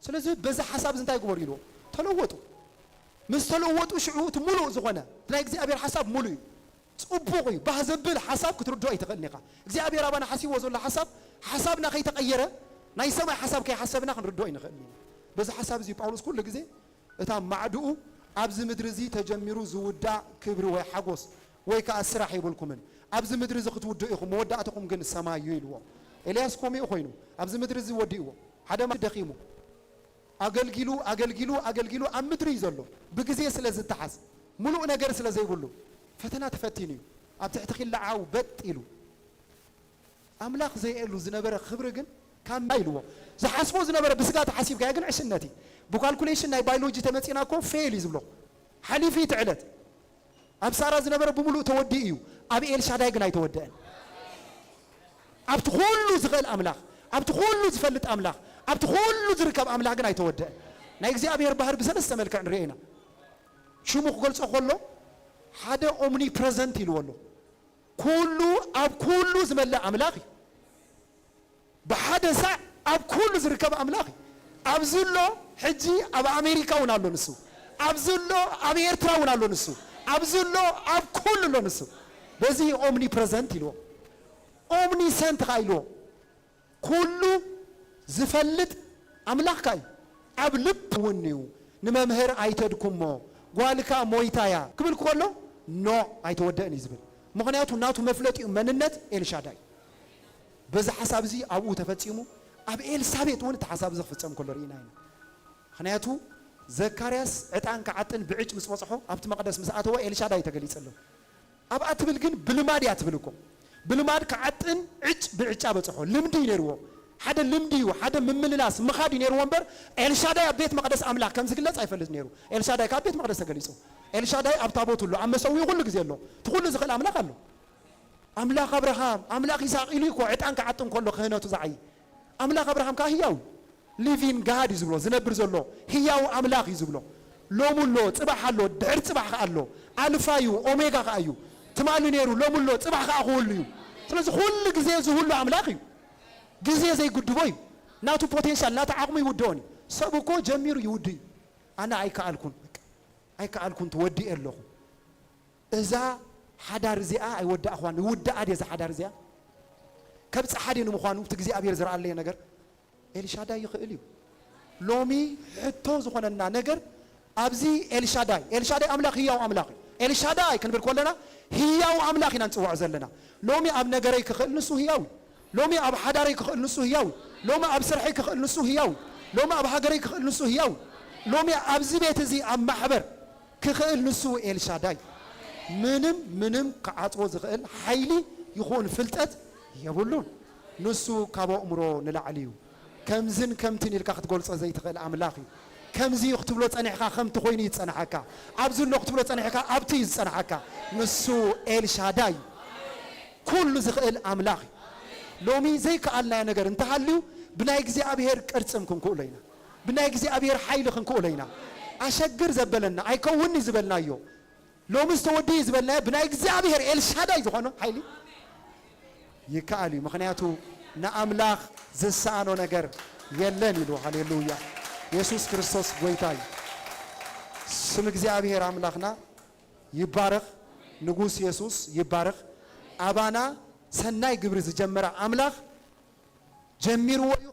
ስለዚ በዚ ሓሳብ እዚ እንታይ ግበሩ ኢልዎ? ተለወጡ። ምስ ተለወጡ ሽዑ እቲ ሙሉእ ዝኾነ ናይ እግዚኣብሔር ሓሳብ ሙሉእ እዩ። ጽቡቕ እዩ። ባህ ዘብል ሓሳብ ክትርድኦ ኣይትኽእልን ኢኻ። እግዚኣብሔር ኣባና ሓሲብዎ ዘሎ ሓሳብ፣ ሓሳብና ከይተቐየረ፣ ናይ ሰማይ ሓሳብ ከይሓሰብና ክንርድኦ ኣይንኽእልን ኢና። በዚ ሓሳብ እዚ ጳውሎስ ኩሉ ግዜ እታ ማዕድኡ፣ "ኣብዚ ምድሪ እዚ ተጀሚሩ ዝውዳእ ክብሪ ወይ ሓጎስ ወይ ከኣ ስራሕ የብልኩምን። ኣብዚ ምድሪ እዚ ክትውድኡ ኢኹም፣ መወዳእትኹም ግን ሰማይ እዩ" ኢልዎ። ኤልያስ ከምኡ ኮይኑ ኣብዚ ምድሪ እዚ ወዲእዎ። ሓደ መዓልቲ ደኺሙ፣ ኣገልጊሉ፣ ኣገልጊሉ፣ ኣገልጊሉ ኣብ ምድሪ እዩ ዘሎ። ብግዜ ስለ ዝተሓዝ፣ ሙሉእ ነገር ስለ ዘይብሉ፣ ፈተና ተፈቲኑ እዩ። ኣብ ትሕቲ ኺላ ዓው በጥ ኢሉ። ኣምላኽ ዘየሉ ዝነበረ ክብሪ ግን ካብ ኢልዎ። ዝሓስቦ ዝነበረ ብስጋ ተሓሲብካዮ ግን ዕሽነት እዩ። ብካልኩሌሽን ናይ ባዮሎጂ ተመጺና እኮ ፌል እዩ ዝብሎ። ሓሊፉ እዩ እቲ ዕለት። ኣብ ሳራ ዝነበረ ብምሉእ ተወዲኡ እዩ። ኣብ ኤልሻዳይ ግን ኣይተወደአን። ኣብቲ ኩሉ ዝኽእል ኣምላኽ፣ ኣብቲ ኩሉ ዝፈልጥ ኣምላኽ፣ ኣብቲ ኩሉ ዝርከብ ኣምላኽ ግን ኣይተወደአን። ናይ እግዚኣብሔር ባህሪ ብሰለስተ መልክዕ ንርእዮ ኢና። ሽሙ ክገልጾ ከሎ ሓደ ኦምኒፕረዘንት ኢልዎ ኣሎ። ኩሉ፣ ኣብ ኩሉ ዝመልእ ኣምላኽ እዩ። ብሓደ ሳዕ ኣብ ኩሉ ዝርከብ ኣምላኽ እዩ። ኣብዚ ኣሎ፣ ሕጂ ኣብ ኣሜሪካ እውን ኣሎ ንሱ። ኣብዚ ኣሎ፣ ኣብ ኤርትራ እውን ኣሎ ንሱ። ኣብዚ ኣሎ፣ ኣብ ኩሉ ኣሎ ንሱ። በዚ ኦምኒፕረዘንት ኢልዎ። ኦምኒሰንት ኸዓ ኢልዎ። ኩሉ ዝፈልጥ ኣምላኽካ እዩ። ኣብ ልብ እውን እዩ። ንመምህር ኣይተድኩሞ፣ ጓልካ ሞይታ እያ ክብል ከሎ፣ ኖ፣ ኣይተወደእን እዩ ዝብል። ምኽንያቱ ናቱ መፍለጢኡ መንነት ኤልሻዳይ። በዚ ሓሳብ እዚ ኣብኡ ተፈጺሙ፣ ኣብ ኤልሳቤጥ እውን እቲ ሓሳብ እዚ ክፍጸም ከሎ ርኢና ኢና። ምኽንያቱ ዘካርያስ ዕጣን ክዓጥን ብዕጭ ምስ በጽሖ፣ ኣብቲ መቕደስ ምስ ኣተወ ኤልሻዳይ ተገሊጸ ኣሎ። ኣብኣ ትብል ግን ብልማድ እያ ትብል እኮ። ብልማድ ክዓጥን ዕጭ ብዕጫ በጽሖ። ልምዲ እዩ ነይርዎ። ሓደ ልምዲ እዩ፣ ሓደ ምምልላስ ምኻድ እዩ ነይርዎ እምበር፣ ኤልሻዳይ ኣብ ቤት መቕደስ ኣምላኽ ከም ዝግለጽ ኣይፈልጥ ነይሩ። ኤልሻዳይ ካብ ቤት መቕደስ ተገሊጹ። ኤልሻዳይ ኣብ ታቦት ኣሎ፣ ኣብ መሰዊኡ ኩሉ ግዜ ኣሎ። እቲ ኩሉ ዝኽእል ኣምላኽ ኣሎ። ኣምላኽ ኣብርሃም፣ ኣምላኽ ይስሐቅ ኢሉ እኮ ዕጣን ክዓጥን ከሎ ክህነቱ ዝዓዪ። ኣምላኽ ኣብርሃም ከኣ ህያው፣ ሊቪንግ ጋድ እዩ ዝብሎ፣ ዝነብር ዘሎ ህያው ኣምላኽ እዩ ዝብሎ። ሎሚ ኣሎ፣ ጽባሕ ኣሎ፣ ድሕሪ ጽባሕ ከኣ ኣሎ። ኣልፋ እዩ፣ ኦሜጋ ከኣ እዩ። ትማሊ ነይሩ፣ ሎሚ ኣሎ፣ ጽባሕ ከኣ ክህሉ እዩ። ስለዚ ኩሉ ግዜ ዝህሉ ኣምላኽ እዩ። ግዜ ዘይግድቦ እዩ። ናቱ ፖቴንሻል፣ ናቱ ዓቕሙ ይውድኦን እዩ። ሰብ እኮ ጀሚሩ ይውድእ እዩ። ኣነ ኣይከኣልኩን። በቃ። ኣይከኣልኩን፣ ተወዲኤ ኣለኹ። እዛ ሓዳር እዚኣ ኣይወዳእኽዋን፣ ይውዳኣ ድየ እዛ ሓዳር እዚኣ? ከብጽሓ ድየ ንምዃኑ እቲ እግዚኣብሔር ዝረኣለየ ነገር? ኤልሻዳይ ይኽእል እዩ። ሎሚ ሕቶ ዝኾነና ነገር ኣብዚ ኤልሻዳይ፣ ኤልሻዳይ ኣምላኽ ህያው ኣምላኽ እዩ። ኤልሻዳይ ክንብል ከለና ህያው ኣምላኽ ኢና ንጽውዖ ዘለና። ሎሚ ኣብ ነገረይ ክኽእል ንሱ ህያው እዩ። ሎሚ ኣብ ሓዳረይ ክኽእል ንሱ ህያው እዩ። ሎሚ ኣብ ስርሐይ ክኽእል ንሱ ህያው እዩ። ሎሚ ኣብ ሃገረይ ክኽእል ንሱ ህያው እዩ። ሎሚ ኣብዚ ቤት እዚ ኣብ ማሕበር ክኽእል ንሱ ኤልሻዳይ። ምንም ምንም ክዓጽዎ ዝኽእል ሓይሊ ይኹን ፍልጠት የብሉን። ንሱ ካብ ኣእምሮ ንላዕሊ እዩ። ከምዝን ከምትን ኢልካ ክትገልጾ ዘይትኽእል ኣምላኽ እዩ። ከምዚ እዩ ክትብሎ ጸኒሕካ ከምቲ ኮይኑ እዩ ዝጸንሓካ። ኣብዚ ኣሎ ክትብሎ ጸኒሕካ ኣብቲ እዩ ዝጸንሓካ። ንሱ ኤልሻዳይ እዩ። ኩሉ ዝኽእል ኣምላኽ እዩ። ሎሚ ዘይከኣልናዮ ነገር እንተሃልዩ ብናይ እግዚኣብሔር ቅርጽም ክንክእሎ ኢና። ብናይ እግዚኣብሔር ሓይሊ ክንክእሎ ኢና። ኣሸግር ዘበለና ኣይከውንኒ ዝበልናዮ ሎሚ ዝተወድዩ ዝበልናዮ ብናይ እግዚኣብሔር ኤልሻዳይ ዝኾነ ሓይሊ ይከኣል እዩ። ምኽንያቱ ንኣምላኽ ዝሰኣኖ ነገር የለን ኢሉ። ሃሌሉያ! የሱስ ክርስቶስ ጐይታ እዩ። ስም እግዚኣብሔር ኣምላኽና ይባረኽ። ንጉስ የሱስ ይባረኽ። ኣባና ሰናይ ግብሪ ዝጀመረ ኣምላኽ ጀሚርዎ እዩ።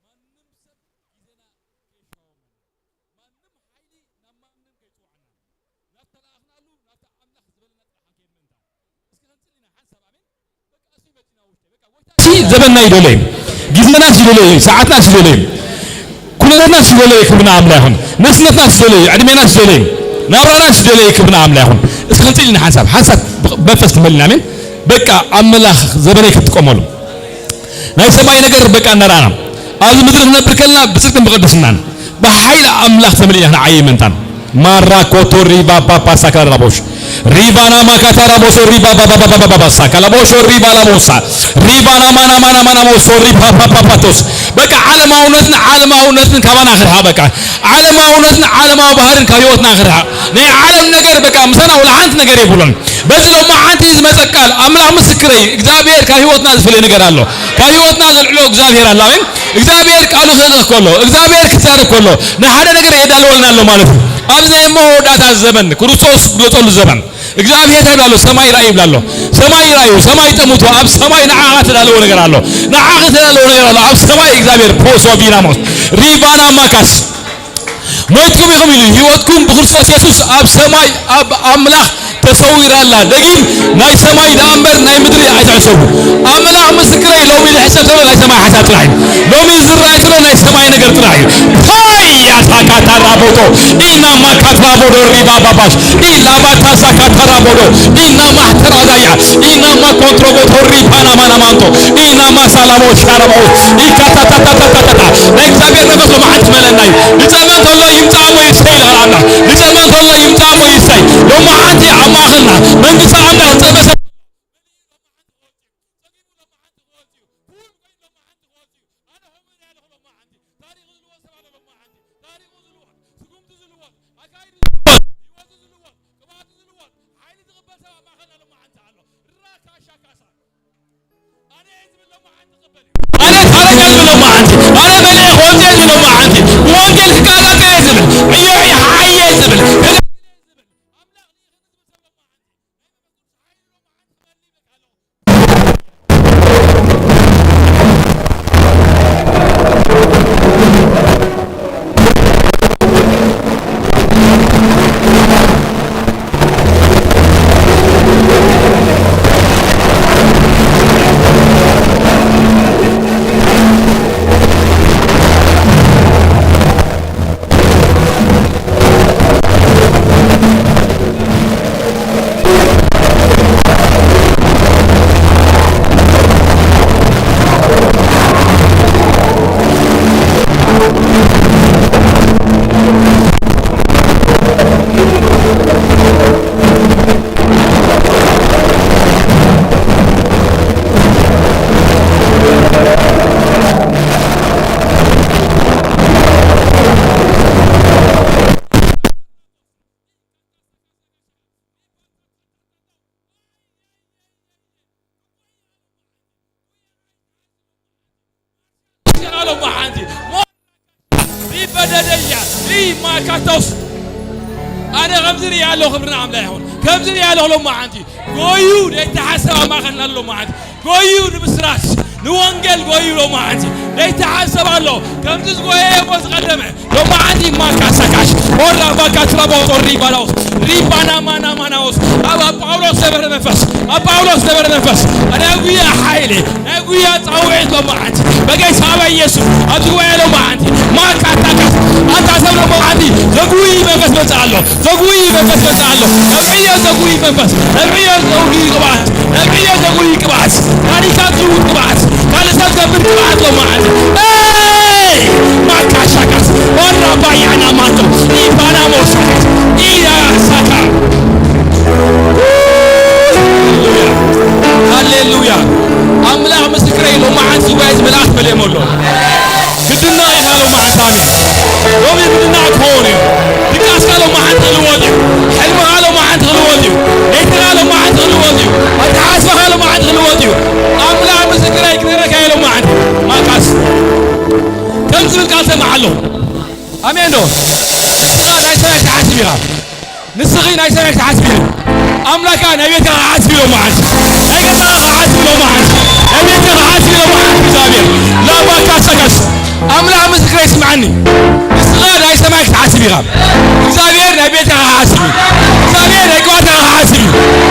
ማንም ሰብ ግዜና ከይሻወመና፣ ማንም ሓይሊ ናብ ማንም ከይጽውዓና፣ ናብ ተለኣኽናሉ ዘበንና ይደሎ እዩ። ግዜና ዝደሎ እዩ። ሰዓትና ዝደሎ እዩ። ኩነታትና ዝደሎ እዩ። ክብርና ኣምላ ይኹን። ንእስነትና ዝደሎ እዩ። ዕድሜና ዝደሎ እዩ። ናብራና ዝደሎ እዩ። ክብርና ኣምላ ይኹን። እስኪ ክንጽል ኢና ሓንሳብ። ሓንሳብ መንፈስ ትመልና። ኣሜን። በቃ ኣምላኽ ዘበነይ ክትጥቀመሉ። ናይ ሰማይ ነገር በቃ እናረኣና። ኣብዚ ምድሪ ክነብር ከለና ብጽድቅን ብቅድስናን ብሓይሊ ኣምላኽ ተመሊእና ክንዓይ ምእንታን። ማራ ኮቶ ሪባ ፓፓ ሳካራቦሽ ሪባና ማካታራቦሶ ሪባ ባባባባባባ ሳካላቦሾ ሪባ ላሞሳ ሪባና ማና ማና ማና ሞሶ ሪባ ፓፓፓቶስ። በቃ ዓለማውነትን ዓለማውነትን ካባና ክርሃ። በቃ ዓለማውነትን ዓለማዊ ባህርን ካብ ህይወትና ክርሃ። ናይ ዓለም ነገር በቃ ምሳና ወላ ሓንቲ ነገር የብሉን። በዚ ሎማዓንቲ ዝመጸ ቃል ኣምላኽ ምስክረይ፣ እግዚኣብሔር ካብ ህይወትና ዝፈለየ ነገር ኣሎ። ካብ ህይወትና ዘልዕሎ እግዚኣብሔር ኣሎ። ኣሜን። እግዚኣብሔር ቃሉ ክልእኽ ከሎ፣ እግዚኣብሔር ክዛረብ ከሎ፣ ንሓደ ነገር የዳልወልና ኣሎ ማለት እዩ። ኣብዚ ናይ መወዳእታ ዘመን፣ ክርስቶስ ዝመጸሉ ዘመን፣ እግዚኣብሔር እንታይ ይብላ ኣሎ? ሰማይ ራእዩ ይብላ ኣሎ። ሰማይ ራእዩ፣ ሰማይ ጠምቶ፣ ኣብ ሰማይ ንዓኻ ተዳለወ ነገር ኣሎ። ንዓኻ ተዳለወ ነገር ኣሎ። ኣብ ሰማይ እግዚኣብሔር ፖሶ ቪናሞስ ሪቫና ማካስ ሞይትኩም ኢኹም ኢሉ፣ ህይወትኩም ብክርስቶስ የሱስ ኣብ ሰማይ ኣብ ኣምላኽ ተሰዊራ ኣላ። ደጊም ናይ ሰማይ ደኣ እምበር ናይ ምድሪ ኣይትሕሰቡ። ኣምላኽ ምስክረይ፣ ሎሚ ዝሕሰብ ዘሎ ናይ ሰማይ ሓሳብ ጥራሕ እዩ። ሎሚ ዝረኣይ ዘሎ ናይ ሰማይ ነገር ጥራሕ እዩ። ታይ ያሳካታራ ቦቶ ኢና ማካትራ ቦዶ ሪባ ባባሽ ኢና ማታሳካታራ ቦዶ ኢና ማህተራ ዳያ ኢና ማኮንትሮ ቦቶ ሪባና ማናማንቶ ኢና ማሳላሞ ሻረባው ኢካታታታታታታ ናይ እግዚኣብሔር መንፈስ ሎማዓንቲ መለና እዩ። ዝጸልመ እንተሎ ይምጻእ እሞ ይሰይ ይላል ኣምላኽ። ዝጸልመ እንተሎ ይምጻእ እሞ ይሰይ። ሎማዓንቲ ኣብ ማእኸልና መንግስቲ ኣምላኽ ዝጸበሰ ኣነ ታረቀ ዝብል ሎማዓንቲ፣ ኣነ በልዐ ክወንጀል ዝብል ሎማዓንቲ፣ ብወንጌል ክቃላቀ እየ ዝብል፣ ዕዮ ይሓየ ዝብል፣ ሎማዓንቲ ሪበደደያ ሪማካቶስ ኣነ ከምዚ ሪኣ ኣለኹ። ክብርና ኣምላኽ ይኹን። ከምዚ ሪኣ ኣለኹ ሎማዓንቲ ጎዩ ዘይተሓሰብ ኣብ ማእኸልና ኣሎ ሎማዓንቲ ጎዩ ንምስራች ንወንጌል ጎዩ ሎማዓንቲ ዘይተሓሰብ ኣሎ። ከምዚ ዝጎየ እሞ ዝቐደመ ሎማዓንቲ ማካሳካሽ ኦራ ባካትራ ቦጦ ሪባላውስ ሪባና ማና ማናውስ ኣብ ኣብ ጳውሎስ ነበረ መንፈስ ኣብ ጳውሎስ ነበረ መንፈስ ናይ ጉያ ሓይሊ ናይ ጉያ ጻውዒት ሎማዓንቲ በጌታ በኢየሱስ ኣብዚ ጉባኤ ሎማዓንቲ ማካታካስ ኣታ ሰብ ሎማዓንቲ ዘጉይ መንፈስ መጽእ ኣሎ። ዘጉይ መንፈስ መጽእ ኣሎ። ነብዕዮ ዘጉይ መንፈስ ነብዕዮ ዘጉይ ቅብኣት ነብዕዮ ዘጉይ ቅብኣት ታሪካት ዝውጥ ቅብኣት ካልእ ሰብ ዘብል ቅብኣት ሎማዓንቲ ኤይ ማካሻካስ ኦራ ባያና ማንቶ ኢባና ሞሻካስ ኢያ ሳካ ሃሌሉያ ሃሌሉያ ኣምላኽ ምስክረይ ሎማዓንቲ ጉባኤ እዚ መልኣኽ መሊኦም ኣሎ። ግድና ኢኻ ሎማዓንቲ ኣሜን። ሎሚ ግድና ክኸውን እዩ። ድቃስካ ሎማዓንቲ ክልወጥ እዩ። ሕልምኻ ሎማዓንቲ ክልወጥ እዩ። ለይትኻ ሎማዓንቲ ክልወጥ እዩ። ኣተሓሳስባኻ ሎማዓንቲ ክልወጥ እዩ። ኣምላኽ ምስክረይ ክነግረካ እየ ሎማዓንቲ ማካስ ከም ዝብል ቃል ሰምዓ ኣለኹ። ኣሜን ዶ? ንስኻ ናይ ሰማይ ትሓስብ ኢኻ። ንስኺ ናይ ሰማይ ክትሓስቢ ኢኺ። ኣምላካ ናይ ቤትካ ክሓስቢ ሎማዓንቲ። ናይ ገዛኻ ክሓስቢ ሎማዓንቲ። ናይ ቤትካ ክሓስቢ ሎማዓንቲ እግዚኣብሔር። ላባካ ሰከስ። ኣምላኽ ምስክረይ ስምዓኒ። ንስኻ ናይ ሰማይ ክትሓስብ ኢኻ። እግዚኣብሔር ናይ ቤትካ ክሓስብ እዩ። እግዚኣብሔር ናይ ቅባትካ ክሓስብ እዩ።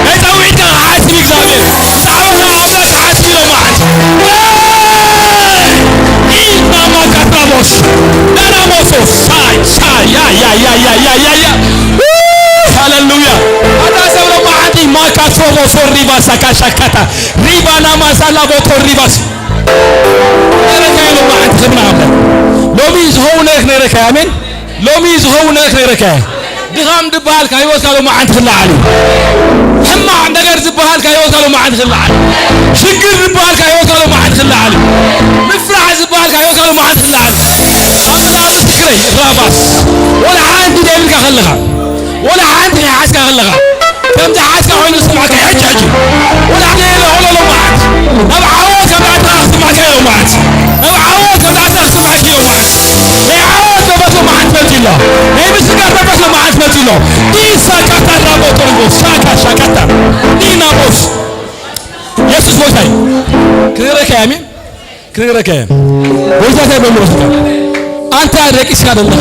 ናይ ጻውዒትካ ክሓስብ እዩ እግዚኣብሔር። ጻውዒትካ ኣምላኽ ክሓስብ እዩ ሎማዓንቲ። ዳናሞሶ ሳይ ሳይ ያ ያ ያ ያ ያ ያ ያ ሃሌሉያ። ኣታ ሰብ ሎማዓንቲ ማካ ሶቦ ሶሪባ ሳካ ሻካታ ሪባ ናማ ሳላ ቦቶ ሪባስ ነረካ ሎማዓንቲ ክብና ኣምለ ሎሚ ዝኸውን ነረካ ኣሜን። ሎሚ ዝኸውን ነገር ክነግረካ እየ። ድኻም ዝበሃል ካብ ህይወትካ ሎማዓንቲ ክለዓል እዩ። ሕማቕ ነገር ዝበሃል ካብ ህይወትካ ሎማዓንቲ ክለዓል እዩ። ሽግር ዝበሃል ካብ ህይወትካ ሎማዓንቲ ክለዓል እዩ። ምፍራሕ ዝበሃል ካብ ህይወትካ ሎማዓንቲ ክለዓል እዩ። ኣብ ምድሪ ትግራይ ራባስ ወላ ሓንቲ ደይብልካ ከለኻ፣ ወላ ሓንቲ ከይሓዝካ ከለኻ፣ ከምዚ ሓዝካ ኮይኑ ዝስምዓካ ሕጂ ሕጂ። ወላ ሓደ የለ ሆሎ ሎማዓት። ናብ ዓወት ከም ኣትኻ ክስምዓካ ሎማዓት። ናብ ዓወት ከም ኣትኻ ክስምዓካ ሎማዓት። ናይ ዓወት መንፈስ ሎማዓት መጺኡ ኣሎ። ናይ ምስጋር መንፈስ ሎማዓት መጺኡ ኣሎ። ኢሳ ካታራ ቦቶሪቦ ሳካ ሻካታ ዲናሞስ። የሱስ ጎይታ እዩ። ክብረካ ኣሜን። ክነግረካ እየ። ጎይታ እንታይ በሎ መስለካ? ኣንታ ደቂስካ ዘለኻ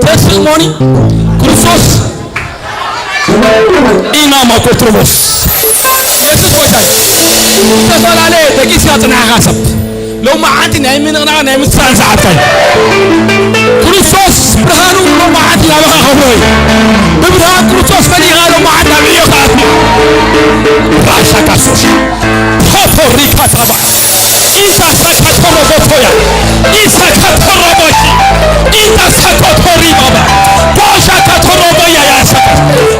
ተስእሞኒ ክርስቶስ ኢና ማኮትሮሞስ። የሱስ ጎይታ እዩ። ዝተፈላለየ ደቂስካ ጽናሕኻ ሰብ ሎማዓንቲ ናይ ምንቕናቕ ናይ ምትሳን ሰዓትካ እዩ። ክርስቶስ ብርሃኑ ሎማዓንቲ ናባኻ ከብርሆ እዩ። ብብርሃን ክርስቶስ መሊእኻ ሎማዓንቲ ናብ ዕዮ ከኣትሞ ራሻ ካሶሽ ፖፖሪካ ታባ ኢሳ ሳካቶሮ ቦቶያ ኢሳ ካቶሮ ቦሺ ኢታ ሳኮቶሪ ባባ ቦሻ ካቶሮ ቦያ ያሳ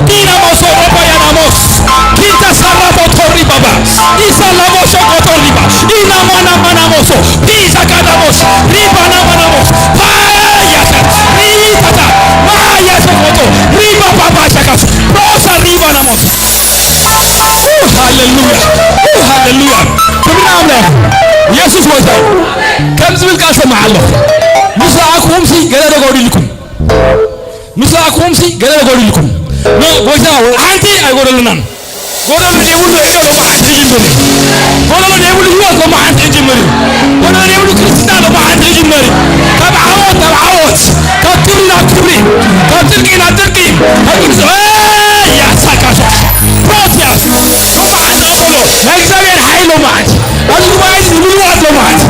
ዲና ሞሶ ሮቦያ ናሞስ ኪንታ ሳራ ቦቶሪ ባባ ኢሳ ላቦሾ ኮቶሪ ባ ኢና ማና ማና ሞሶ ፒዛ ካዳሞስ ሪባ ናማናሞስ ፓያካ ሪታታ ማያሰ ኮቶ ሪባ ባባ ሻካስ ሮሳ ሪባ ናሞስ ሃሌሉያ፣ ሃሌሉያ። ክብሪ ኣምላኽ። የሱስ ጎይታ እዩ። ከም ዝብል ቃል ሰምዕ ኣለኹ። ምስ ረኣኹኹምሲ ገለ ዶ ጎዲልኩም? ምስ ረኣኹኹምሲ ገለ ዶ ጎዲልኩም? ኖ፣ ጎይታ ሓንቲ ኣይጎደልናን። ጎደሎ ዘይብሉ ዕዮ ሎማዓንቲ ይጅምር እዩ። ጎደሎ ዘይብሉ ህይወት ሎማዓንቲ ይጅምር እዩ። ጎደሎ ዘይብሉ ክርስትና ሎማዓንቲ ይጅምር እዩ። ካብ ዓወት ናብ ዓወት፣ ካብ ክብሪ ናብ ክብሪ፣ ካብ ጽድቂ ናብ ጽድቂ፣ ካብ ቅዱስ፣ ኤይ፣ ያሳካሶ። ፕሮቲያስ ሎማዓንቲ ኣበሎ ናይ እግዚኣብሔር ሓይል ሎማዓንቲ ኣብዚ ጉባኤ እዚ ንምልዋጥ ሎማዓንቲ